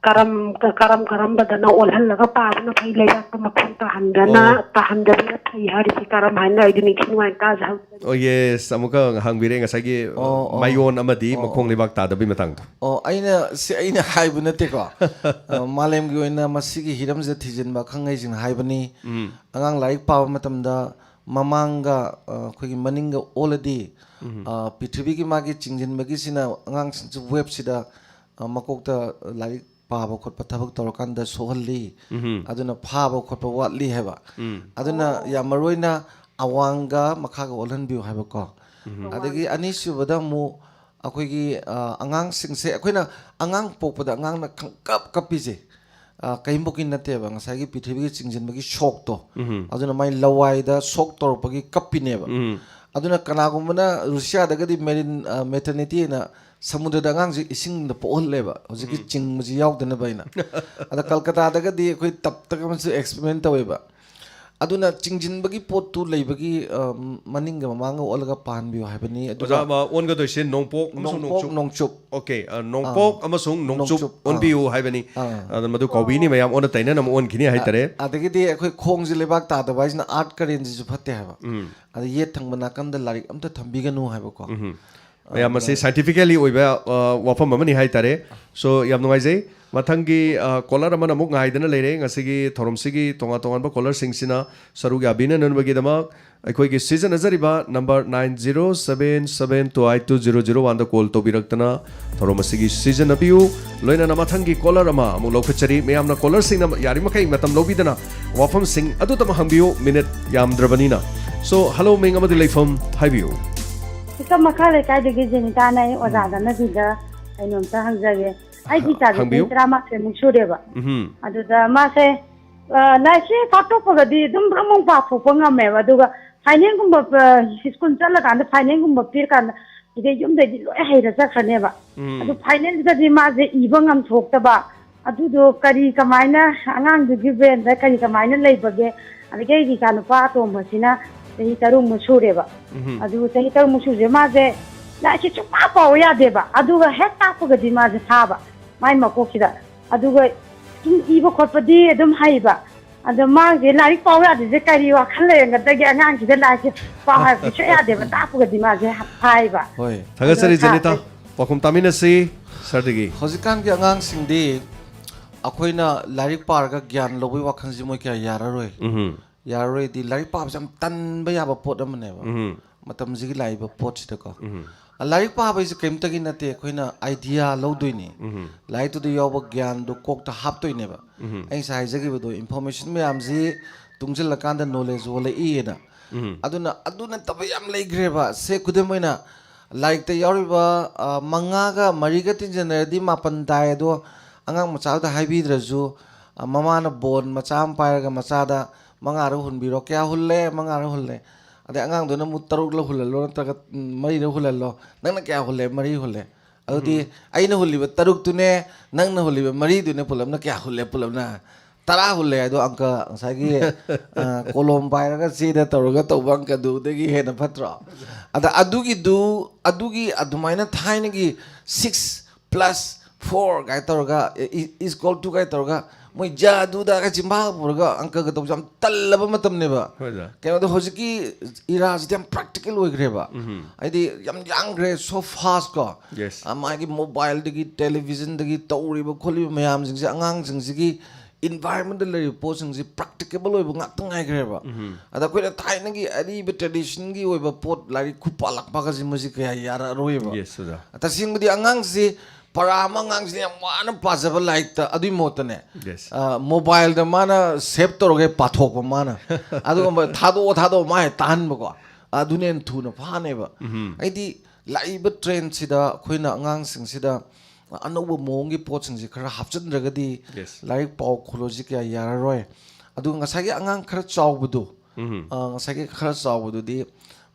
ꯀꯔꯝ ꯀꯔꯝ ꯀꯔꯝꯕꯗꯅ ꯑꯣꯜꯍꯜꯂꯒ ꯄꯥꯕꯅ ꯐꯩ? ꯂꯩꯕꯥꯛꯇ ꯃꯈꯣꯡ ꯇꯥꯍꯟꯗꯅ, ꯑꯣ꯫ ꯇꯥꯍꯟꯗꯕꯅ ꯐꯩ ꯍꯥꯏꯔꯤꯁꯦ ꯀꯔꯝ ꯍꯥꯏꯅ? ꯑꯩꯗꯤ ꯅꯤꯡꯊꯤ ꯅꯨꯡꯉꯥꯏꯅ ꯇꯥꯖꯍꯧꯗ꯭ꯔꯦ꯫ ꯑꯣ, ꯌꯦꯁ, ꯑꯃꯨꯛꯀ ꯍꯪꯕꯤꯔꯦ ꯉꯁꯥꯏꯒꯤ, ꯑ, ꯑꯣ, ꯑꯣ꯫ ꯃꯥꯏꯌꯣꯟ ꯑꯃꯗꯤ ꯑꯣ, ꯃꯈꯣꯡ ꯑꯣ꯫ ꯂꯩꯕꯥꯛ ꯇꯥꯗꯕꯒꯤ ꯃꯇꯥꯡꯗꯣ꯫ ꯑꯣ, ꯑꯩꯅ, ꯁꯤ ꯑꯩꯅ ꯍꯥꯏꯕ ꯅꯠꯇꯦꯀꯣ꯫ ꯑ, ꯃꯥꯂꯦꯝꯒꯤ ꯑꯣꯏꯅ ꯃꯁꯤꯒꯤ ꯍꯤꯔꯝꯁꯤꯗ ꯊꯤꯖꯤꯟꯕ ꯑꯈꯪ ꯑꯍꯩꯁꯤꯡꯅ ꯍꯥꯏꯕꯅꯤ꯫ ꯎꯝ꯫ ꯑꯉꯥꯡ ꯂꯥꯏꯔꯤꯛ ꯄꯥꯕ ꯃꯇꯝꯗ ꯃꯃꯥꯡꯒ, ꯑ, ꯑꯩꯈꯣꯏꯒꯤ ꯃꯅꯤꯡꯒ ꯑꯣꯜꯂꯗꯤ, ꯎꯝ꯫ ꯑ, ꯄ꯭ꯔꯤꯊꯤꯕꯤꯒꯤ ꯃꯥꯒꯤ ꯆꯤꯡꯁꯤꯟꯕꯒꯤꯁꯤꯅ ꯑꯉꯥꯡꯁꯤꯡꯁꯤ ꯋꯦꯕꯁꯤꯗ, ꯑ, ꯃꯀꯣꯛꯇ ꯂꯥꯏꯔꯤꯛ ꯄꯥꯕ ꯈꯣꯠꯄ ꯊꯕꯛ ꯇꯧꯔꯀꯥꯟꯗ ꯁꯣꯛꯍꯜꯂꯤ꯫ ꯎꯝ꯫ ꯑꯗꯨꯅ ꯐꯥꯕ ꯈꯣꯠꯄ ꯋꯥꯠꯂꯤ ꯍꯥꯏꯕ꯫ ꯎꯝ꯫ ꯑꯗꯨꯅ ꯑꯣ꯫ ꯌꯥꯝ ꯃꯔꯨ ꯑꯣꯏꯅ ꯑꯋꯥꯡꯒ ꯃꯈꯥꯒ ꯑꯣꯜꯍꯟꯕꯤꯌꯨ ꯍꯥꯏꯕꯀꯣ꯫ ꯎꯝ꯫ ꯑꯗꯒꯤ ꯑꯅꯤꯁꯨꯕꯗ ꯑꯃꯨꯛ ꯑꯩꯈꯣꯏꯒꯤ, ꯑ, ꯑꯉꯥꯡꯁꯤꯡꯁꯦ, ꯑꯩꯈꯣꯏꯅ ꯑꯉꯥꯡ ꯄꯣꯛꯄꯗ ꯑꯉꯥꯡꯅ ꯈꯪꯀꯞ ꯀꯞꯄꯤꯁꯦ, ꯑ, ꯀꯔꯤꯝꯐꯥꯎꯀꯤ ꯅꯠꯇꯦꯕ, ꯉꯁꯥꯏꯒꯤ ꯄ꯭ꯔꯤꯊꯤꯕꯤꯒꯤ ꯆꯤꯡꯁꯤꯟꯕꯒꯤ ꯁꯣꯛꯇꯣ꯫ ꯎꯝ꯫ ꯑꯗꯨꯅ ꯃꯥꯏ ꯂꯋꯥꯏꯗ ꯁꯣꯛ ꯇꯧꯔꯛꯄꯒꯤ ꯀꯞꯄꯤꯅꯦꯕ꯫ ꯎꯝ꯫ ꯑꯗꯨꯅ ꯀꯅꯥꯒꯨꯝꯕꯅ ꯔꯨꯁꯤꯌꯥꯗꯒꯗꯤ ꯃꯦꯔꯤꯟ, ꯑ, ꯃꯦꯇꯔꯅꯤꯇꯤ ꯑꯅ ꯁꯃꯨꯗ꯭ꯔꯗ ꯑꯉꯥꯡꯁꯦ ꯏꯁꯤꯡꯗ ꯄꯣꯛꯍꯜꯂꯦꯕ, ꯍꯧꯖꯤꯛꯀꯤ ꯎꯝ꯫ ꯆꯤꯡꯕꯁꯤ ꯌꯥꯎꯗꯅꯕ ꯍꯥꯏꯅ꯫ ꯑꯗ ꯀꯜꯀꯇꯥꯗꯒꯗꯤ ꯑꯩꯈꯣꯏ ꯇꯞꯇꯒ ꯑꯃꯁꯨ ꯑꯦꯛꯁꯄꯦꯔꯤꯃꯦꯟ ꯇꯧꯋꯦꯕ꯫ ꯑꯗꯨꯅ ꯆꯤꯡꯁꯤꯟꯕꯒꯤ ꯄꯣꯠꯇꯨ ꯂꯩꯕꯒꯤ, ꯑ, ꯃꯅꯤꯡꯒ ꯃꯃꯥꯡꯒ ꯑꯣꯜꯂꯒ ꯄꯥꯍꯟꯕꯤꯌꯨ ꯍꯥꯏꯕꯅꯤ꯫ ꯑꯗꯨꯒ ꯑꯣꯖꯥ, ꯑꯃ ꯑꯣꯟꯒꯗꯣꯏꯁꯦ ꯅꯣꯡꯄꯣꯛ ꯑꯃꯁꯨꯡ ꯅꯣꯡꯄꯣꯛ, ꯅꯣꯡꯆꯨꯞ꯫ ꯅꯣꯡꯆꯨꯞ꯫ ꯑꯣꯀꯦ, ꯑ, ꯅꯣꯡꯄꯣꯛ ꯑꯥ, ꯑꯃꯁꯨꯡ ꯅꯣꯡꯆꯨꯞ ꯅꯣꯡꯆꯨꯞ, ꯑꯥ꯫ ꯑꯣꯟꯕꯤꯌꯨ ꯍꯥꯏꯕꯅꯤ꯫ ꯑꯥ꯫ ꯑꯗ ꯃꯗꯨ ꯀꯥꯎꯕꯤꯅꯤ ꯃꯌꯥꯝ, ꯑꯣꯟꯅ ꯇꯩꯅꯅ ꯑꯃꯨꯛ ꯑꯣꯟꯈꯤꯅꯤ ꯍꯥꯏꯇꯥꯔꯦ꯫ ꯑ-, ꯑꯗꯒꯤꯗꯤ ꯑꯩꯈꯣꯏ ꯈꯣꯡꯁꯦ ꯂꯩꯕꯥꯛ ꯇꯥꯗꯕ ꯍꯥꯏꯁꯤꯅ ꯑꯥꯔꯠ ꯀꯔꯦꯟꯁꯤꯁꯨ ꯐꯠꯇꯦ ꯍꯥꯏꯕ꯫ ꯎꯝ꯫ ꯑꯗ ꯌꯦꯠ ꯊꯪꯕ ꯅꯥꯀꯟꯗ ꯂꯥꯏꯔꯤꯛ ꯑꯝꯇ ꯊꯝꯕꯤꯒꯅꯨ ꯍꯥꯏꯕꯀꯣ꯫ ꯎꯝ꯫ ꯃꯌꯥꯝ, ꯃꯁꯤ ꯑꯗꯨꯃꯥꯏꯅ꯫ Scientifically ꯑꯣꯏꯕ, ꯑ, ꯋꯥꯐꯝ ꯑꯃꯅꯤ ꯍꯥꯏꯇꯥꯔꯦ꯫ So, ꯌꯥꯝ ꯅꯨꯡꯉꯥꯏꯖꯩ꯫ ꯃꯊꯪꯒꯤ, ꯑ, ꯀꯣꯂꯔ ꯑꯃꯅ ꯑꯃꯨꯛ ꯉꯥꯏꯗꯅ ꯂꯩꯔꯦ꯫ ꯉꯁꯤꯒꯤ ꯊꯧꯔꯝꯁꯤꯒꯤ ꯇꯣꯉꯥꯟ ꯇꯣꯉꯥꯟꯕ ꯀꯣꯂꯔꯁꯤꯡꯁꯤꯅ ꯁꯔꯨꯛ ꯌꯥꯕꯤꯅꯅꯕꯒꯤꯗꯃꯛ ꯑꯩꯈꯣꯏꯒꯤ ꯁꯤꯖꯤꯟꯅꯖꯔꯤꯕ number nine zero seven seven two eight two zero zero one ꯗ ꯀꯣꯜ ꯇꯧꯕꯤꯔꯛꯇꯅ ꯊꯧꯔꯝ ꯑꯁꯤꯒꯤ ꯁꯤꯖꯤꯟꯅꯕꯤꯌꯨ꯫ ꯂꯣꯏꯅꯅ ꯃꯊꯪꯒꯤ ꯀꯣꯂꯔ ꯑꯃ ꯑꯃꯨꯛ ꯂꯧꯈꯠꯆꯔꯤ꯫ ꯃꯌꯥꯝꯅ ꯀꯣꯂꯔꯁꯤꯡꯅ ꯌꯥꯔꯤꯃꯈꯩ ꯃꯇꯝ ꯂꯧꯕꯤꯗꯅ ꯋꯥꯐꯝꯁꯤꯡ ꯑꯗꯨꯇꯃꯛ ꯍꯪꯕꯤꯌꯨ, ꯃꯤꯅꯤꯠ ꯌꯥꯝꯗ꯭ꯔꯕꯅꯤꯅ꯫ So, hello, ꯃꯤꯡ ꯑꯃꯗꯤ ꯂꯩꯐꯝ ꯍꯥꯏꯕꯤꯌꯨ꯫ ꯏꯀꯝ ꯃꯈꯥ ꯂꯩꯀꯥꯏꯗꯒꯤ ꯖꯦꯅꯤꯇꯥꯅ꯫ ꯑꯩ ꯎꯝ꯫ ꯑꯣꯖꯥꯗ ꯅꯕꯤꯗ ꯀꯩꯅꯣꯝꯇ ꯍꯪꯖꯒꯦ꯫ ꯑꯩꯒꯤ ꯏꯆꯥꯁꯦ ꯆꯍꯤ ꯍꯪꯕꯤꯌꯨ꯫ ꯇꯔꯥꯃꯥꯊꯣꯏꯃꯨꯛ ꯁꯨꯔꯦꯕ꯫ ꯎꯝꯍꯨꯝ꯫ ꯑꯗꯨꯗ ꯃꯥꯁꯦ, ꯑ, ꯂꯥꯏꯔꯤꯛꯁꯦ ꯐꯥꯛꯇꯣꯛꯄꯒꯗꯤ ꯑꯗꯨꯝ ꯕ꯭ꯔꯪ ꯕ꯭ꯔꯪ ꯄꯥꯊꯣꯛꯄ ꯉꯝꯃꯦꯕ꯫ ꯑꯗꯨꯒ ꯐꯥꯏꯅꯦꯜꯒꯨꯝꯕ, ꯑ, ꯁ꯭ꯀꯨꯜ ꯆꯠꯂꯀꯥꯟꯗ ꯐꯥꯏꯅꯦꯜꯒꯨꯝꯕ ꯄꯤꯔꯀꯥꯟꯗ ꯁꯤꯗꯩ ꯌꯨꯝꯗꯩꯗꯤ ꯂꯣꯏ ꯍꯩꯔ ꯆꯠꯈ꯭ꯔꯅꯦꯕ꯫ ꯎꯝ꯫ ꯑꯗꯨ ꯐꯥꯏꯅꯦꯜꯁꯤꯗꯗꯤ ꯃꯥꯁꯦ ꯏꯕ ꯉꯝꯊꯣꯛꯇꯕ꯫ ꯑꯗꯨꯗꯣ ꯀꯔꯤ ꯀꯃꯥꯏꯅ, ꯑꯉꯥꯡꯗꯨꯒꯤ ꯕ꯭ꯔꯦꯟꯗ ꯀꯔꯤ ꯀꯃꯥꯏꯅ ꯂꯩꯕꯒꯦ? ꯑꯗꯒꯤ ꯑꯩꯒꯤ ꯏꯆꯥ ꯅꯨꯄꯥ ꯑꯇꯣꯝꯕꯁꯤꯅ ꯆꯍꯤ ꯇꯔꯨꯛꯃꯨꯛ ꯁꯨꯔꯦꯕ꯫ ꯎꯝꯍꯨꯝ꯫ ꯑꯗꯨ ꯆꯍꯤ ꯇꯔꯨꯛꯃꯨꯛ ꯁꯨꯔꯦ, ꯃꯥꯁꯦ ꯂꯥꯏꯔꯤꯛꯁꯦ ꯁꯨꯡꯄꯥ ꯄꯥꯎ ꯌꯥꯗꯦꯕ꯫ ꯑꯗꯨꯒ ꯍꯦꯛ ꯇꯥꯛꯄꯒꯗꯤ ꯃꯥꯁꯦ ꯐꯥꯕ, ꯃꯥꯏ ꯃꯀꯣꯛꯁꯤꯗ꯫ ꯑꯗꯨꯒ ꯁꯨꯝ ꯏꯕ ꯈꯣꯠꯄꯗꯤ ꯑꯗꯨꯝ ꯍꯩꯕ꯫ ꯑꯗꯣ ꯃꯥꯁꯦ ꯂꯥꯏꯔꯤꯛ ꯄꯥꯎ ꯌꯥꯗ꯭ꯔꯤꯁꯦ ꯀꯔꯤ ꯋꯥꯈꯜ ꯂꯩꯔꯝꯒꯗꯒꯦ? ꯑꯉꯥꯡꯁꯤꯗ ꯂꯥꯏꯔꯤꯛꯁꯦ ꯄꯥꯎ ꯍꯥꯏꯕꯗꯤ ꯁꯨꯡꯌꯥ ꯌꯥꯗꯦꯕ, ꯇꯥꯛꯄꯒꯗꯤ ꯃꯥꯁꯦ ꯍꯥꯏꯕ꯫ ꯍꯣꯏ꯫ ꯊꯥꯒꯠꯆꯔꯤ ꯑꯗꯣ ꯖꯦꯅꯤꯇꯥ꯫ ꯁꯥꯔ, ꯄꯥꯎꯈꯨꯝ ꯇꯥꯃꯤꯟꯅꯁꯤ ꯁꯥꯔꯗꯒꯤ꯫ ꯍꯧꯖꯤꯛꯀꯥꯟꯒꯤ ꯑꯉꯥꯡꯁꯤꯡꯗꯤ ꯑꯩꯈꯣꯏꯅ ꯂꯥꯏꯔꯤꯛ ꯄꯥꯔꯒ ꯒ꯭ꯌꯥꯟ ꯂꯧꯕꯒꯤ ꯋꯥꯈꯜꯁꯤ ꯃꯣꯏ ꯀꯌꯥ ꯌꯥꯔꯔꯣꯏ꯫ ꯎꯝ꯫ ꯌꯥꯔꯔꯣꯏꯗꯤ ꯂꯥꯏꯔꯤꯛ ꯄꯥꯕꯁꯦ ꯌꯥꯝ ꯇꯟꯕ ꯌꯥꯕ ꯄꯣꯠ ꯑꯃꯅꯦꯕ꯫ ꯎꯝ꯫ ꯃꯇꯝꯁꯤꯒꯤ ꯂꯥꯛꯏꯕ ꯄꯣꯠꯁꯤꯗꯀꯣ꯫ ꯎꯝ꯫ ꯂꯥꯏꯔꯤꯛ ꯄꯥꯕ ꯍꯥꯏꯁꯦ ꯀꯔꯤꯝꯇꯒꯤ ꯅꯠꯇꯦ, ꯑꯩꯈꯣꯏꯅ ꯑꯥꯏꯗꯤꯌꯥ ꯂꯧꯗꯣꯏꯅꯤ꯫ ꯎꯝ꯫ ꯂꯥꯏꯔꯤꯛꯇꯨꯗ ꯌꯥꯎꯕ ꯒ꯭ꯌꯥꯟꯗꯣ ꯀꯣꯛꯇ ꯍꯥꯞꯇꯣꯏꯅꯦꯕ꯫ ꯎꯝ꯫ ꯑꯩ ꯉꯁꯥꯏ ꯍꯥꯏꯖꯈꯤꯕꯗꯣ, ꯏꯟꯐꯣꯔꯃꯦꯁꯟ ꯃꯌꯥꯝꯁꯤ ꯇꯨꯡꯁꯤꯜꯂꯀꯥꯟꯗ ꯅꯣꯂꯦꯖ ꯑꯣꯜꯂꯛꯏꯅ꯫ ꯎꯝ꯫ ꯑꯗꯨꯅ ꯑꯗꯨ ꯅꯠꯇꯕ ꯌꯥꯝ ꯂꯩꯈ꯭ꯔꯦꯕ꯫ ꯁꯦ, ꯈꯨꯗꯝ ꯑꯣꯏꯅ, ꯂꯥꯏꯔꯤꯛꯇ ꯌꯥꯎꯔꯤꯕ, ꯑ, ꯃꯉꯥꯒ ꯃꯔꯤꯒ ꯇꯤꯟꯁꯤꯟꯅꯔꯗꯤ ꯃꯥꯄꯟ ꯇꯥꯏ꯫ ꯑꯗꯣ ꯑꯉꯥꯡ ꯃꯆꯥꯗꯨꯗ ꯍꯥꯏꯕꯤꯗ꯭ꯔꯁꯨ, ꯑ, ꯃꯃꯥꯅ ꯕꯣꯟ ꯃꯆꯥ ꯑꯃ ꯄꯥꯏꯔꯒ ꯃꯆꯥꯗ, "ꯃꯉꯥꯗ ꯍꯨꯟꯕꯤꯔꯣ", ꯀꯌꯥ ꯍꯨꯜꯂꯦ? ꯃꯉꯥꯗ ꯍꯨꯜꯂꯦ꯫ ꯑꯗꯩ ꯑꯉꯥꯡꯗꯨꯅ ꯑꯃꯨꯛ ꯇꯔꯨꯛꯂ ꯍꯨꯜꯍꯜꯂꯣ, ꯅꯠꯇ꯭ꯔꯒ, ꯎꯝ, ꯃꯔꯤꯗ ꯍꯨꯜꯍꯜꯂꯣ꯫ "ꯅꯪꯅ ꯀꯌꯥ ꯍꯨꯜꯂꯦ?" "ꯃꯔꯤ ꯍꯨꯜꯂꯦ"꯫ ꯑꯗꯨꯗꯤ ꯎꯝ꯫ ꯑꯩꯅ ꯍꯨꯜꯂꯤꯕ ꯇꯔꯨꯛꯇꯨꯅꯦ, ꯅꯪꯅ ꯍꯨꯜꯂꯤꯕ ꯃꯔꯤꯗꯨꯅꯦ, ꯄꯨꯂꯞꯅ ꯀꯌꯥ ꯍꯨꯜꯂꯦ? ꯄꯨꯂꯞꯅ ꯇꯔꯥ ꯍꯨꯜꯂꯦ꯫ ꯑꯗꯣ ꯑꯪꯀ ꯉꯁꯥꯏꯒꯤ, ꯑ, ꯀꯣꯂꯣꯝ ꯄꯥꯏꯔꯒ ꯆꯦꯗ ꯇꯧꯔꯒ ꯇꯧꯕ ꯑꯪꯀꯗꯨꯗꯒꯤ ꯍꯦꯟꯅ ꯐꯠꯇ꯭ꯔꯣ? ꯑꯗ ꯑꯗꯨꯒꯤꯗꯨ, ꯑꯗꯨꯒꯤ ꯑꯗꯨꯃꯥꯏꯅ ꯊꯥꯏꯅꯒꯤ six plus four ꯀꯥꯏ ꯇꯧꯔꯒ, is equal to ꯀꯥꯏ ꯇꯧꯔꯒ, ꯃꯣꯏ ꯖꯥꯗꯨꯗꯒ ꯆꯤꯝꯐꯥ ꯄꯨꯔꯒ ꯑꯪꯀꯒ ꯇꯧꯕꯁꯦ ꯌꯥꯝ ꯇꯜꯂꯕ ꯃꯇꯝꯅꯦꯕ꯫ ꯍꯣꯏꯗ꯫ ꯀꯩꯅꯣꯗ ꯍꯧꯖꯤꯛꯀꯤ ꯏꯔꯥꯁꯤꯗꯤ ꯌꯥꯝ ꯄ꯭ꯔꯦꯛꯇꯤꯀꯦꯜ ꯑꯣꯏꯈ꯭ꯔꯦꯕ꯫ ꯎꯝ꯫ ꯍꯥꯏꯗꯤ ꯌꯥꯝ ꯌꯥꯡꯈ꯭ꯔꯦ, so fast ꯀꯣ꯫ Yes꯫ ꯑ, ꯃꯥꯒꯤ ꯃꯣꯕꯥꯏꯜꯗꯒꯤ, ꯇꯦꯂꯤꯚꯤꯖꯟꯗꯒꯤ ꯇꯧꯔꯤꯕ ꯈꯣꯠꯂꯤꯕ ꯃꯌꯥꯝꯁꯤꯡꯁꯦ, ꯑꯉꯥꯡꯁꯤꯡꯁꯤꯒꯤ ꯏꯟꯚꯥꯏꯔꯣꯟꯃꯦꯟꯗ ꯂꯩꯔꯤꯕ ꯄꯣꯠꯁꯤꯡꯁꯤ ꯄ꯭ꯔꯦꯛꯇꯤꯀꯦꯕꯜ ꯑꯣꯏꯕ ꯉꯥꯛꯇ ꯉꯥꯏꯈ꯭ꯔꯦꯕ꯫ ꯎꯝ꯫ ꯑꯗ ꯑꯩꯈꯣꯏꯅ ꯊꯥꯏꯅꯒꯤ ꯑꯔꯤꯕ ꯇ꯭ꯔꯦꯗꯤꯁꯟꯒꯤ ꯑꯣꯏꯕ ꯄꯣꯠ, ꯂꯥꯏꯔꯤꯛ ꯈꯨꯄꯥ ꯂꯥꯛꯄꯒꯁꯤ ꯃꯁꯤ ꯀꯌꯥ ꯌꯥꯔꯛꯑꯔꯣꯏꯕ꯫ Yes, ꯑꯣꯖꯥ꯫ ꯇꯁꯦꯡꯕꯗꯤ ꯑꯉꯥꯡꯁꯤ ꯄꯔꯥ ꯑꯃ, ꯑꯉꯥꯡꯁꯤꯅ ꯌꯥꯝ ꯋꯥꯅ ꯄꯥꯖꯕ ꯂꯥꯏꯔꯤꯛꯇ, ꯑꯗꯨꯒꯤ ꯃꯍꯨꯠꯇꯅꯦ, Yes꯫ ꯑ, ꯃꯣꯕꯥꯏꯜꯗ ꯃꯥꯅ ꯁꯦꯞ ꯇꯧꯔꯒ ꯄꯥꯊꯣꯛꯄ ꯃꯥꯅ꯫ ꯑꯗꯨꯒꯨꯝꯕ ꯊꯥꯗꯣꯛꯑꯣ, ꯊꯥꯗꯣꯛꯑꯣ ꯃꯥ ꯍꯦꯛ ꯇꯥꯍꯟꯕꯀꯣ꯫ ꯑꯗꯨꯅ ꯍꯦꯟꯅ ꯊꯨꯅ ꯐꯥꯅꯦꯕ꯫ ꯎꯝ꯫ ꯑꯩꯗꯤ ꯂꯥꯛꯏꯕ ꯇ꯭ꯔꯦꯟꯁꯤꯗ ꯑꯩꯈꯣꯏꯅ ꯑꯉꯥꯡꯁꯤꯡꯁꯤꯗ ꯑꯅꯧꯕ ꯃꯑꯣꯡꯒꯤ ꯄꯣꯠꯁꯤꯡꯁꯦ ꯈꯔ ꯍꯥꯞꯆꯤꯟꯗ꯭ꯔꯒꯗꯤ Yes꯫ ꯂꯥꯏꯔꯤꯛ ꯄꯥꯎ ꯈꯣꯠꯂꯣꯁꯤ ꯀꯌꯥ ꯌꯥꯔꯔꯣꯏ꯫ ꯑꯗꯨꯒ ꯉꯁꯥꯏꯒꯤ ꯑꯉꯥꯡ ꯈꯔ ꯆꯥꯎꯕꯗꯣ, ꯎꯝ꯫ ꯑ, ꯉꯁꯥꯏꯒꯤ ꯈꯔ ꯆꯥꯎꯕꯗꯨꯗꯤ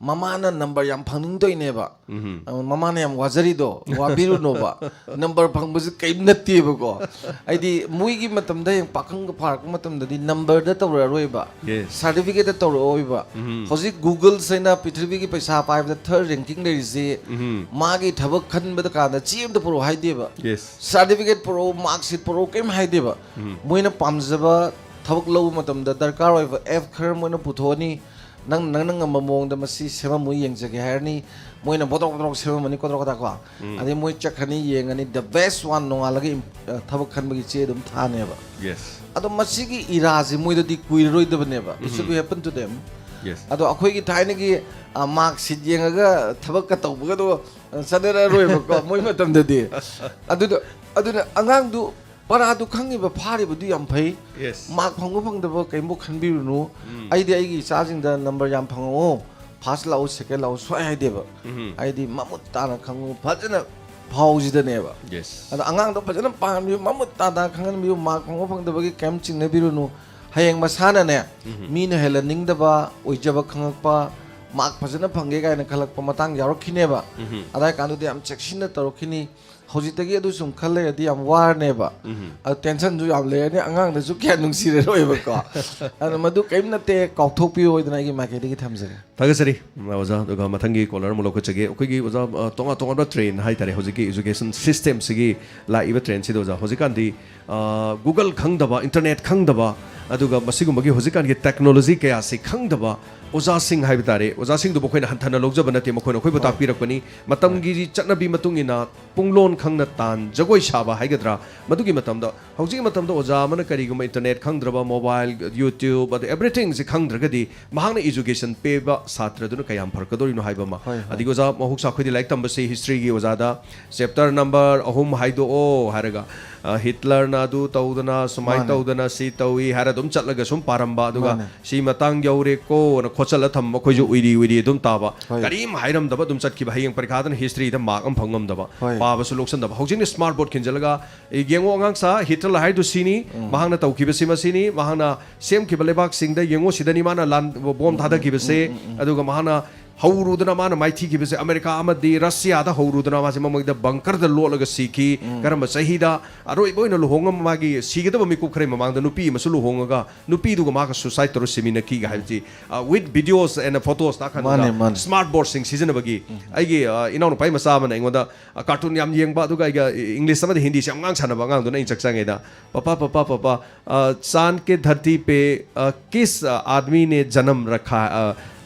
ꯃꯃꯥꯅ ꯅꯝꯕꯔ ꯌꯥꯝ ꯐꯪꯅꯤꯡꯗꯣꯏꯅꯦꯕ꯫ ꯎꯝ꯫ ꯑ, ꯃꯃꯥꯅ ꯌꯥꯝ ꯋꯥꯖꯔꯤꯗꯣ, ꯋꯥꯕꯤꯔꯨꯅꯣꯕ꯫ ꯅꯝꯕꯔ ꯐꯪꯕꯁꯨ ꯀꯔꯤꯝ ꯅꯠꯇꯦꯕꯀꯣ꯫ ꯍꯥꯏꯗꯤ ꯃꯣꯏꯒꯤ ꯃꯇꯝꯗ, ꯍꯌꯦꯡ ꯄꯥꯈꯪꯒ ꯐꯥꯔꯛꯄ ꯃꯇꯝꯗꯗꯤ ꯅꯝꯕꯔꯗ ꯇꯧꯔꯛꯑꯔꯣꯏꯕ꯫ Yes. ꯁꯥꯔꯇꯤꯐꯤꯀꯦꯠꯇ ꯇꯧꯔꯛꯑꯣꯏꯕ꯫ ꯎꯝ꯫ ꯍꯧꯖꯤꯛ ꯒꯨꯒꯜꯁ ꯍꯥꯏꯅ ꯄ꯭ꯔꯤꯊꯤꯕꯤꯒꯤ ꯄꯩꯁꯥ ꯄꯥꯏꯕꯗ ꯊꯥꯔꯗ ꯔꯦꯡꯀꯤꯡ ꯂꯩꯔꯤꯁꯤ, ꯎꯝ꯫ ꯃꯥꯒꯤ ꯊꯕꯛ ꯈꯟꯕꯗ ꯀꯥꯟꯗ ꯆꯦ ꯑꯃꯇ ꯄꯨꯔꯛꯑꯣ ꯍꯥꯏꯗꯦꯕ꯫ Yes. ꯁꯥꯔꯇꯤꯐꯤꯀꯦꯠ ꯄꯨꯔꯛꯑꯣ, ꯃꯥꯔꯛꯁꯤꯠ ꯄꯨꯔꯛꯑꯣ, ꯀꯔꯤꯝ ꯍꯥꯏꯗꯦꯕ꯫ ꯎꯝ꯫ ꯃꯣꯏꯅ ꯄꯥꯝꯖꯕ ꯊꯕꯛ ꯂꯧꯕ ꯃꯇꯝꯗ ꯗꯔꯀꯥꯔ ꯑꯣꯏꯕ ꯑꯦꯞ ꯈꯔ ꯃꯣꯏꯅ ꯄꯨꯊꯣꯛꯑꯅꯤ꯫ ꯅꯪ, ꯅꯪꯅ ꯉꯝꯕ ꯃꯑꯣꯡꯗ ꯃꯁꯤ ꯁꯦꯝꯃꯝꯃꯨ ꯌꯦꯡꯖꯒꯦ ꯍꯥꯏꯔꯅꯤ꯫ ꯃꯣꯏꯅ ꯕꯣꯇ꯭ꯔꯣꯛ ꯕꯣꯇ꯭ꯔꯣꯛ ꯁꯦꯝꯃꯝꯃꯅꯤ, ꯀꯣꯗ꯭ꯔꯣꯛ ꯀꯗꯥꯛ ꯀꯣ꯫ ꯎꯝ꯫ ꯑꯗꯩ ꯃꯣꯏ ꯆꯠꯈ꯭ꯔꯅꯤ, ꯌꯦꯡꯉꯅꯤ, the best one ꯅꯣꯡꯉꯥꯜꯂꯒ ꯏꯝ-, ꯑ, ꯊꯕꯛ ꯈꯟꯕꯒꯤ ꯆꯦ ꯑꯗꯨꯝ ꯊꯥꯅꯦꯕ꯫ Yes. ꯑꯗꯣ ꯃꯁꯤꯒꯤ ꯏꯔꯥꯁꯤ ꯃꯣꯏꯗꯗꯤ ꯀꯨꯏꯔꯔꯣꯏꯗꯕꯅꯦꯕ꯫ It should be happen to them. Yes. ꯑꯗꯣ ꯑꯩꯈꯣꯏꯒꯤ ꯊꯥꯏꯅꯒꯤ, ꯑ, ꯃꯥꯔꯛꯁꯤꯠ ꯌꯦꯡꯉꯒ ꯊꯕꯛꯀ ꯇꯧꯕꯒꯗꯣ, ꯑ, ꯆꯠꯅꯔꯔꯣꯏꯕꯀꯣ ꯃꯣꯏ ꯃꯇꯝꯗꯗꯤ꯫ ꯑꯗꯨꯗ, ꯑꯗꯨꯅ ꯑꯉꯥꯡꯗꯨ ꯄꯔꯥꯗꯨ ꯈꯪꯉꯤꯕ, ꯐꯥꯔꯤꯕꯗꯨ ꯌꯥꯝ ꯐꯩ꯫ Yes. ꯃꯥꯔꯛ ꯐꯪꯕ ꯐꯪꯗꯕ ꯀꯔꯤꯝꯕꯨ ꯈꯟꯕꯤꯔꯨꯅꯨ꯫ ꯎꯝ꯫ ꯑꯩꯗꯤ ꯑꯩꯒꯤ ꯏꯆꯥꯁꯤꯡꯗ ꯅꯝꯕꯔ ꯌꯥꯝ ꯐꯪꯉꯛꯑꯣ, ꯐꯥꯔꯁ ꯂꯥꯛꯑꯣ, ꯁꯦꯀꯦꯟ ꯂꯥꯛꯑꯣ ꯁꯨꯡꯍꯥꯏ ꯍꯥꯏꯗꯦꯕ꯫ ꯎꯝ꯫ ꯑꯩꯗꯤ ꯃꯃꯨꯠ ꯇꯥꯅ ꯈꯪꯉꯨ, ꯐꯖꯅ ꯐꯥꯎꯁꯤꯗꯅꯦꯕ꯫ Yes. ꯑꯗꯣ ꯑꯉꯥꯡꯗꯣ ꯐꯖꯅ ꯄꯥꯍꯟꯕꯤꯌꯨ, ꯃꯃꯨꯠ ꯇꯥꯅ ꯈꯪꯍꯟꯕꯤꯌꯨ, ꯃꯥꯔꯛ ꯐꯪꯕ ꯐꯪꯗꯕꯒꯤ ꯀꯔꯤꯝ ꯆꯤꯡꯅꯕꯤꯔꯨꯅꯨ꯫ ꯍꯌꯦꯡ ꯃꯁꯥꯅꯅꯦ, ꯎꯝ꯫ ꯃꯤꯅ ꯍꯦꯜꯍꯟꯅꯤꯡꯗꯕ, ꯑꯣꯏꯖꯕ ꯈꯪꯉꯛꯄ, ꯃꯥꯔꯛ ꯐꯖꯅ ꯐꯪꯒꯦ ꯀꯥꯏꯅ ꯈꯜꯂꯛꯄ ꯃꯇꯥꯡ ꯌꯥꯎꯔꯛꯈꯤꯅꯦꯕ꯫ ꯎꯝ꯫ ꯑꯗꯥꯏ ꯀꯥꯟꯗꯨꯗꯤ ꯌꯥꯝ ꯆꯦꯛꯁꯤꯟꯅ ꯇꯧꯔꯛꯈꯤꯅꯤ꯫ ꯍꯧꯖꯤꯛꯇꯒꯤ ꯑꯗꯨ ꯁꯨꯝ ꯈꯜ ꯂꯩꯔꯗꯤ ꯌꯥꯝ ꯋꯥꯔꯅꯦꯕ꯫ ꯎꯝ꯫ ꯑꯗꯨ ꯇꯦꯟꯁꯟꯁꯨ ꯌꯥꯝ ꯂꯩꯔꯅꯤ, ꯑꯉꯥꯡꯗꯁꯨ ꯀꯌꯥ ꯅꯨꯡꯁꯤꯔꯔꯣꯏꯕꯀꯣ꯫ ꯑꯗꯨꯅ ꯃꯗꯨ ꯀꯔꯤꯝ ꯅꯠꯇꯦ, ꯀꯥꯎꯊꯣꯛꯄꯤꯌꯣ ꯍꯥꯏꯗꯅ ꯑꯩꯒꯤ ꯃꯥꯏꯀꯩꯗꯒꯤ ꯊꯝꯖꯒꯦ꯫ ꯊꯥꯒꯠꯆꯔꯤ ꯑꯣꯖꯥ꯫ ꯑꯗꯨꯒ ꯃꯊꯪꯒꯤ ꯀꯣꯂꯔ ꯑꯃꯨꯛ ꯂꯧꯈꯠꯆꯒꯦ꯫ ꯑꯩꯈꯣꯏꯒꯤ ꯑꯣꯖꯥ, ꯑ, ꯇꯣꯉꯥꯟ ꯇꯣꯉꯥꯟꯕ ꯇ꯭ꯔꯦꯟ ꯍꯥꯏꯇꯥꯔꯦ, ꯍꯧꯖꯤꯛꯀꯤ ꯏꯖꯨꯀꯦꯁꯟ ꯁꯤꯁꯇꯦꯝꯁꯤꯒꯤ ꯂꯥꯛꯏꯕ ꯇ꯭ꯔꯦꯟꯁꯤꯗ ꯑꯣꯖꯥ, ꯍꯧꯖꯤꯛꯀꯥꯟꯗꯤ, ꯑ, ꯒꯨꯒꯜ ꯈꯪꯗꯕ, ꯏꯟꯇꯔꯅꯦꯠ ꯈꯪꯗꯕ, ꯑꯗꯨꯒ ꯃꯁꯤꯒꯨꯝꯕꯒꯤ ꯍꯧꯖꯤꯛꯀꯥꯟꯒꯤ ꯇꯦꯛꯅꯣꯂꯣꯖꯤ ꯀꯌꯥꯁꯤ ꯈꯪꯗꯕ ꯑꯣꯖꯥꯁꯤꯡ ꯍꯥꯏꯕ ꯇꯥꯔꯦ, ꯑꯣꯖꯥꯁꯤꯡꯗꯨꯕꯨ ꯑꯩꯈꯣꯏꯅ ꯍꯟꯊꯅ ꯂꯧꯖꯕ ꯅꯠꯇꯦ, ꯃꯈꯣꯏꯅ ꯑꯩꯈꯣꯏꯕꯨ ꯍꯣꯏ꯫ ꯇꯥꯛꯄꯤꯔꯛꯄꯅꯤ꯫ ꯃꯇꯝꯒꯤ ꯆꯠꯅꯕꯤ ꯃꯇꯨꯡ ꯏꯟꯅ ꯄꯨꯡꯂꯣꯟ ꯈꯪꯅ ꯇꯥꯟ ꯖꯒꯣꯏ ꯁꯥꯕ ꯍꯥꯏꯒꯗ꯭ꯔꯥ, ꯃꯗꯨꯒꯤ ꯃꯇꯝꯗ, ꯍꯧꯖꯤꯛꯀꯤ ꯃꯇꯝꯗ ꯑꯣꯖꯥ ꯑꯃꯅ ꯀꯔꯤꯒꯨꯝꯕ ꯏꯟꯇꯔꯅꯦꯠ ꯈꯪꯗ꯭ꯔꯕ, ꯃꯣꯕꯥꯏꯜ, ꯌꯨꯇ꯭ꯌꯨꯕ, ꯑꯗꯩ ꯑꯦꯚ꯭ꯔꯤꯊꯤꯡꯁꯤ ꯈꯪꯗ꯭ꯔꯒꯗꯤ ꯃꯍꯥꯛꯅ ꯏꯖꯨꯀꯦꯁꯟ ꯄꯤꯕ ꯁꯥꯇ꯭ꯔꯗꯨꯅ ꯀꯌꯥꯝ ꯐꯔꯛꯀꯗꯧꯔꯤꯅꯣ ꯍꯥꯏꯕ ꯑꯃ꯫ ꯍꯣꯏ, ꯍꯣꯏ꯫ ꯑꯗꯒꯤ ꯑꯣꯖꯥ, ꯃꯍꯧꯁꯥ ꯑꯩꯈꯣꯏꯗꯤ ꯂꯥꯏꯔꯤꯛ ꯇꯝꯕꯁꯤ ꯍꯤꯁꯇ꯭ꯔꯤꯒꯤ ꯑꯣꯖꯥꯗ ꯆꯦꯞꯇꯔ ꯅꯝꯕꯔ ꯑꯍꯨꯝ ꯍꯥꯏꯗꯣꯛꯑꯣ ꯍꯥꯏꯔꯒ, ꯑ, ꯍꯤꯠꯂꯔꯅ ꯑꯗꯨ ꯇꯧꯗꯅ, ꯁꯨꯃꯥꯏꯅ ꯃꯥꯅꯦ꯫ ꯇꯧꯗꯅ, ꯁꯤ ꯇꯧꯏ ꯍꯥꯏꯔ ꯑꯗꯨꯝ ꯆꯠꯂꯒ ꯁꯨꯝ ꯄꯥꯔꯝꯕ, ꯑꯗꯨꯒ ꯃꯥꯅꯦ꯫ ꯁꯤ ꯃꯇꯥꯡ ꯌꯧꯔꯦꯀꯣꯅ ꯈꯣꯠꯆꯜꯂ ꯊꯝꯕ, ꯑꯩꯈꯣꯏꯁꯨ ꯎꯏꯔꯤ ꯎꯏꯔꯤ ꯑꯗꯨꯝ ꯇꯥꯕ꯫ ꯍꯣꯏ꯫ ꯀꯔꯤꯝ ꯍꯥꯏꯔꯝꯗꯕ ꯑꯗꯨꯝ ꯆꯠꯈꯤꯕ, ꯍꯌꯦꯡ ꯄꯔꯤꯈꯥꯗꯅ ꯍꯤꯁꯇ꯭ꯔꯤꯗ ꯃꯥꯔꯛ ꯑꯃ ꯐꯪ ꯉꯝꯗꯕ, ꯍꯣꯏ꯫ ꯄꯥꯕꯁꯨ ꯂꯧꯁꯟꯗꯕ꯫ ꯍꯧꯖꯤꯛꯅ ꯁ꯭ꯃꯥꯔꯠ ꯕꯣꯔꯗ ꯈꯤꯟꯖꯤꯜꯂꯒ, "ꯑꯦ, ꯌꯦꯡꯉꯣ ꯑꯉꯥꯡꯁꯥ, ꯍꯤꯠꯂꯔ ꯍꯥꯏꯗꯨ ꯁꯤꯅꯤ, ꯃꯍꯥꯛꯅ ꯇꯧꯈꯤꯕꯁꯤ ꯃꯁꯤꯅꯤ, ꯃꯍꯥꯛꯅ ꯁꯦꯝꯈꯤꯕ ꯂꯩꯕꯥꯛꯁꯤꯡꯗ ꯌꯦꯡꯉꯣ, ꯁꯤꯗꯅꯤ ꯃꯥꯅ ꯂꯥꯟ ꯕꯣꯝ ꯊꯥꯗꯈꯤꯕꯁꯦ", ꯑꯗꯨꯒ ꯃꯍꯥꯛꯅ ꯍꯧꯔꯨꯗꯅ ꯃꯥꯅ ꯃꯥꯏꯊꯤꯈꯤꯕꯁꯦ ꯑꯃꯦꯔꯤꯀꯥ ꯑꯃꯗꯤ ꯔꯁꯤꯌꯥꯗ ꯍꯧꯔꯨꯗꯅ ꯃꯥꯁꯦ ꯃꯃꯣꯏꯗ ꯕꯪꯀꯔꯗ ꯂꯣꯠꯂꯒ ꯁꯤꯈꯤ꯫ ꯀꯔꯝꯕ ꯆꯍꯤꯗ? ꯑꯔꯣꯏꯕ ꯑꯣꯏꯅ ꯂꯨꯍꯣꯡꯉ ꯃꯥꯒꯤ ꯁꯤꯒꯗꯕ ꯃꯤꯀꯨꯞ ꯈꯔ ꯃꯃꯥꯡꯗ ꯅꯨꯄꯤ ꯑꯃꯁꯨ ꯂꯨꯍꯣꯡꯉꯒ ꯅꯨꯄꯤꯗꯨꯒ ꯃꯥꯒ suicide ꯇꯧꯔ ꯁꯤꯃꯤꯟꯅꯈꯤꯒ ꯍꯥꯏꯕꯁꯤ, with videos and photos ꯇꯥ ꯀꯥꯟꯗ, ꯃꯥꯅꯦ, ꯃꯥꯅꯦ꯫ Smart board ꯁꯤꯡ ꯁꯤꯖꯤꯟꯅꯕꯒꯤ꯫ ꯑꯩꯒꯤ, ꯑ, ꯏꯅꯥꯎꯅꯨꯄꯥꯒꯤ ꯃꯆꯥ ꯑꯃꯅ ꯑꯩꯉꯣꯟꯗ, ꯑ, cartoon ꯌꯥꯝ ꯌꯦꯡꯕ, ꯑꯗꯨꯒ ꯑꯩꯒ English ꯑꯃꯗꯤ ꯍꯤꯟꯗꯤꯁꯦ ꯌꯥꯝ ꯉꯥꯡ ꯁꯥꯟꯅꯕ ꯑꯉꯥꯡꯗꯨꯅ ꯑꯩꯅ ꯆꯥꯛ ꯆꯥꯉꯩꯗ, "ꯄꯄꯥ, ꯄꯄꯥ, ꯄꯄꯥ, ꯑ, ꯆꯥꯟ ꯀꯦ ꯙꯔꯇꯤ ꯄꯦ, ꯑ, ꯀꯤꯁ, ꯑ, ꯑꯥꯗꯃꯤ ꯅꯦ ꯖꯅꯝ ꯔꯈꯥ, ꯑ,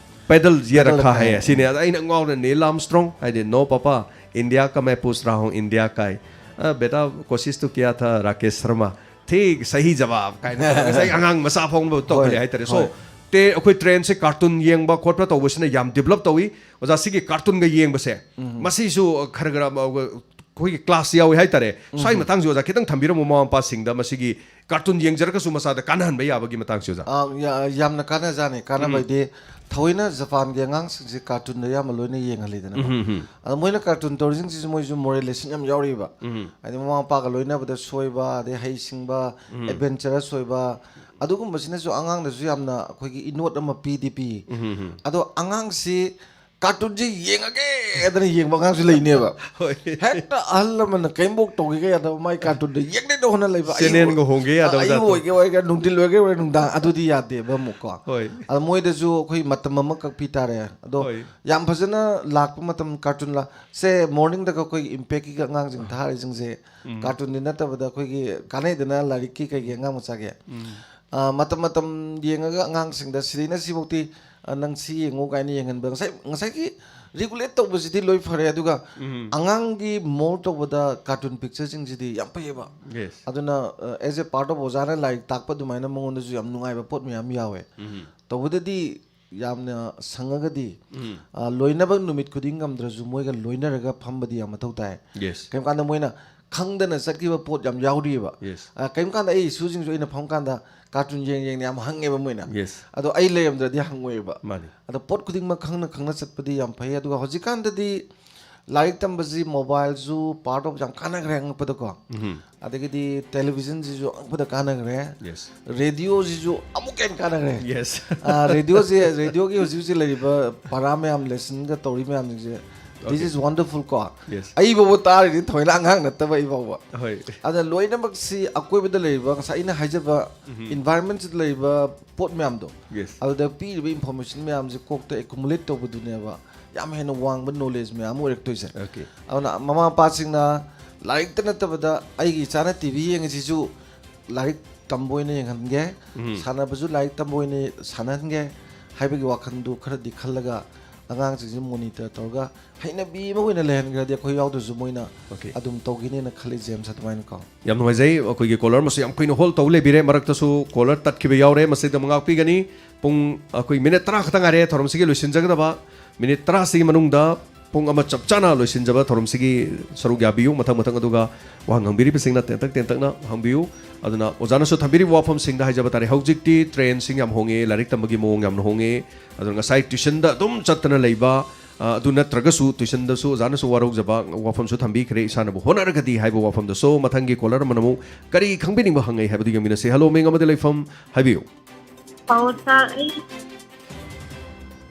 ꯄꯦꯗꯜ ꯌꯦ ꯔꯈꯥ ꯍꯦ?" ꯁꯤꯅꯦ꯫ ꯑꯗ ꯑꯩꯅ ꯉꯥꯎꯅ, "ꯅꯤꯜ ꯑꯥꯔꯝꯁꯇ꯭ꯔꯣꯡ?" ꯍꯥꯏꯗꯤ, "No, papa, India ka main pooch raha hoon, India ka hai." "ꯑ, beta, koshish to kiya tha, Rakesh Sharma." "Thik sahi jawab," ꯀꯥꯏꯅ ꯉꯁꯥꯏ ꯑꯉꯥꯡ ꯃꯆꯥ ꯐꯥꯎꯕ ꯇꯧꯍꯜꯂꯦ ꯍꯣꯏ, ꯍꯥꯏꯇꯥꯔꯦ꯫ So, ꯍꯣꯏ꯫ ꯇꯦ-, ꯑꯩꯈꯣꯏ ꯇ꯭ꯔꯦꯟꯁꯦ cartoon ꯌꯦꯡꯕ ꯈꯣꯠꯄ ꯇꯧꯕꯁꯤꯅ ꯌꯥꯝ develop ꯇꯧꯏ꯫ ꯑꯣꯖꯥ, ꯁꯤꯒꯤ cartoonꯒ ꯌꯦꯡꯕꯁꯦ, ꯃꯁꯤꯁꯨ ꯈꯔ ꯈꯔ ꯑꯩꯈꯣꯏꯒꯤ class ꯌꯥꯎꯏ ꯍꯥꯏꯇꯥꯔꯦ꯫ ꯁ꯭ꯋꯥꯏ ꯃꯇꯥꯡꯁꯦ ꯑꯣꯖꯥ ꯈꯤꯇꯪ ꯊꯝꯕꯤꯔꯝꯃꯣ, ꯃꯃꯥ ꯃꯄꯥꯁꯤꯡꯗ ꯃꯁꯤꯒꯤ cartoon ꯌꯦꯡꯖꯔꯒꯁꯨ ꯃꯆꯥꯗ ꯀꯥꯟꯅꯍꯟꯕ ꯌꯥꯕꯒꯤ ꯃꯇꯥꯡꯁꯦ, ꯑꯣꯖꯥ꯫ ꯑꯥ, ꯌꯥ-, ꯌꯥꯝꯅ ꯀꯥꯟꯅꯖꯥꯠꯅꯤ꯫ ꯀꯥꯟꯅꯕ ꯍꯥꯏꯗꯤ, ꯊꯑꯣꯏꯅ ꯖꯄꯥꯟꯒꯤ ꯑꯉꯥꯡꯁꯤꯡꯁꯦ cartoonꯗ ꯑꯌꯥꯝꯕ ꯂꯣꯏꯅ ꯌꯦꯡꯍꯜꯂꯤꯗꯅꯀꯣ꯫ ꯑꯗꯣ ꯃꯣꯏꯅ cartoon ꯇꯧꯔꯤꯁꯤꯡꯁꯤꯁꯨ ꯃꯣꯏꯁꯨ moral lesson ꯌꯥꯝ ꯌꯥꯎꯔꯤꯕ꯫ ꯍꯥꯏꯗꯤ, ꯃꯃꯥ ꯃꯄꯥꯒ ꯂꯣꯏꯅꯕꯗ ꯁꯣꯏꯕ, ꯑꯗꯩ ꯍꯩꯁꯤꯡꯕ, adventurous ꯑꯣꯏꯕ, ꯑꯗꯨꯒꯨꯝꯕꯁꯤꯅꯁꯨ ꯑꯉꯥꯡꯗꯁꯨ ꯌꯥꯝꯅ ꯑꯩꯈꯣꯏꯒꯤ ꯏꯅꯣꯠ ꯑꯃ ꯄꯤꯗꯤ ꯄꯤ꯫ ꯑꯗꯣ ꯑꯉꯥꯡꯁꯤ cartoonꯁꯤ ꯌꯦꯡꯉꯒꯦ ꯍꯥꯏꯗꯅ ꯌꯦꯡꯕ ꯑꯉꯥꯡꯁꯨ ꯂꯩꯅꯦꯕ꯫ ꯍꯣꯏ꯫ ꯍꯦꯛꯇ ꯑꯍꯜ ꯑꯃꯅ ꯀꯔꯤꯝꯐꯥꯎ ꯇꯧꯒꯦꯒ ꯌꯥꯗꯕ, ꯃꯥꯏ cartoonꯗꯣ ꯌꯦꯡꯅꯤꯡꯗ ꯍꯣꯠꯅ ꯂꯩꯕ꯫ ꯑꯌꯨꯛ, channelꯒ ꯍꯣꯡꯒꯦ ꯌꯥꯗꯕ ꯑꯌꯨꯛ ꯖꯥꯠꯇꯣ꯫ ꯑꯣꯏꯒꯦ ꯑꯣꯏꯒꯦ, ꯅꯨꯡꯊꯤꯜ ꯑꯣꯏꯒꯦ ꯑꯣꯏꯒꯦ, ꯅꯨꯡꯗꯥꯡ, ꯑꯗꯨꯗꯤ ꯌꯥꯗꯦꯕ ꯑꯃꯨꯛꯀꯣ꯫ ꯍꯣꯏ꯫ ꯑꯗ ꯃꯣꯏꯗꯁꯨ ꯑꯩꯈꯣꯏ ꯃꯇꯝ ꯑꯃ ꯀꯛꯄꯤ ꯇꯥꯔꯦ꯫ ꯑꯗꯣ ꯍꯣꯏ꯫ ꯌꯥꯝ ꯐꯖꯅ ꯂꯥꯛꯄ ꯃꯇꯝ cartoon ꯂꯥꯛ-, ꯁꯦ, morningꯗꯒ ꯑꯩꯈꯣꯏꯒꯤ Impactꯀꯤꯒ ꯑꯉꯥꯡꯁꯤꯡ ꯊꯥꯔꯤꯁꯤꯡꯁꯦ, cartoonꯗꯤ ꯅꯠꯇꯕꯗ ꯑꯩꯈꯣꯏꯒꯤ ꯀꯥꯟꯅꯩꯗꯅ, ꯂꯥꯏꯔꯤꯛꯀꯤ ꯀꯩꯒꯤ ꯑꯉꯥꯡ ꯃꯆꯥꯒꯤ꯫ ꯑ, ꯃꯇꯝ ꯃꯇꯝ ꯌꯦꯡꯉꯒ ꯑꯉꯥꯡꯁꯤꯡꯗ ꯁꯤꯗꯩꯅ ꯁꯤꯐꯧꯇꯤ, ꯑ, ꯅꯪ ꯁꯤ ꯌꯦꯡꯉꯨ ꯀꯥꯏꯅ ꯌꯦꯡꯍꯟꯕ꯫ ꯉꯁꯥꯏ, ꯉꯁꯥꯏꯒꯤ regulate ꯇꯧꯕꯁꯤꯗꯤ ꯂꯣꯏ ꯐꯔꯦ, ꯑꯗꯨꯒ ꯑꯉꯥꯡꯒꯤ mould ꯇꯧꯕꯗ cartoon pictureꯁꯤꯡꯁꯤꯗꯤ ꯌꯥꯝ ꯐꯩꯌꯦꯕ꯫ Yes꯫ ꯑꯗꯨꯅ, ꯑ, as a part of ꯑꯣꯖꯥꯅ ꯂꯥꯏꯔꯤꯛ ꯇꯥꯛꯄ ꯑꯗꯨꯃꯥꯏꯅ ꯃꯉꯣꯟꯗꯁꯨ ꯌꯥꯝ ꯅꯨꯡꯉꯥꯏꯕ ꯄꯣꯠ ꯃꯌꯥꯝ ꯌꯥꯎꯋꯦ꯫ ꯇꯧꯕꯗꯗꯤ ꯌꯥꯝꯅ ꯁꯪꯉꯒꯗꯤ, ꯑ, ꯂꯣꯏꯅꯕ ꯅꯨꯃꯤꯠ ꯈꯨꯗꯤꯡ ꯉꯝꯗ꯭ꯔꯁꯨ ꯃꯣꯏꯒ ꯂꯣꯏꯅꯔꯒ ꯐꯝꯕꯗꯤ ꯌꯥꯝ ꯃꯊꯧ ꯇꯥꯏ꯫ Yes꯫ ꯀꯔꯤꯒꯨꯝꯕ ꯀꯥꯟꯗ ꯃꯣꯏꯅ ꯈꯪꯗꯅ ꯆꯠꯈꯤꯕ ꯄꯣꯠ ꯌꯥꯝ ꯌꯥꯎꯔꯤꯑꯕ꯫ Yes꯫ ꯑ, ꯀꯔꯤꯒꯨꯝꯕ ꯀꯥꯟꯗ ꯑꯩ ꯏꯁꯨꯁꯤꯡꯁꯨ ꯑꯩꯅ ꯐꯝ ꯀꯥꯟꯗ cartoon ꯌꯦꯡ ꯌꯦꯡꯅ ꯌꯥꯝ ꯍꯪꯉꯦꯕ ꯃꯣꯏꯅ꯫ Yes꯫ ꯑꯗꯣ ꯑꯩ ꯂꯩꯔꯝꯗ꯭ꯔꯗꯤ ꯍꯪꯉꯣꯏꯑꯕ꯫ ꯃꯥꯅꯤ꯫ ꯑꯗꯣ ꯄꯣꯠ ꯈꯨꯗꯤꯡꯃꯛ ꯈꯪꯅ ꯈꯪꯅ ꯆꯠꯄꯗꯤ ꯌꯥꯝ ꯐꯩ꯫ ꯑꯗꯨꯒ ꯍꯧꯖꯤꯛꯀꯥꯟꯗꯗꯤ ꯂꯥꯏꯔꯤꯛ ꯇꯝꯕꯁꯤ ꯃꯣꯕꯥꯏꯜꯁꯨ ꯄꯥꯔꯠ ꯑꯣꯐ ꯌꯥꯝ ꯀꯥꯟꯅꯈ꯭ꯔꯦ ꯑꯉꯛꯄꯗꯀꯣ꯫ ꯎꯝ꯫ ꯑꯗꯒꯤꯗꯤ ꯇꯦꯂꯤꯚꯤꯖꯟꯁꯤꯁꯨ ꯑꯉꯛꯄꯗ ꯀꯥꯟꯅꯈ꯭ꯔꯦ꯫ Yes. ꯔꯦꯗꯤꯑꯣꯁꯤꯁꯨ ꯑꯃꯨꯛꯀ ꯍꯦꯟꯅ ꯀꯥꯟꯅꯈ꯭ꯔꯦ꯫ Yes. ꯑꯥ, ꯔꯦꯗꯤꯑꯣꯁꯦ, ꯔꯦꯗꯤꯑꯣꯒꯤ ꯍꯧꯖꯤꯛ ꯍꯧꯖꯤꯛ ꯂꯩꯔꯤꯕ ꯄꯔꯥ ꯃꯌꯥꯝ, ꯂꯦꯁꯟꯒ ꯇꯧꯔꯤ ꯃꯌꯥꯝꯁꯤꯡꯁꯦ, this Okay. is wonderful ꯀꯣ꯫ Yes. ꯑꯩ ꯐꯥꯎꯕ ꯇꯥꯔꯤꯅꯤ, ꯊꯣꯏꯅ ꯑꯉꯥꯡ ꯅꯠꯇꯕ ꯑꯩ ꯐꯥꯎꯕ꯫ ꯍꯣꯏ꯫ ꯑꯗ ꯂꯣꯏꯅꯃꯛꯁꯤ ꯑꯀꯣꯏꯕꯗ ꯂꯩꯔꯤꯕ, ꯉꯁꯥꯏ ꯑꯩꯅ ꯍꯥꯏꯖꯕ, ꯏꯟꯚꯥꯏꯔꯣꯟꯃꯦꯟꯁꯤꯗ ꯂꯩꯔꯤꯕ ꯄꯣꯠ ꯃꯌꯥꯝꯗꯣ, Yes. ꯑꯗꯨꯗ ꯄꯤꯔꯤꯕ ꯏꯟꯐꯣꯔꯃꯦꯁꯟ ꯃꯌꯥꯝꯁꯦ ꯀꯣꯛꯇ ꯑꯦꯀꯨꯃꯨꯂꯦꯠ ꯇꯧꯕꯗꯨꯅꯦꯕ ꯌꯥꯝ ꯍꯦꯟꯅ ꯋꯥꯡꯕ ꯅꯣꯂꯦꯖ ꯃꯌꯥꯝ ꯑꯃ ꯑꯣꯏꯔꯛꯇꯣꯏꯁꯦ꯫ Okay. ꯑꯗꯨꯅ ꯃꯃꯥ ꯃꯄꯥꯁꯤꯡꯅ ꯂꯥꯏꯔꯤꯛꯇ ꯅꯠꯇꯕꯗ ꯑꯩꯒꯤ ꯏꯆꯥꯅ ꯇꯤ ꯚꯤ ꯌꯦꯡꯉꯤꯁꯤꯁꯨ ꯂꯥꯏꯔꯤꯛ ꯇꯝꯕ ꯑꯣꯏꯅ ꯌꯦꯡꯍꯟꯒꯦ, ꯎꯝ꯫ ꯁꯥꯟꯅꯕꯁꯨ ꯂꯥꯏꯔꯤꯛ ꯇꯝꯕ ꯑꯣꯏꯅ ꯁꯥꯟꯅꯍꯟꯒꯦ ꯍꯥꯏꯕꯒꯤ ꯋꯥꯈꯜꯗꯨ ꯈꯔꯗꯤ ꯈꯜꯂꯒ ꯑꯉꯥꯡꯁꯤꯡꯁꯤ ꯃꯣꯅꯤꯇꯔ ꯇꯧꯔꯒ ꯍꯩꯅꯕꯤ ꯑꯃ ꯑꯣꯏꯅ ꯂꯩꯍꯟꯈ꯭ꯔꯗꯤ ꯑꯩꯈꯣꯏ ꯌꯥꯎꯗ꯭ꯔꯁꯨ ꯃꯣꯏꯅ Okay. ꯑꯗꯨꯝ ꯇꯧꯈꯤꯅꯦꯅ ꯈꯜꯂꯤ, ꯖꯦꯝꯁ, ꯑꯗꯨꯃꯥꯏꯅꯀꯣ꯫ ꯌꯥꯝ ꯅꯨꯡꯉꯥꯏꯖꯩ꯫ ꯑꯩꯈꯣꯏꯒꯤ ꯀꯣꯂꯔ ꯑꯃꯁꯨ ꯌꯥꯝ ꯀꯨꯏꯅ ꯍꯣꯜ ꯇꯧ ꯂꯩꯕꯤꯔꯦ, ꯃꯔꯛꯇꯁꯨ ꯀꯣꯂꯔ ꯇꯠꯈꯤꯕ ꯌꯥꯎꯔꯦ, ꯃꯁꯤꯗ ꯉꯥꯛꯄꯤꯒꯅꯤ꯫ ꯄꯨꯡ, ꯑꯩꯈꯣꯏ ꯃꯤꯅꯤꯠ ꯇꯔꯥ ꯈꯛꯇ ꯉꯥꯏꯔꯦ ꯊꯧꯔꯝꯁꯤꯒꯤ ꯂꯣꯏꯁꯤꯟꯖꯒꯗꯕ꯫ ꯃꯤꯅꯤꯠ ꯇꯔꯥꯁꯤꯒꯤ ꯃꯅꯨꯡꯗ ꯄꯨꯡ ꯑꯃ ꯆꯞ ꯆꯥꯅ ꯂꯣꯏꯁꯤꯟꯖꯕ ꯊꯧꯔꯝꯁꯤꯒꯤ ꯁꯔꯨꯛ ꯌꯥꯕꯤꯌꯨ꯫ ꯃꯊꯪ ꯃꯊꯪ ꯑꯗꯨꯒ ꯋꯥꯍꯪ ꯍꯪꯕꯤꯔꯤꯕꯁꯤꯡꯅ ꯇꯦꯟꯇꯛ ꯇꯦꯟꯇꯛꯅ ꯍꯪꯕꯤꯌꯨ꯫ ꯑꯗꯨꯅ ꯑꯣꯖꯥꯅꯁꯨ ꯊꯝꯕꯤꯔꯤꯕ ꯋꯥꯐꯝꯁꯤꯡꯗ ꯍꯥꯏꯖꯕ ꯇꯥꯔꯦ, ꯍꯧꯖꯤꯛꯇꯤ ꯇ꯭ꯔꯦꯟꯁꯤꯡ ꯌꯥꯝ ꯍꯣꯡꯉꯦ, ꯂꯥꯏꯔꯤꯛ ꯇꯝꯕꯒꯤ ꯃꯑꯣꯡ ꯌꯥꯝꯅ ꯍꯣꯡꯉꯦ꯫ ꯑꯗꯨꯅ ꯉꯁꯥꯏ ꯇ꯭ꯌꯨꯁꯟꯗ ꯑꯗꯨꯝ ꯆꯠꯇꯅ ꯂꯩꯕ, ꯑ, ꯑꯗꯨ ꯅꯠꯇ꯭ꯔꯒꯁꯨ ꯇ꯭ꯌꯨꯁꯟꯗꯁꯨ ꯑꯣꯖꯥꯅꯁꯨ ꯋꯥꯔꯧꯖꯕ ꯋꯥꯐꯝꯁꯨ ꯊꯝꯕꯤꯈ꯭ꯔꯦ, ꯏꯁꯥꯅꯕꯨ ꯍꯣꯠꯅꯔꯒꯗꯤ ꯍꯥꯏꯕ ꯋꯥꯐꯝꯗꯁꯨ꯫ ꯃꯊꯪꯒꯤ ꯀꯣꯂꯔ ꯑꯃꯅ ꯑꯃꯨꯛ ꯀꯔꯤ ꯈꯪꯕꯤꯅꯤꯡꯕ ꯍꯪꯉꯛꯏ ꯍꯥꯏꯕꯗꯨ ꯌꯦꯡꯃꯤꯟꯅꯁꯤ꯫ ꯍꯜꯂꯣ, ꯃꯤꯡ ꯑꯃꯗꯤ ꯂꯩꯐꯝ ꯍꯥꯏꯕꯤꯌꯨ꯫ ꯑꯧ ꯁꯥꯔ, ꯑꯩ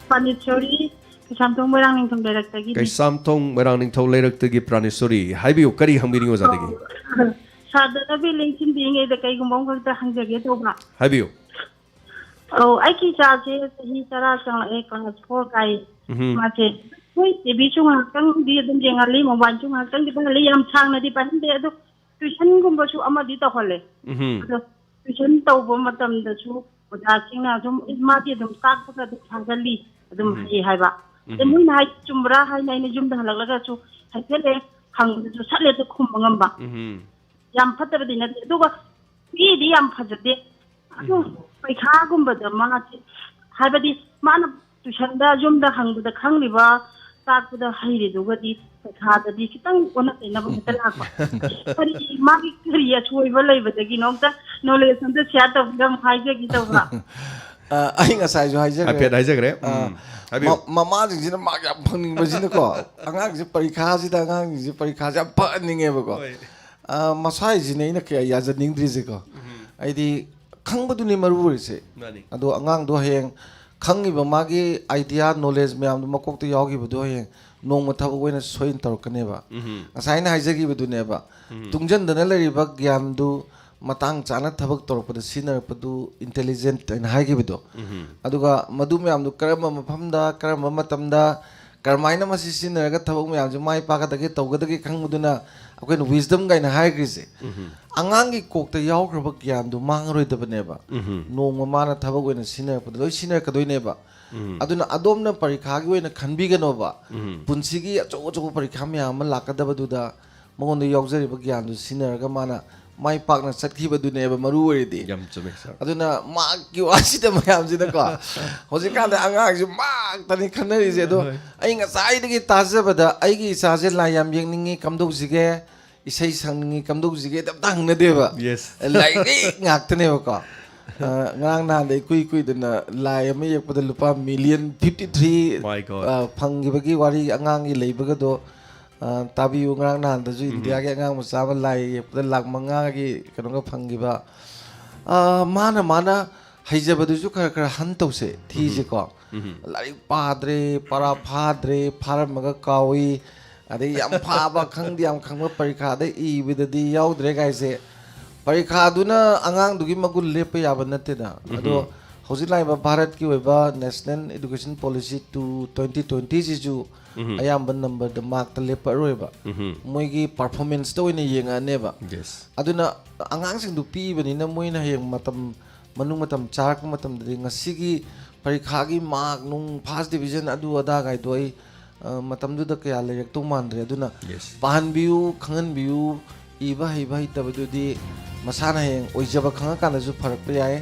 ꯄꯥꯅꯤꯁꯣꯔꯤ ꯀꯩꯁꯥꯝꯊꯣꯡ ꯃꯣꯏꯔꯥꯡ ꯅꯤꯡꯊꯧ ꯂꯩꯔꯛꯇꯒꯤꯅꯤ꯫ ꯀꯩꯁꯥꯝꯊꯣꯡ ꯃꯣꯏꯔꯥꯡ ꯅꯤꯡꯊꯧ ꯂꯩꯔꯛꯇꯒꯤ ꯄ꯭ꯔꯥꯅꯦꯁꯣꯔꯤ, ꯍꯥꯏꯕꯤꯌꯨ, ꯀꯔꯤ ꯍꯪꯕꯤꯅꯤꯡꯉꯤ ꯑꯣꯖꯥꯗꯒꯤ? ꯁꯥꯔꯗ ꯂꯝꯕꯤ ꯂꯦꯡꯁꯤꯟꯕꯤꯔꯤꯉꯩꯗ ꯀꯩꯒꯨꯝꯕ ꯑꯃꯈꯛꯇ ꯍꯪꯖꯒꯦ ꯇꯧꯕ꯫ ꯍꯥꯏꯕꯤꯌꯨ꯫ ꯑꯧ, ꯑꯩꯒꯤ ꯏꯆꯥꯁꯦ ꯆꯍꯤ ꯇꯔꯥ ꯆꯪꯂꯛꯑꯦ, ꯀ꯭ꯂꯥꯁ ꯐꯣꯔ ꯀꯥꯏ꯫ ꯎꯝ꯫ ꯃꯥꯁꯦ ꯍꯣꯏ, ꯇꯤ ꯚꯤꯁꯨ ꯉꯥꯏꯍꯥꯛꯇꯪꯗꯤ ꯑꯗꯨꯝ ꯌꯦꯡꯍꯜꯂꯤ, ꯃꯣꯕꯥꯏꯜꯁꯨ ꯉꯥꯏꯍꯥꯛꯇꯪꯗꯤ ꯄꯥꯏꯍꯜꯂꯤ, ꯌꯥꯝ ꯁꯥꯡꯅꯗꯤ ꯄꯥꯏꯍꯟꯗꯦ꯫ ꯑꯗꯣ ꯇ꯭ꯌꯨꯁꯟꯒꯨꯝꯕꯁꯨ ꯑꯃꯗꯤ ꯇꯧꯍꯜꯂꯦ꯫ ꯎꯝ꯫ ꯑꯗꯣ ꯇ꯭ꯌꯨꯁꯟ ꯇꯧꯕ ꯃꯇꯝꯗꯁꯨ ꯑꯣꯖꯥꯁꯤꯡꯅ ꯑꯗꯨꯝ, "ꯑꯦ, ꯃꯥꯗꯤ ꯑꯗꯨꯝ ꯇꯥꯛꯄꯗ ꯑꯗꯨꯝ ꯊꯥꯖꯜꯂꯤ, ꯑꯗꯨꯝ ꯎꯝ꯫ ꯍꯩ" ꯍꯥꯏꯕ꯫ ꯑꯗꯩ ꯎꯝ꯫ ꯃꯣꯏꯅ ꯍꯥꯏ ꯆꯨꯝꯕ꯭ꯔꯥ ꯍꯥꯏꯅ ꯑꯩꯅ ꯌꯨꯝꯗ ꯍꯜꯂꯛꯂꯒꯁꯨ ꯍꯥꯏꯐꯦꯠ ꯍꯦꯛ ꯍꯪꯕꯗꯁꯨ ꯁꯠ ꯍꯦꯛꯇ ꯈꯨꯝꯕ ꯉꯝꯕ꯫ ꯎꯝ꯫ ꯌꯥꯝ ꯐꯠꯇꯕꯗꯤ ꯅꯠꯇꯦ, ꯑꯗꯨꯒ ꯄꯤꯗꯤ ꯌꯥꯝ ꯐꯖꯗꯦ꯫ ꯑꯗꯨ ꯎꯝ꯫ ꯄꯩꯈꯥꯒꯨꯝꯕꯗ ꯃꯥꯁꯦ, ꯍꯥꯏꯕꯗꯤ ꯃꯥꯅ ꯇ꯭ꯌꯨꯁꯟꯗ ꯌꯨꯝꯗ ꯍꯪꯕꯗ ꯈꯪꯂꯤꯕ, ꯇꯥꯛꯄꯗ ꯍꯩꯔꯤꯗꯨꯒꯗꯤ ꯄꯩꯈꯥꯗꯗꯤ ꯈꯤꯇꯪ ꯑꯣꯟꯅ ꯇꯩꯅꯕ ꯍꯦꯛꯇ ꯂꯥꯛꯄ꯫ ꯀꯔꯤ, ꯃꯥꯒꯤ ꯀꯔꯤ ꯑꯁꯣꯏꯕ ꯂꯩꯕꯗꯒꯤꯅꯣ? ꯑꯝꯇ ꯅꯣꯂꯦꯖ ꯑꯝꯇ ꯁꯤꯌꯥꯔ ꯇꯧꯕꯤꯔꯝꯃꯨ ꯍꯥꯏꯖꯒꯦ ꯇꯧꯕ꯫ ꯑ, ꯑꯩ ꯉꯁꯥꯏꯁꯨ ꯍꯥꯏꯖꯈ꯭ꯔꯦ꯫ ꯍꯥꯏꯐꯦꯠ ꯍꯥꯏꯖꯈ꯭ꯔꯦ꯫ ꯑ, ꯎꯝ, ꯍꯥꯏꯕꯤꯌꯨ꯫ ꯃ- ꯃꯃꯥꯁꯤꯡꯁꯤꯅ ꯃꯥꯔꯛ ꯌꯥꯝ ꯐꯪꯅꯤꯡꯕꯁꯤꯅꯀꯣ, ꯑꯉꯥꯡꯁꯦ ꯄꯔꯤꯈꯥꯁꯤꯗ ꯑꯉꯥꯡꯁꯤꯡꯁꯦ ꯄꯔꯤꯈꯥꯁꯦ ꯌꯥꯝ ꯐꯍꯟꯅꯤꯡꯉꯦꯕꯀꯣ꯫ ꯍꯣꯏ꯫ ꯑ, ꯃꯁꯥꯏꯁꯤꯅꯦ ꯑꯩꯅ ꯀꯌꯥ ꯌꯥꯖꯅꯤꯡꯗ꯭ꯔꯤꯁꯦꯀꯣ꯫ ꯑꯩꯗꯤ ꯈꯪꯕꯗꯨꯅꯤ ꯃꯔꯨ ꯑꯣꯏꯔꯤꯁꯦ꯫ ꯃꯥꯅꯤ꯫ ꯑꯗꯣ ꯑꯉꯥꯡꯗꯣ ꯍꯌꯦꯡ ꯈꯪꯉꯤꯕ ꯃꯥꯒꯤ ꯑꯥꯏꯗꯤꯌꯥ, ꯅꯣꯂꯦꯖ ꯃꯌꯥꯝꯗꯣ ꯃꯀꯣꯛꯇ ꯌꯥꯎꯈꯤꯕꯗꯣ ꯍꯌꯦꯡ ꯅꯣꯡꯃ ꯊꯕꯛ ꯑꯣꯏꯅ ꯁꯣꯏꯅ ꯇꯧꯔꯛꯀꯅꯦꯕ꯫ ꯎꯝ꯫ ꯉꯁꯥꯏ ꯑꯩꯅ ꯍꯥꯏꯖꯈꯤꯕꯗꯨꯅꯦꯕ, ꯇꯨꯡꯁꯤꯟꯗꯅ ꯂꯩꯔꯤꯕ ꯒ꯭ꯌꯥꯟꯗꯨ ꯃꯇꯥꯡ ꯆꯥꯅ ꯊꯕꯛ ꯇꯧꯔꯛꯄꯗ ꯁꯤꯖꯤꯟꯅꯔꯛꯄꯗꯨ ꯏꯟꯇꯦꯂꯤꯖꯦꯟꯠ ꯍꯥꯏꯅ ꯍꯥꯏꯈꯤꯕꯗꯣ꯫ ꯑꯗꯨꯒ ꯃꯗꯨ ꯃꯌꯥꯝꯗꯨ ꯀꯔꯝꯕ ꯃꯐꯝꯗ, ꯀꯔꯝꯕ ꯃꯇꯝꯗ, ꯀꯔꯝꯍꯥꯏꯅ ꯃꯁꯤ ꯁꯤꯖꯤꯟꯅꯔꯒ ꯊꯕꯛ ꯃꯌꯥꯝꯁꯦ ꯃꯥꯏ ꯄꯥꯛꯀꯗꯒꯦ, ꯇꯧꯒꯗꯒꯦ ꯈꯪꯕꯗꯨꯅ ꯑꯩꯈꯣꯏꯅ wisdom ꯀꯥꯏꯅ ꯍꯥꯏꯈ꯭ꯔꯤꯁꯦ꯫ ꯑꯉꯥꯡꯒꯤ ꯀꯣꯛꯇ ꯌꯥꯎꯈ꯭ꯔꯕ ꯒ꯭ꯌꯥꯟꯗꯨ ꯃꯥꯡꯉꯔꯣꯏꯗꯕꯅꯦꯕ꯫ ꯅꯣꯡꯃ ꯃꯥꯅ ꯊꯕꯛ ꯑꯣꯏꯅ ꯁꯤꯖꯤꯟꯅꯔꯛꯄꯗ ꯂꯣꯏ ꯁꯤꯖꯤꯟꯅꯔꯛꯀꯗꯣꯏꯅꯦꯕ꯫ ꯑꯗꯨꯅ ꯑꯗꯣꯝꯅ ꯄꯔꯤꯈꯥꯒꯤ ꯑꯣꯏꯅ ꯈꯟꯕꯤꯒꯅꯣꯕ꯫ ꯄꯨꯟꯁꯤꯒꯤ ꯑꯆꯧ ꯑꯆꯧꯕ ꯄꯔꯤꯈꯥ ꯃꯌꯥꯝ ꯑꯃ ꯂꯥꯛꯀꯗꯕꯗꯨꯗ ꯃꯉꯣꯟꯗ ꯌꯥꯎꯖꯔꯤꯕ ꯒ꯭ꯌꯥꯟꯗꯨ ꯁꯤꯖꯤꯟꯅꯔꯒ ꯃꯥꯅ ꯃꯥꯏ ꯄꯥꯛꯅ ꯆꯠꯈꯤꯕꯗꯨꯅꯦꯕ ꯃꯔꯨ ꯑꯣꯏꯔꯤꯗꯤ꯫ ꯌꯥꯝ ꯆꯨꯝꯃꯦ, ꯁꯥꯔ꯫ ꯑꯗꯨꯅ ꯃꯥꯒꯤ ꯋꯥꯁꯤꯗ ꯃꯌꯥꯝꯁꯤꯅꯀꯣ, ꯍꯧꯖꯤꯛꯀꯥꯟꯗ ꯑꯉꯥꯡꯁꯤ ꯃꯥꯛꯇꯅꯤ ꯈꯟꯅꯔꯤꯁꯦ꯫ ꯑꯗꯣ ꯑꯩ ꯉꯁꯥꯏꯗꯒꯤ ꯇꯥꯖꯕꯗ ꯑꯩꯒꯤ ꯏꯆꯥꯁꯦ ꯂꯥꯏ ꯌꯥꯝ ꯌꯦꯛꯅꯤꯡꯉꯤ, ꯀꯝꯗꯧꯁꯤꯒꯦ, ꯏꯁꯩ ꯁꯛꯅꯤꯡꯉꯤ, ꯀꯝꯗꯧꯁꯤꯒꯦ ꯑꯝꯇ ꯍꯪꯅꯗꯦꯕ꯫ Yes. ꯂꯥꯏꯔꯤꯛ ꯉꯥꯛꯇꯅꯦꯕꯀꯣ꯫ ꯑ, ꯉꯔꯥꯡ ꯅꯍꯥꯟꯗ ꯏꯀꯨꯏ ꯀꯨꯏꯗꯅ ꯂꯥꯏ ꯑꯃ ꯌꯦꯛꯄꯗ ꯂꯨꯄꯥ million fifty three My God. ꯐꯪꯈꯤꯕꯒꯤ ꯋꯥꯔꯤ, ꯑꯉꯥꯡꯒꯤ ꯂꯩꯕꯒꯗꯣ, ꯑ, ꯇꯥꯕꯤꯌꯨ꯫ ꯉꯔꯥꯡ ꯅꯍꯥꯟꯗꯁꯨ ꯏꯟꯗꯤꯌꯥꯒꯤ ꯑꯉꯥꯡ ꯃꯆꯥ ꯑꯃ ꯂꯥꯏ ꯌꯦꯛꯄꯗ ꯂꯥꯛ ꯃꯉꯥꯒꯤ ꯀꯩꯅꯣꯒ ꯐꯪꯈꯤꯕ꯫ ꯑ, ꯃꯥꯅ ꯃꯥꯅ ꯍꯩꯖꯕꯗꯨꯁꯨ ꯈꯔ ꯈꯔ ꯍꯟ ꯇꯧꯁꯦ, ꯊꯤꯁꯦꯀꯣ꯫ ꯂꯥꯏꯔꯤꯛ ꯄꯥꯗ꯭ꯔꯦ, ꯄꯔꯥ ꯐꯥꯗ꯭ꯔꯦ, ꯐꯥꯔꯝꯃꯒ ꯀꯥꯎꯏ, ꯑꯗꯩ ꯌꯥꯝ ꯐꯥꯕ, ꯈꯪꯗꯦ ꯌꯥꯝ ꯈꯪꯕ, ꯄꯔꯤꯈꯥꯗ ꯏꯕꯗꯗꯤ ꯌꯥꯎꯗ꯭ꯔꯦ ꯀꯥꯏꯁꯦ꯫ ꯄꯔꯤꯈꯥꯗꯨꯅ ꯑꯉꯥꯡꯗꯨꯒꯤ ꯃꯒꯨꯟ ꯂꯦꯞꯄ ꯌꯥꯕ ꯅꯠꯇꯦꯗ꯫ ꯑꯗꯣ ꯍꯧꯖꯤꯛ ꯂꯥꯛꯏꯕ ꯚꯥꯔꯠꯀꯤ ꯑꯣꯏꯕ National Education Policy two twenty twenty ꯁꯤꯁꯨ ꯑꯌꯥꯝꯕ ꯅꯝꯕꯔꯗ, ꯃꯥꯔꯛꯇ ꯂꯦꯞꯄꯔꯣꯏꯕ꯫ ꯃꯣꯏꯒꯤ ꯄꯔꯐꯣꯔꯃꯦꯟꯁꯇ ꯑꯣꯏꯅ ꯌꯦꯡꯉꯛꯑꯅꯦꯕ꯫ Yes. ꯑꯗꯨꯅ ꯑꯉꯥꯡꯁꯤꯡꯗꯨ ꯄꯤꯛꯏꯕꯅꯤꯅ ꯃꯣꯏꯅ ꯍꯌꯦꯡ ꯃꯇꯝ, ꯃꯅꯨꯡ ꯃꯇꯝ ꯆꯥꯔꯛꯄ ꯃꯇꯝꯗꯗꯤ ꯉꯁꯤꯒꯤ ꯄꯔꯤꯈꯥꯒꯤ ꯃꯥꯔꯛ ꯅꯨꯡ, ꯐꯥꯔꯁ ꯗꯤꯕꯤꯖꯟ, ꯑꯗꯨ ꯑꯗꯥꯒꯥꯏꯗꯣ ꯑꯩ, ꯑ, ꯃꯇꯝꯗꯨꯗ ꯀꯌꯥ ꯂꯩꯔꯛꯇꯧ ꯃꯥꯟꯗ꯭ꯔꯦ꯫ ꯑꯗꯨꯅ Yes. ꯄꯥꯍꯟꯕꯤꯌꯨ, ꯈꯪꯍꯟꯕꯤꯌꯨ, ꯏꯕ ꯍꯩꯕ ꯍꯩꯇꯕꯗꯨꯗꯤ ꯃꯁꯥꯅ ꯍꯌꯦꯡ ꯑꯣꯏꯖꯕ ꯈꯪꯉꯀꯥꯟꯗꯁꯨ ꯐꯔꯛꯄ ꯌꯥꯏ꯫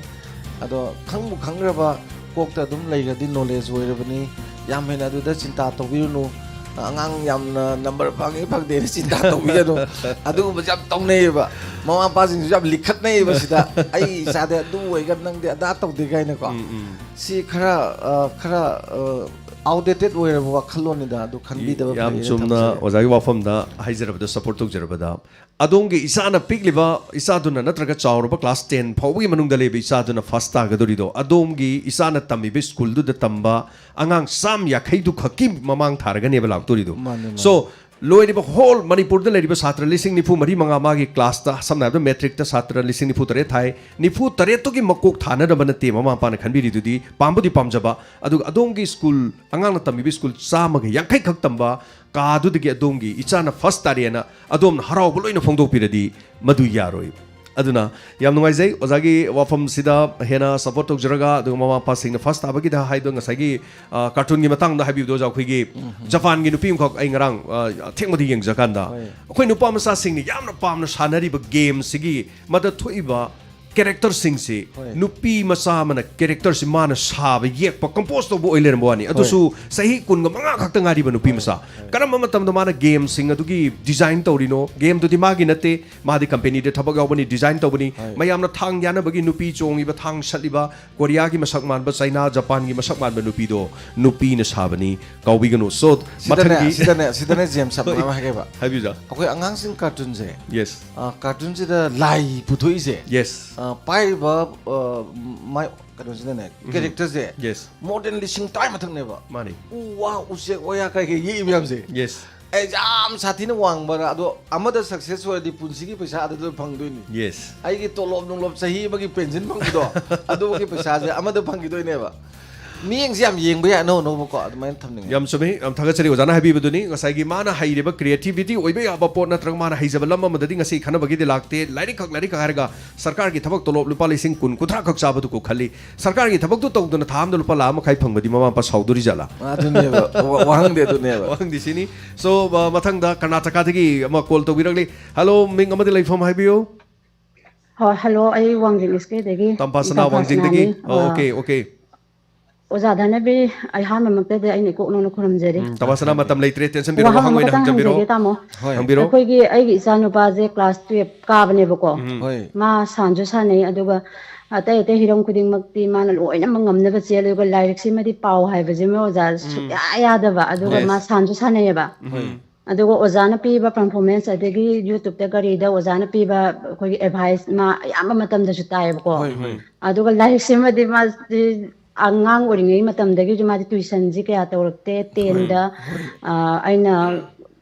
ꯑꯗꯣ ꯈꯪꯕꯨ ꯈꯪꯈ꯭ꯔꯕ, ꯀꯣꯛꯇ ꯑꯗꯨꯝ ꯂꯩꯈ꯭ꯔꯗꯤ ꯅꯣꯂꯦꯖ ꯑꯣꯏꯔꯕꯅꯤ꯫ ꯌꯥꯝ ꯍꯦꯟꯅ ꯑꯗꯨꯗ ꯆꯤꯟꯇꯥ ꯇꯧꯕꯤꯔꯨꯅꯨ꯫ ꯑꯉꯥꯡ ꯌꯥꯝꯅ ꯅꯝꯕꯔ ꯐꯪꯉꯤ ꯐꯪꯗꯦꯅ ꯆꯤꯟꯇꯥ ꯇꯧꯕꯤꯒꯅꯨ꯫ ꯑꯗꯨꯒꯨꯝꯕꯁꯨ ꯌꯥꯝ ꯇꯧꯅꯩꯌꯦꯕ꯫ ꯃꯃꯥ ꯃꯄꯥꯁꯤꯡꯁꯨ ꯌꯥꯝ ꯂꯤꯈꯠꯅꯩꯌꯦꯕ ꯁꯤꯗ, "ꯑꯩ ꯏꯆꯥꯗꯤ ꯑꯗꯨ ꯑꯣꯏꯒ ꯅꯪꯗꯤ ꯑꯗꯥ ꯇꯧꯗꯦ" ꯀꯥꯏꯅꯀꯣ꯫ ꯎꯝ, ꯎꯝ꯫ ꯁꯤ ꯈꯔ, ꯑ, ꯈꯔ, ꯑ, ꯑꯥꯎꯠꯗꯦꯇꯦꯠ ꯑꯣꯏꯔꯕ ꯋꯥꯈꯜꯂꯣꯟꯅꯤꯗ꯫ ꯑꯗꯨ ꯈꯟꯕꯤꯗꯕ ꯌꯥꯝ ꯐꯩꯌꯦꯅ ꯆꯨꯝꯅ ꯊꯝꯖꯒꯦ꯫ ꯑꯣꯖꯥꯒꯤ ꯋꯥꯐꯝꯗ ꯍꯥꯏꯖꯔꯕꯗ, ꯁꯄꯣꯔꯠ ꯇꯧꯖꯔꯕꯗ, ꯑꯗꯣꯝꯒꯤ ꯏꯆꯥꯅ ꯄꯤꯛꯂꯤꯕ ꯏꯆꯥꯗꯨꯅ ꯅꯠꯇ꯭ꯔꯒ ꯆꯥꯎꯔꯕ ꯀ꯭ꯂꯥꯁ ꯇꯦꯟ ꯐꯥꯎꯕꯒꯤ ꯃꯅꯨꯡꯗ ꯂꯩꯕ ꯏꯆꯥꯗꯨꯅ ꯐꯥꯔꯁ ꯇꯥꯒꯗꯧꯔꯤꯗꯣ, ꯑꯗꯣꯝꯒꯤ ꯏꯆꯥꯅ ꯇꯝꯃꯤꯕ ꯁ꯭ꯀꯨꯜꯗꯨꯗ ꯇꯝꯕ ꯑꯉꯥꯡ ꯆꯥꯝ ꯌꯥꯡꯈꯩꯗꯨ ꯈꯛꯀꯤ ꯃꯃꯥꯡ ꯊꯥꯔꯒꯅꯦꯕ ꯂꯥꯛꯇꯣꯔꯤꯗꯣ꯫ ꯃꯥꯅꯦ, ꯃꯥꯅꯦ꯫ So, ꯂꯣꯏꯔꯤꯕ ꯍꯣꯜ ꯃꯅꯤꯄꯨꯔꯗ ꯂꯩꯔꯤꯕ ꯁꯥꯇ꯭ꯔ ꯂꯤꯁꯤꯡ ꯅꯤꯐꯨ ꯃꯔꯤ ꯃꯉꯥ ꯃꯥꯒꯤ ꯀ꯭ꯂꯥꯁꯇ, ꯁꯝꯅ ꯍꯥꯏꯔꯕꯗ ꯃꯦꯇ꯭ꯔꯤꯛꯇ ꯁꯥꯇ꯭ꯔ ꯂꯤꯁꯤꯡ ꯅꯤꯐꯨ ꯇꯔꯦꯠ ꯊꯥꯏ, ꯅꯤꯐꯨ ꯇꯔꯦꯠꯇꯨꯒꯤ ꯃꯀꯣꯛ ꯊꯥꯅꯅꯕ ꯅꯠꯇꯦ ꯃꯃꯥ ꯃꯄꯥꯅ ꯈꯟꯕꯤꯔꯤꯗꯨꯗꯤ꯫ ꯄꯥꯝꯕꯨꯗꯤ ꯄꯥꯝꯖꯕ, ꯑꯗꯨꯒ ꯑꯗꯣꯝꯒꯤ ꯁ꯭ꯀꯨꯜ, ꯑꯉꯥꯡꯅ ꯇꯝꯕꯤꯕ ꯁ꯭ꯀꯨꯜ ꯆꯥꯝꯃꯒ ꯌꯥꯡꯈꯩ ꯈꯛ ꯇꯝꯕ ꯀꯥꯗꯨꯗꯒꯤ ꯑꯗꯣꯝꯒꯤ ꯏꯆꯥꯅ ꯐꯥꯔꯁ ꯇꯥꯔꯦꯅ ꯑꯗꯣꯝꯅ ꯍꯔꯥꯎꯕ ꯂꯣꯏꯅ ꯐꯣꯡꯗꯣꯛꯄꯤꯔꯗꯤ ꯃꯗꯨ ꯌꯥꯔꯣꯏ꯫ ꯑꯗꯨꯅ ꯌꯥꯝ ꯅꯨꯡꯉꯥꯏꯖꯩ ꯑꯣꯖꯥꯒꯤ ꯋꯥꯐꯝꯁꯤꯗ ꯍꯦꯟꯅ ꯁꯄꯣꯔꯠ ꯇꯧꯖꯔꯒ, ꯑꯗꯨꯒ ꯃꯃꯥ ꯃꯄꯥꯁꯤꯡꯅ ꯐꯥꯔꯁ ꯇꯥꯕꯒꯤꯗ ꯍꯥꯏꯗꯣ, ꯉꯁꯥꯏꯒꯤ, ꯑ, ꯀꯥꯔꯇꯨꯟꯒꯤ ꯃꯇꯥꯡꯗ ꯍꯥꯏꯕꯤꯕꯗꯣ ꯑꯣꯖꯥ, ꯑꯩꯈꯣꯏꯒꯤ ꯖꯄꯥꯟꯒꯤ ꯅꯨꯄꯤ ꯑꯃꯈꯛ ꯑꯩ ꯉꯔꯥꯡ, ꯑ, ꯑꯊꯦꯡꯕꯗ ꯌꯦꯡꯖꯀꯥꯟꯗ, ꯍꯣꯏ꯫ ꯑꯩꯈꯣꯏ ꯅꯨꯄꯥ ꯃꯆꯥꯁꯤꯡꯅ ꯌꯥꯝꯅ ꯄꯥꯝꯅ ꯁꯥꯟꯅꯔꯤꯕ ꯒꯦꯝꯁꯤꯒꯤ ꯃꯗ ꯊꯣꯛꯏꯕ ꯀꯦꯔꯦꯛꯇꯔꯁꯤꯡꯁꯤ, ꯍꯣꯏ꯫ ꯅꯨꯄꯤ ꯃꯆꯥ ꯑꯃꯅ ꯀꯦꯔꯦꯛꯇꯔꯁꯤ ꯃꯥꯅ ꯁꯥꯕ, ꯌꯦꯛꯄ, ꯀꯝꯄꯣꯖ ꯇꯧꯕ ꯑꯣꯏ ꯂꯩꯔꯝꯕ ꯋꯥꯅꯤ꯫ ꯍꯣꯏ꯫ ꯑꯗꯨꯁꯨ ꯆꯍꯤ ꯀꯨꯟꯒ ꯃꯉꯥ ꯈꯛꯇ ꯉꯥꯏꯔꯤꯕ ꯅꯨꯄꯤ ꯍꯣꯏ, ꯃꯆꯥ꯫ ꯍꯣꯏ꯫ ꯀꯔꯝꯕ ꯃꯇꯝꯗ ꯃꯥꯅ ꯒꯦꯝꯁꯤꯡ ꯑꯗꯨꯒꯤ ꯗꯤꯖꯥꯏꯟ ꯇꯧꯔꯤꯅꯣ? ꯒꯦꯝꯗꯨꯗꯤ ꯃꯥꯒꯤ ꯅꯠꯇꯦ, ꯃꯥꯗꯤ ꯀꯝꯄꯦꯅꯤꯗ ꯊꯕꯛ ꯌꯥꯎꯕꯅꯤ, ꯗꯤꯖꯥꯏꯟ ꯇꯧꯕꯅꯤ꯫ ꯍꯣꯏ꯫ ꯃꯌꯥꯝꯅ ꯊꯥꯡ ꯌꯥꯅꯕꯒꯤ ꯅꯨꯄꯤ ꯆꯣꯡꯉꯤꯕ, ꯊꯥꯡ ꯁꯠꯂꯤꯕ, ꯀꯣꯔꯤꯌꯥꯒꯤ ꯃꯁꯛ ꯃꯥꯟꯕ, ꯆꯩꯅꯥ, ꯖꯄꯥꯟꯒꯤ ꯃꯁꯛ ꯃꯥꯟꯕ ꯅꯨꯄꯤꯗꯣ ꯅꯨꯄꯤꯅ ꯁꯥꯕꯅꯤ꯫ ꯀꯥꯎꯕꯤꯒꯅꯨ꯫ So, ꯁꯤꯗꯅꯦ, ꯃꯊꯪꯒꯤ ꯁꯤꯗꯅꯦ, ꯁꯤꯗꯅꯦ, ꯖꯦꯝꯁ, ꯌꯥꯝ ꯍꯣꯏ꯫ ꯅꯨꯡꯉꯥꯏꯕ ꯑꯃ ꯍꯥꯏꯒꯦꯕ꯫ ꯍꯥꯏꯕꯤꯌꯨ, ꯑꯣꯖꯥ꯫ ꯑꯩꯈꯣꯏ ꯑꯉꯥꯡꯁꯤꯡ ꯀꯥꯔꯇꯨꯟꯁꯦ, ꯌꯦꯁ꯫ ꯑ, ꯀꯥꯔꯇꯨꯟꯁꯤꯗ ꯂꯥꯏ ꯄꯨꯊꯣꯛꯏꯁꯦ, ꯌꯦꯁ꯫ ꯑ, ꯄꯥꯏꯔꯤꯕ, ꯑ, ꯃꯥꯏ, ꯀꯩꯅꯣꯁꯤꯗꯅꯦ, ꯎꯝ꯫ ꯀꯦꯔꯦꯛꯇꯔꯁꯦ ꯌꯦꯁ꯫ ꯃꯣꯔ ꯗꯦꯟ ꯂꯤꯁꯤꯡ ꯇꯔꯥ ꯃꯊꯛꯅꯦꯕ꯫ ꯃꯥꯅꯤ꯫ ꯎ ꯋꯥ, ꯎꯆꯦꯛ ꯋꯥꯌꯥ ꯀꯩ ꯀꯩ ꯌꯦꯛꯏ ꯃꯌꯥꯝꯁꯦ꯫ ꯌꯦꯁ꯫ ꯑꯩ ꯌꯥꯝ ꯁꯥꯊꯤꯅ ꯋꯥꯡꯕ, ꯑꯗꯣ ꯑꯃꯗ ꯁꯛꯁꯦꯁ ꯑꯣꯏꯔꯗꯤ ꯄꯨꯟꯁꯤꯒꯤ ꯄꯩꯁꯥ ꯑꯗꯨꯗ ꯐꯪꯗꯣꯏꯅꯤ꯫ ꯌꯦꯁ꯫ ꯑꯩꯒꯤ ꯇꯣꯂꯣꯞ ꯅꯨꯡꯂꯣꯞ ꯆꯍꯤ ꯑꯃꯒꯤ ꯄꯦꯟꯁꯤꯟ ꯐꯪꯕꯗꯣ, ꯑꯗꯨꯒꯤ ꯄꯩꯁꯥꯁꯦ ꯑꯃꯗ ꯐꯪꯈꯤꯗꯣꯏꯅꯦꯕ꯫ ꯃꯤꯠꯌꯦꯡꯁꯦ ꯌꯥꯝ ꯌꯦꯡꯕ ꯌꯥꯏ, ꯑꯅꯧ ꯑꯅꯧꯕꯀꯣ, ꯑꯗꯨꯃꯥꯏꯅ ꯊꯝꯅꯤꯡꯉꯦ꯫ ꯌꯥꯝ ꯆꯨꯝꯃꯤ, ꯌꯥꯝ ꯊꯥꯒꯠꯆꯔꯤ ꯑꯣꯖꯥꯅ ꯍꯥꯏꯕꯤꯕꯗꯨꯅꯤ꯫ ꯉꯁꯥꯏꯒꯤ ꯃꯥꯅ ꯍꯩꯔꯤꯕ ꯀ꯭ꯔꯤꯌꯦꯇꯤꯕꯤꯇꯤ ꯑꯣꯏꯕ ꯌꯥꯕ ꯄꯣꯠ ꯅꯠꯇ꯭ꯔꯒ ꯃꯥꯅ ꯍꯩꯖꯕ ꯂꯝ ꯑꯃꯗꯗꯤ ꯉꯁꯤ ꯈꯟꯅꯕꯒꯤꯗꯤ ꯂꯥꯛꯇꯦ꯫ ꯂꯥꯏꯔꯤꯛ ꯈꯛ, ꯂꯥꯏꯔꯤꯛ ꯈꯛ ꯍꯥꯏꯔꯒ ꯁꯔꯀꯥꯔꯒꯤ ꯊꯕꯛ ꯇꯣꯂꯣꯞ ꯂꯨꯄꯥ ꯂꯤꯁꯤꯡ ꯀꯨꯟ, ꯀꯨꯟꯊ꯭ꯔꯥ ꯈꯛ ꯆꯥꯕꯗꯨ ꯀꯣꯛꯍꯜꯂꯤ꯫ ꯁꯔꯀꯥꯔꯒꯤ ꯊꯕꯛꯇꯨ ꯇꯧꯗꯅ ꯊꯥ ꯑꯃꯗ ꯂꯨꯄꯥ ꯂꯥꯈ ꯑꯃ ꯃꯈꯥꯏ ꯐꯪꯕꯗꯤ ꯃꯃꯥ ꯃꯄꯥ ꯁꯥꯎꯗꯣꯔꯤꯖꯥꯠꯂꯥ? ꯑꯗꯨꯅꯦꯕ, ꯋꯥ-, ꯋꯥꯍꯪꯗꯤ ꯑꯗꯨꯅꯦꯕ꯫ ꯋꯥꯍꯪꯗꯤ ꯁꯤꯅꯤ꯫ So, ꯑ, ꯃꯊꯪꯗ ꯀꯔꯅꯥꯇꯀꯥꯗꯒꯤ ꯑꯃ ꯀꯣꯜ ꯇꯧꯕꯤꯔꯛꯂꯤ꯫ ꯍꯜꯂꯣ, ꯃꯤꯡ ꯑꯃꯗꯤ ꯂꯩꯐꯝ ꯍꯥꯏꯕꯤꯌꯨ꯫ ꯍꯣꯏ, ꯍꯜꯂꯣ, ꯑꯩ ꯋꯥꯡꯖꯤꯡ ꯑꯦꯁ ꯀꯦꯗꯒꯤ, ꯇꯝꯐꯥꯁꯅꯥ ꯇꯝꯐꯥꯁꯅꯥꯅꯤ꯫ ꯋꯥꯡꯖꯤꯡꯗꯒꯤ꯫ ꯑꯣ, ꯑꯥ꯫ Okay, okay. ꯑꯣꯖꯥ ꯙꯅꯕꯤꯔ, ꯑꯍꯥꯟꯕꯃꯛꯇꯗ ꯑꯩꯅ ꯏꯀꯣꯛ ꯅꯧꯅ ꯈꯨꯔꯨꯝꯖꯔꯤ꯫ ꯎꯝ, ꯇꯥꯃꯣ ꯁꯅꯥ, ꯃꯇꯝ ꯂꯩꯇ꯭ꯔꯦ, tension ꯕꯤꯔꯣ, ꯋꯥꯍꯪ ꯋꯥꯍꯪ ꯑꯣꯏꯅ ꯑꯃꯈꯛꯇꯪ ꯍꯪꯖꯕꯤꯔꯣ꯫ ꯍꯪꯖꯒꯦ, ꯇꯥꯃꯣ꯫ ꯍꯣꯏ꯫ ꯍꯪꯕꯤꯔꯣ꯫ ꯑꯩꯈꯣꯏꯒꯤ ꯑꯩꯒꯤ ꯏꯆꯥ ꯅꯨꯄꯥꯁꯦ class twelve ꯀꯥꯕꯅꯦꯕꯀꯣ꯫ ꯍꯣꯏ꯫ ꯃꯥ ꯁꯥꯟꯁꯨ ꯁꯥꯟꯅꯩ, ꯑꯗꯨꯒ ꯑꯇꯩ ꯑꯇꯩ ꯍꯤꯔꯝ ꯈꯨꯗꯤꯡꯃꯛꯇꯤ ꯃꯥꯅ ꯂꯣꯏꯅꯃꯛ ꯉꯝꯅꯕ ꯆꯦꯜꯂꯤ, ꯑꯗꯨꯒ ꯂꯥꯏꯔꯤꯛꯁꯤꯃꯗꯤ ꯄꯥꯎ ꯍꯥꯏꯕꯁꯤꯃ ꯑꯣꯖꯥ ꯁꯨꯡꯌꯥ ꯌꯥꯗꯕ, ꯑꯗꯨꯒ Yes. ꯃꯥ ꯁꯥꯟꯁꯨ ꯁꯥꯟꯅꯩꯌꯦꯕ꯫ ꯍꯣꯏ꯫ ꯑꯗꯨꯒ ꯑꯣꯖꯥꯅ ꯄꯤꯕ performance, ꯑꯗꯒꯤ YouTube-ꯇ ꯀꯔꯤꯗ ꯑꯣꯖꯥꯅ ꯄꯤꯕ ꯑꯩꯈꯣꯏꯒꯤ advice ꯃꯥ ꯑꯌꯥꯝꯕ ꯃꯇꯝꯗꯁꯨ ꯇꯥꯏꯌꯦꯕꯀꯣ꯫ ꯍꯣꯏ, ꯍꯣꯏ꯫ ꯑꯗꯨꯒ ꯂꯥꯏꯔꯤꯛꯁꯤꯃꯗꯤ ꯃꯥꯗꯤ ꯑꯉꯥꯡ ꯑꯣꯏꯔꯤꯉꯩ ꯃꯇꯝꯗꯒꯤꯁꯨ ꯃꯥꯗꯤ tuition-ꯁꯤ ꯀꯌꯥ ꯇꯧꯔꯛꯇꯦ꯫ Ten-ꯗ, ꯑ, ꯑꯩꯅ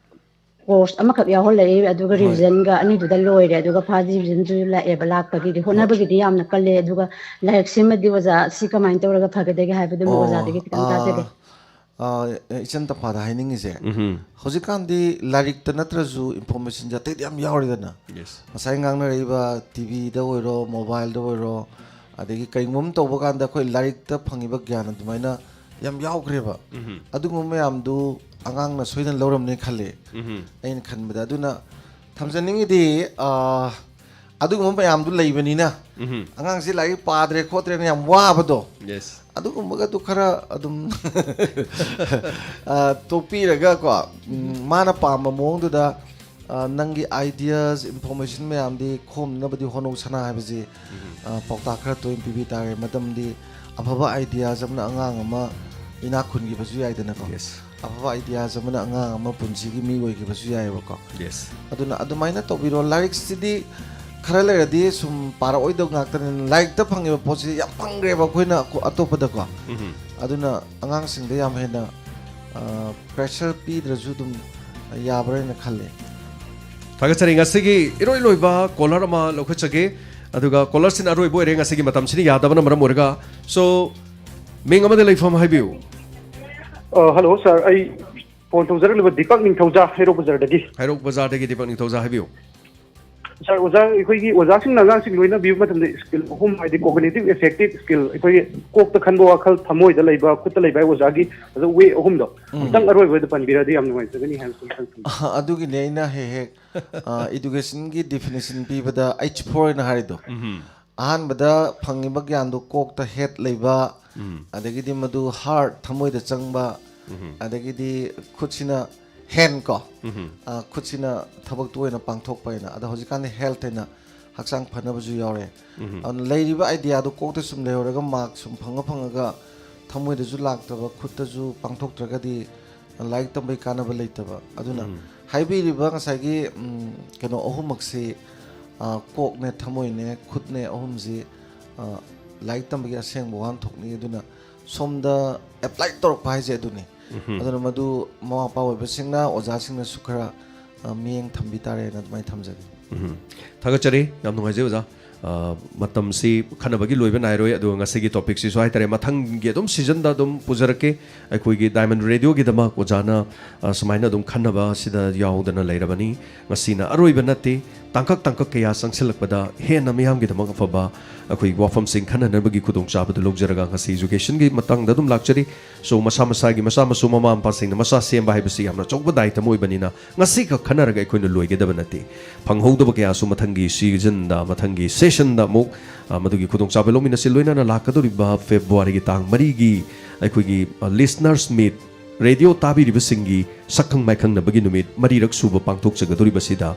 course ꯑꯃꯈꯛ ꯌꯥꯎꯍꯜꯂꯛꯏ, ꯑꯗꯨꯒ ꯍꯣꯏ꯫ Revision-ꯒ ꯑꯅꯤꯗꯨꯗ ꯂꯣꯏꯔꯦ, ꯑꯗꯨꯒ first division-ꯁꯨ ꯂꯥꯛꯑꯦꯕ꯫ ꯂꯥꯛꯄꯒꯤꯗꯤ ꯍꯣꯠꯅꯕꯒꯤꯗꯤ ꯌꯥꯝꯅ ꯀꯜꯂꯦ, ꯑꯗꯨꯒ ꯂꯥꯏꯔꯤꯛꯁꯤꯃꯗꯤ ꯑꯣꯖꯥ ꯁꯤ ꯀꯃꯥꯏꯅ ꯇꯧꯔꯒ ꯐꯒꯗꯒꯦ ꯍꯥꯏꯕꯗꯨꯃ ꯑꯣ, ꯑꯣꯖꯥꯗꯒꯤ ꯈꯤꯇꯪ ꯑꯥ, ꯇꯥꯖꯒꯦ꯫ ꯑꯥ, ꯏꯆꯟ ꯇꯝꯐꯥꯗ ꯍꯥꯏꯅꯤꯡꯉꯤꯁꯦ, ꯎꯝ꯫ ꯍꯧꯖꯤꯛꯀꯥꯟꯗꯤ ꯂꯥꯏꯔꯤꯛꯇ ꯅꯠꯇ꯭ꯔꯁꯨ information-ꯁꯦ ꯑꯇꯩꯗꯤ ꯌꯥꯝ ꯌꯥꯎꯔꯤꯗꯅ꯫ Yes. ꯉꯁꯥꯏ ꯉꯥꯡꯅꯔꯛꯏꯕ T V-ꯗ ꯑꯣꯏꯔꯣ, mobile-ꯗ ꯑꯣꯏꯔꯣ, ꯑꯗꯒꯤ ꯀꯔꯤꯒꯨꯝꯕ ꯑꯃ ꯇꯧꯕ ꯀꯥꯟꯗ ꯑꯩꯈꯣꯏ ꯂꯥꯏꯔꯤꯛꯇ ꯐꯪꯉꯤꯕ ꯒ꯭ꯌꯥꯟ ꯑꯗꯨꯃꯥꯏꯅ ꯌꯥꯝ ꯌꯥꯎꯈ꯭ꯔꯦꯕ꯫ ꯎꯝ꯫ ꯑꯗꯨꯒꯨꯝꯕ ꯃꯌꯥꯝꯗꯨ ꯑꯉꯥꯡꯅ ꯁꯣꯏꯗꯅ ꯂꯧꯔꯝꯅꯤ ꯈꯜꯂꯦ, ꯎꯝ꯫ ꯑꯩꯅ ꯈꯟꯕꯗ꯫ ꯑꯗꯨꯅ ꯊꯝꯖꯅꯤꯡꯉꯤꯗꯤ, ꯑꯥ, ꯑꯗꯨꯒꯨꯝꯕ ꯃꯌꯥꯝꯗꯨ ꯂꯩꯕꯅꯤꯅ ꯎꯝ꯫ ꯑꯉꯥꯡꯁꯤ ꯂꯥꯏꯔꯤꯛ ꯄꯥꯗ꯭ꯔꯦ ꯈꯣꯠꯇ꯭ꯔꯦꯅ ꯌꯥꯝ ꯋꯥꯕꯗꯣ, Yes. ꯑꯗꯨꯒꯨꯝꯕꯒꯗꯨ ꯈꯔ ꯑꯗꯨꯝ, ꯑ, ꯇꯣꯛꯄꯤꯔꯒꯀꯣ, ꯎꯝ, ꯃꯥꯅ ꯄꯥꯝꯕ ꯃꯑꯣꯡꯗꯨꯗ, ꯑ, ꯅꯪꯒꯤ ideas, information ꯃꯌꯥꯝꯗꯤ ꯈꯣꯝꯅꯕꯗꯤ ꯍꯣꯠꯅꯧ꯫ ꯁꯅꯥ ꯍꯥꯏꯕꯁꯤ, ꯑ, ꯄꯥꯎꯇꯥꯛ ꯈꯔ ꯇꯣꯏꯅ ꯄꯤꯕꯤ ꯇꯥꯔꯦ, ꯃꯇꯝꯗꯤ ꯑꯐꯕ ideas ꯑꯃꯅ ꯑꯉꯥꯡ ꯑꯃ ꯏꯅꯥꯛ ꯈꯨꯟꯈꯤꯕꯁꯨ ꯌꯥꯏꯗꯅꯀꯣ꯫ Yes. ꯑꯐꯕ ideas ꯑꯃꯅ ꯑꯉꯥꯡ ꯑꯃ ꯄꯨꯟꯁꯤꯒꯤ ꯃꯤ ꯑꯣꯏꯈꯤꯕꯁꯨ ꯌꯥꯏꯑꯕꯀꯣ꯫ Yes. ꯑꯗꯨꯅ ꯑꯗꯨꯃꯥꯏꯅ ꯇꯧꯕꯤꯔꯣ꯫ ꯂꯥꯏꯔꯤꯛꯁꯤꯗꯤ ꯈꯔ ꯂꯩꯔꯗꯤ ꯁꯨꯝ ꯄꯥꯔꯛꯑꯣꯏꯗꯕ ꯉꯥꯛꯇꯅꯤꯅ, ꯂꯥꯏꯔꯤꯛꯇ ꯐꯪꯉꯤꯕ ꯄꯣꯠꯁꯤ ꯌꯥꯝ ꯐꯪꯈ꯭ꯔꯦꯕ ꯑꯩꯈꯣꯏꯅ ꯑꯀꯣ-, ꯑꯇꯣꯞꯄꯗꯀꯣ꯫ ꯎꯝ꯫ ꯑꯗꯨꯅ ꯑꯉꯥꯡꯁꯤꯡꯗ ꯌꯥꯝ ꯍꯦꯟꯅ, ꯑ, pressure ꯄꯤꯗ꯭ꯔꯁꯨ ꯑꯗꯨꯝ ꯌꯥꯕ꯭ꯔꯥ ꯍꯥꯏꯅ ꯈꯜꯂꯦ꯫ ꯊꯥꯒꯠꯆꯔꯤ꯫ ꯉꯁꯤꯒꯤ ꯏꯔꯣꯏ ꯂꯣꯏꯕ caller ꯑꯃ ꯂꯧꯈꯠꯆꯒꯦ, ꯑꯗꯨꯒ caller-ꯁꯤꯅ ꯑꯔꯣꯏꯕ ꯑꯣꯏꯔꯦ ꯉꯁꯤꯒꯤ ꯃꯇꯝꯁꯤꯅ ꯌꯥꯗꯕꯅ ꯃꯔꯝ ꯑꯣꯏꯔꯒ꯫ So, ꯃꯤꯡ ꯑꯃꯗꯤ ꯂꯩꯐꯝ ꯍꯥꯏꯕꯤꯌꯨ꯫ ꯑ, hello sir, ꯑꯩ phone ꯇꯧꯖꯔꯛꯂꯤꯕ ꯗꯤꯄꯛ ꯅꯤꯡꯊꯧꯖꯥ, ꯍꯩꯔꯣꯛ ꯕꯖꯥꯔꯗꯒꯤ꯫ ꯍꯩꯔꯣꯛ ꯕꯖꯥꯔꯗꯒꯤ ꯗꯤꯄꯛ ꯅꯤꯡꯊꯧꯖꯥ, ꯍꯥꯏꯕꯤꯌꯨ꯫ Sir, ꯑꯣꯖꯥ, ꯑꯩꯈꯣꯏꯒꯤ ꯑꯣꯖꯥꯁꯤꯡꯅ ꯑꯉꯥꯡꯁꯤꯡ ꯂꯣꯏꯅꯕꯤꯕ ꯃꯇꯝꯗ skill ꯑꯍꯨꯝ, ꯍꯥꯏꯗꯤ cognitive affective skill, ꯑꯩꯈꯣꯏꯒꯤ ꯀꯣꯛꯇ ꯈꯟꯕ ꯋꯥꯈꯜ, ꯊꯃꯣꯏꯗ ꯂꯩꯕ, ꯈꯨꯠꯇ ꯂꯩꯕ ꯍꯥꯏ ꯑꯣꯖꯥꯒꯤ ꯑꯗꯨ way ꯑꯍꯨꯝꯗꯣ ꯑꯃꯨꯛꯇꯪ ꯑꯔꯣꯏꯕꯗ ꯄꯟꯕꯤꯔꯗꯤ ꯌꯥꯝ ꯅꯨꯡꯉꯥꯏꯖꯒꯅꯤ ꯍꯥꯏꯅ ꯁꯨꯝ ꯈꯟꯖꯩ꯫ ꯑ, ꯑꯗꯨꯒꯤꯅꯦ ꯑꯩꯅ ꯍꯦꯛ ꯍꯦꯛ, ꯑ, education-ꯒꯤ definition ꯄꯤꯕꯗ H four ꯍꯥꯏꯅ ꯍꯥꯏꯔꯤꯗꯣ꯫ ꯑꯍꯥꯟꯕꯗ ꯐꯪꯉꯤꯕ ꯒ꯭ꯌꯥꯟꯗꯣ ꯀꯣꯛꯇ head ꯂꯩꯕ, ꯑꯗꯒꯤꯗꯤ ꯃꯗꯨ heart, ꯊꯃꯣꯏꯗ ꯆꯪꯕ, ꯑꯗꯒꯤꯗꯤ ꯈꯨꯠꯁꯤꯅ hand ꯀꯣ, ꯑ, ꯈꯨꯠꯁꯤꯅ ꯊꯕꯛꯇꯨ ꯑꯣꯏꯅ ꯄꯥꯡꯊꯣꯛꯄ ꯍꯥꯏꯅ꯫ ꯑꯗꯣ ꯍꯧꯖꯤꯛꯀꯥꯟꯗꯤ health ꯍꯥꯏꯅ ꯍꯛꯆꯥꯡ ꯐꯅꯕꯁꯨ ꯌꯥꯎꯔꯦ꯫ ꯑꯗꯨꯅ ꯂꯩꯔꯤꯕ ideaꯗꯣ ꯀꯣꯛꯇ ꯁꯨꯝ ꯂꯩꯍꯧꯔꯒ mark ꯁꯨꯝ ꯐꯪꯉ ꯐꯪꯉꯒ ꯊꯃꯣꯏꯗꯁꯨ ꯂꯥꯛꯇꯕ, ꯈꯨꯠꯇꯁꯨ ꯄꯥꯡꯊꯣꯛꯇ꯭ꯔꯒꯗꯤ ꯂꯥꯏꯔꯤꯛ ꯇꯝꯕꯩ ꯀꯥꯟꯅꯕ ꯂꯩꯇꯕ꯫ ꯑꯗꯨꯅ ꯍꯥꯏꯕꯤꯔꯤꯕ ꯉꯁꯥꯏꯒꯤ, ꯎꯝ, ꯀꯩꯅꯣ ꯑꯍꯨꯝꯃꯛꯁꯤ, ꯑ, ꯀꯣꯛꯅꯦ, ꯊꯃꯣꯏꯅꯦ, ꯈꯨꯠꯅꯦ, ꯑꯍꯨꯝꯁꯤ, ꯑ, ꯂꯥꯏꯔꯤꯛ ꯇꯝꯕꯒꯤ ꯑꯁꯦꯡꯕ ꯋꯥꯍꯟꯊꯣꯛꯅꯤ꯫ ꯑꯗꯨꯅ ꯁꯣꯝꯗ apply ꯇꯧꯔꯛꯄ ꯍꯥꯏꯁꯦ ꯑꯗꯨꯅꯤ꯫ ꯑꯗꯨꯅ ꯃꯗꯨ ꯃꯃꯥ ꯃꯄꯥ ꯑꯣꯏꯕꯁꯤꯡꯅ, ꯑꯣꯖꯥꯁꯤꯡꯅꯁꯨ ꯈꯔ, ꯑ, ꯃꯤꯠꯌꯦꯡ ꯊꯝꯕꯤ ꯇꯥꯔꯦꯅ ꯑꯗꯨꯃꯥꯏꯅ ꯊꯝꯖꯒꯦ꯫ ꯎꯝ꯫ ꯊꯥꯒꯠꯆꯔꯤ꯫ ꯌꯥꯝ ꯅꯨꯡꯉꯥꯏꯖꯩ ꯑꯣꯖꯥ꯫ ꯑ, ꯃꯇꯝꯁꯤ ꯈꯟꯅꯕꯒꯤ ꯂꯣꯏꯕ ꯅꯥꯏꯔꯣꯏ, ꯑꯗꯨꯒ ꯉꯁꯤꯒꯤ topicꯁꯤꯁꯨ ꯍꯥꯏꯇꯥꯔꯦ, ꯃꯊꯪꯒꯤ ꯑꯗꯨꯝ seasonꯗ ꯑꯗꯨꯝ ꯄꯨꯖꯔꯛꯀꯦ꯫ ꯑꯩꯈꯣꯏꯒꯤ Diamond Radioꯒꯤꯗꯃꯛ ꯑꯣꯖꯥꯅ, ꯑ, ꯁꯨꯃꯥꯏꯅ ꯑꯗꯨꯝ ꯈꯟꯅꯕ ꯑꯁꯤꯗ ꯌꯥꯎꯗꯅ ꯂꯩꯔꯕꯅꯤ꯫ ꯉꯁꯤꯅ ꯑꯔꯣꯏꯕ ꯅꯠꯇꯦ꯫ ꯇꯥꯡꯀꯛ ꯇꯥꯡꯀꯛ ꯀꯌꯥ ꯆꯪꯁꯤꯜꯂꯛꯄꯗ ꯍꯦꯟꯅ ꯃꯤꯌꯥꯝꯒꯤꯗꯃꯛ ꯑꯐꯕ ꯑꯩꯈꯣꯏꯒꯤ ꯋꯥꯐꯝꯁꯤꯡ ꯈꯟꯅꯅꯕꯒꯤ ꯈꯨꯗꯣꯡꯆꯥꯕꯗꯨ ꯂꯧꯖꯔꯒ ꯉꯁꯤ educationꯒꯤ ꯃꯇꯥꯡꯗ ꯑꯗꯨꯝ ꯂꯥꯛꯆꯔꯤ꯫ So, ꯃꯁꯥ ꯃꯁꯥꯒꯤ ꯃꯆꯥ ꯃꯁꯨ, ꯃꯃꯥ ꯃꯄꯥꯁꯤꯡꯅ ꯃꯆꯥ ꯁꯦꯝꯕ ꯍꯥꯏꯕꯁꯤ ꯌꯥꯝꯅ ꯑꯆꯧꯕ ꯗꯥꯏꯇ ꯑꯃ ꯑꯣꯏꯕꯅꯤꯅ, ꯉꯁꯤꯈꯛ ꯈꯟꯅꯔꯒ ꯑꯩꯈꯣꯏꯅ ꯂꯣꯏꯒꯗꯕ ꯅꯠꯇꯦ꯫ ꯐꯪꯍꯧꯗꯕ ꯀꯌꯥꯁꯨ ꯃꯊꯪꯒꯤ seasonꯗ, ꯃꯊꯪꯒꯤ sessionꯗ ꯑꯃꯨꯛ, ꯑ, ꯃꯗꯨꯒꯤ ꯈꯨꯗꯣꯡꯆꯥꯕ ꯂꯧꯃꯤꯟꯅꯁꯤ꯫ ꯂꯣꯏꯅꯅ ꯂꯥꯛꯀꯗꯧꯔꯤꯕ Februaryꯒꯤ ꯇꯥꯡ ꯃꯔꯤꯒꯤ ꯑꯩꯈꯣꯏꯒꯤ, ꯑ, listeners meet, radio ꯇꯥꯕꯤꯔꯤꯕꯁꯤꯡꯒꯤ ꯁꯛꯈꯪ ꯃꯥꯏꯈꯪꯅꯕꯒꯤ ꯅꯨꯃꯤꯠ ꯃꯔꯤꯔꯛ ꯁꯨꯕ ꯄꯥꯡꯊꯣꯛꯆꯒꯗꯧꯔꯤꯕꯁꯤꯗ,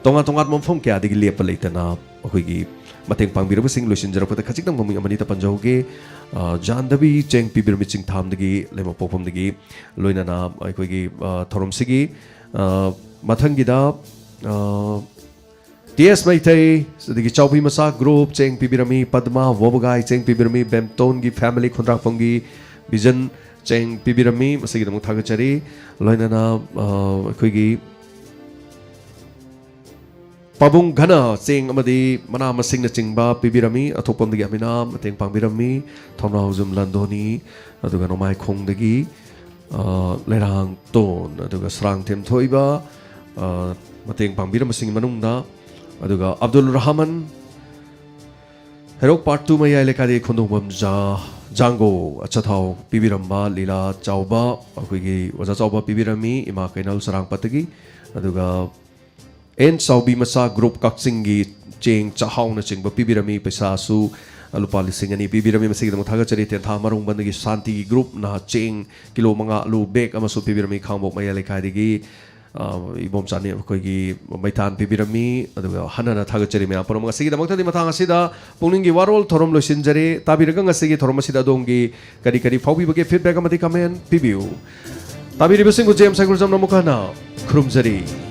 ꯇꯣꯉꯥꯟ ꯇꯣꯉꯥꯟꯕ ꯃꯐꯝ ꯀꯌꯥꯗꯒꯤ ꯂꯦꯞꯄ ꯂꯩꯇꯅ ꯑꯩꯈꯣꯏꯒꯤ ꯃꯇꯦꯡ ꯄꯥꯡꯕꯤꯔꯕꯁꯤꯡ, ꯂꯣꯏꯁꯤꯟꯖꯔꯛꯄꯗ ꯈꯖꯤꯛꯇꯪ ꯃꯃꯤꯡ ꯑꯃꯅꯤꯇ ꯄꯟꯖꯍꯧꯒꯦ꯫ ꯑ, ꯖꯥꯟꯗꯕꯤ ꯆꯦꯡ ꯄꯤꯕꯤꯔꯝꯃꯤ ꯆꯤꯡꯊꯥꯝꯗꯒꯤ, ꯂꯩꯃꯄꯣꯛꯐꯝꯗꯒꯤ, ꯂꯣꯏꯅꯅ ꯑꯩꯈꯣꯏꯒꯤ, ꯑ, ꯊꯧꯔꯝꯁꯤꯒꯤ, ꯑ, ꯃꯊꯪꯒꯤꯗ, ꯑ, ꯇꯤ ꯑꯦꯁ ꯃꯩꯇꯩ, ꯑꯗꯒꯤ ꯆꯥꯎꯕꯤ ꯃꯆꯥ group ꯆꯦꯡ ꯄꯤꯕꯤꯔꯝꯃꯤ, ꯄꯗꯃꯥ ꯋꯥꯕꯒꯥꯏ ꯆꯦꯡ ꯄꯤꯕꯤꯔꯝꯃꯤ, ꯕꯦꯝꯇꯣꯟꯒꯤ family ꯈꯣꯟꯗ꯭ꯔꯥꯛꯐꯝꯒꯤ ꯕꯤꯖꯟ ꯆꯦꯡ ꯄꯤꯕꯤꯔꯝꯃꯤ, ꯃꯁꯤꯒꯤꯗꯃꯛ ꯊꯥꯒꯠꯆꯔꯤ꯫ ꯂꯣꯏꯅꯅ, ꯑ, ꯑꯩꯈꯣꯏꯒꯤ ꯄꯥꯕꯨꯡ ꯘꯅ ꯆꯦꯡ ꯑꯃꯗꯤ ꯃꯅꯥ ꯃꯁꯤꯡꯅꯆꯤꯡꯕ ꯄꯤꯕꯤꯔꯝꯃꯤ, ꯑꯊꯣꯛꯄꯝꯗꯒꯤ ꯑꯃꯤꯅꯥ ꯃꯇꯦꯡ ꯄꯥꯡꯕꯤꯔꯝꯃꯤ, ꯊꯧꯅꯥꯎꯖꯝ ꯂꯥꯟꯗꯣꯅꯤ, ꯑꯗꯨꯒ ꯅꯣꯡꯃꯥꯏꯈꯣꯡꯗꯒꯤ, ꯑ, ꯂꯩꯔꯥꯡꯇꯣꯟ, ꯑꯗꯨꯒ ꯁꯔꯥꯡꯊꯦꯝ ꯊꯣꯏꯕ, ꯑ, ꯃꯇꯦꯡ ꯄꯥꯡꯕꯤꯔꯝꯕꯁꯤꯡꯒꯤ ꯃꯅꯨꯡꯗ, ꯑꯗꯨꯒ ꯑꯕꯗꯨꯜ ꯔꯍꯃꯟ, ꯍꯩꯔꯣꯛ part two ꯃꯌꯥꯏ ꯂꯩꯀꯥꯏꯗꯒꯤ ꯈꯣꯟꯗꯣꯡꯕꯝ ꯖꯥ-, ꯖꯥꯡꯒꯣ ꯑꯆꯥꯊꯥꯎ ꯄꯤꯕꯤꯔꯝꯕ, ꯂꯤꯂꯥ ꯆꯥꯎꯕ, ꯑꯩꯈꯣꯏꯒꯤ ꯑꯣꯖꯥ ꯆꯥꯎꯕ ꯄꯤꯕꯤꯔꯝꯃꯤ, ꯏꯃꯥ ꯀꯩꯅꯧ ꯆꯔꯥꯡꯄꯥꯠꯇꯒꯤ, ꯑꯗꯨꯒ ꯑꯦꯟ ꯆꯥꯎꯕꯤ ꯃꯆꯥ group ꯀꯛꯆꯤꯡꯒꯤ ꯆꯦꯡ ꯆꯥꯛꯍꯥꯎꯅꯆꯤꯡꯕ ꯄꯤꯕꯤꯔꯝꯃꯤ, ꯄꯩꯁꯥꯁꯨ, ꯂꯨꯄꯥ ꯂꯤꯁꯤꯡ ꯑꯅꯤ ꯄꯤꯕꯤꯔꯝꯃꯤ꯫ ꯃꯁꯤꯒꯤꯗꯃꯛ ꯊꯥꯒꯠꯆꯔꯤ꯫ ꯇꯦꯟꯊꯥ ꯃꯔꯣꯡꯕꯟꯗꯒꯤ ꯁꯥꯟꯇꯤꯒꯤ ꯒ꯭ꯔꯨꯞꯅ ꯆꯦꯡ ꯀꯤꯂꯣ ꯃꯉꯥ, ꯑꯂꯨ ꯕꯦꯒ ꯑꯃꯁꯨ ꯄꯤꯕꯤꯔꯝꯃꯤ꯫ ꯈꯥꯡꯕꯣꯛ ꯃꯌꯥꯏ ꯂꯩꯀꯥꯏꯗꯒꯤ, ꯑ, ꯏꯕꯣꯝꯆꯥ ꯅꯤ-, ꯑꯩꯈꯣꯏꯒꯤ ꯃꯩꯇꯥꯟ ꯄꯤꯕꯤꯔꯝꯃꯤ꯫ ꯑꯗꯨꯒ ꯍꯟꯅ ꯍꯟꯅ ꯊꯥꯒꯠꯆꯔꯤ ꯃꯌꯥꯝ ꯄꯨꯝꯅꯃꯛ꯫ ꯉꯁꯤꯒꯤꯗꯃꯛꯇꯗꯤ ꯃꯇꯥꯡ ꯑꯁꯤꯗ ꯄꯨꯛꯅꯤꯡꯒꯤ ꯋꯥꯔꯣꯜ ꯊꯧꯔꯝ ꯂꯣꯏꯁꯤꯟꯖꯔꯦ꯫ ꯇꯥꯕꯤꯔꯒ ꯉꯁꯤꯒꯤ ꯊꯧꯔꯝ ꯑꯁꯤꯗ ꯑꯗꯣꯝꯒꯤ ꯀꯔꯤ ꯀꯔꯤ ꯐꯥꯎꯕꯤꯕꯒꯦ? ꯐꯤꯗꯕꯦꯛ ꯑꯃꯗꯤ ꯀꯃꯦꯟ ꯄꯤꯕꯤꯌꯨ꯫ ꯇꯥꯕꯤꯔꯤꯕꯁꯤꯡꯕꯨ ꯖꯦꯝꯁ ꯁꯥꯏꯀꯨꯔꯖꯝꯅ ꯑꯃꯨꯛ ꯍꯟꯅ ꯈꯨꯔꯨꯝꯖꯔꯤ꯫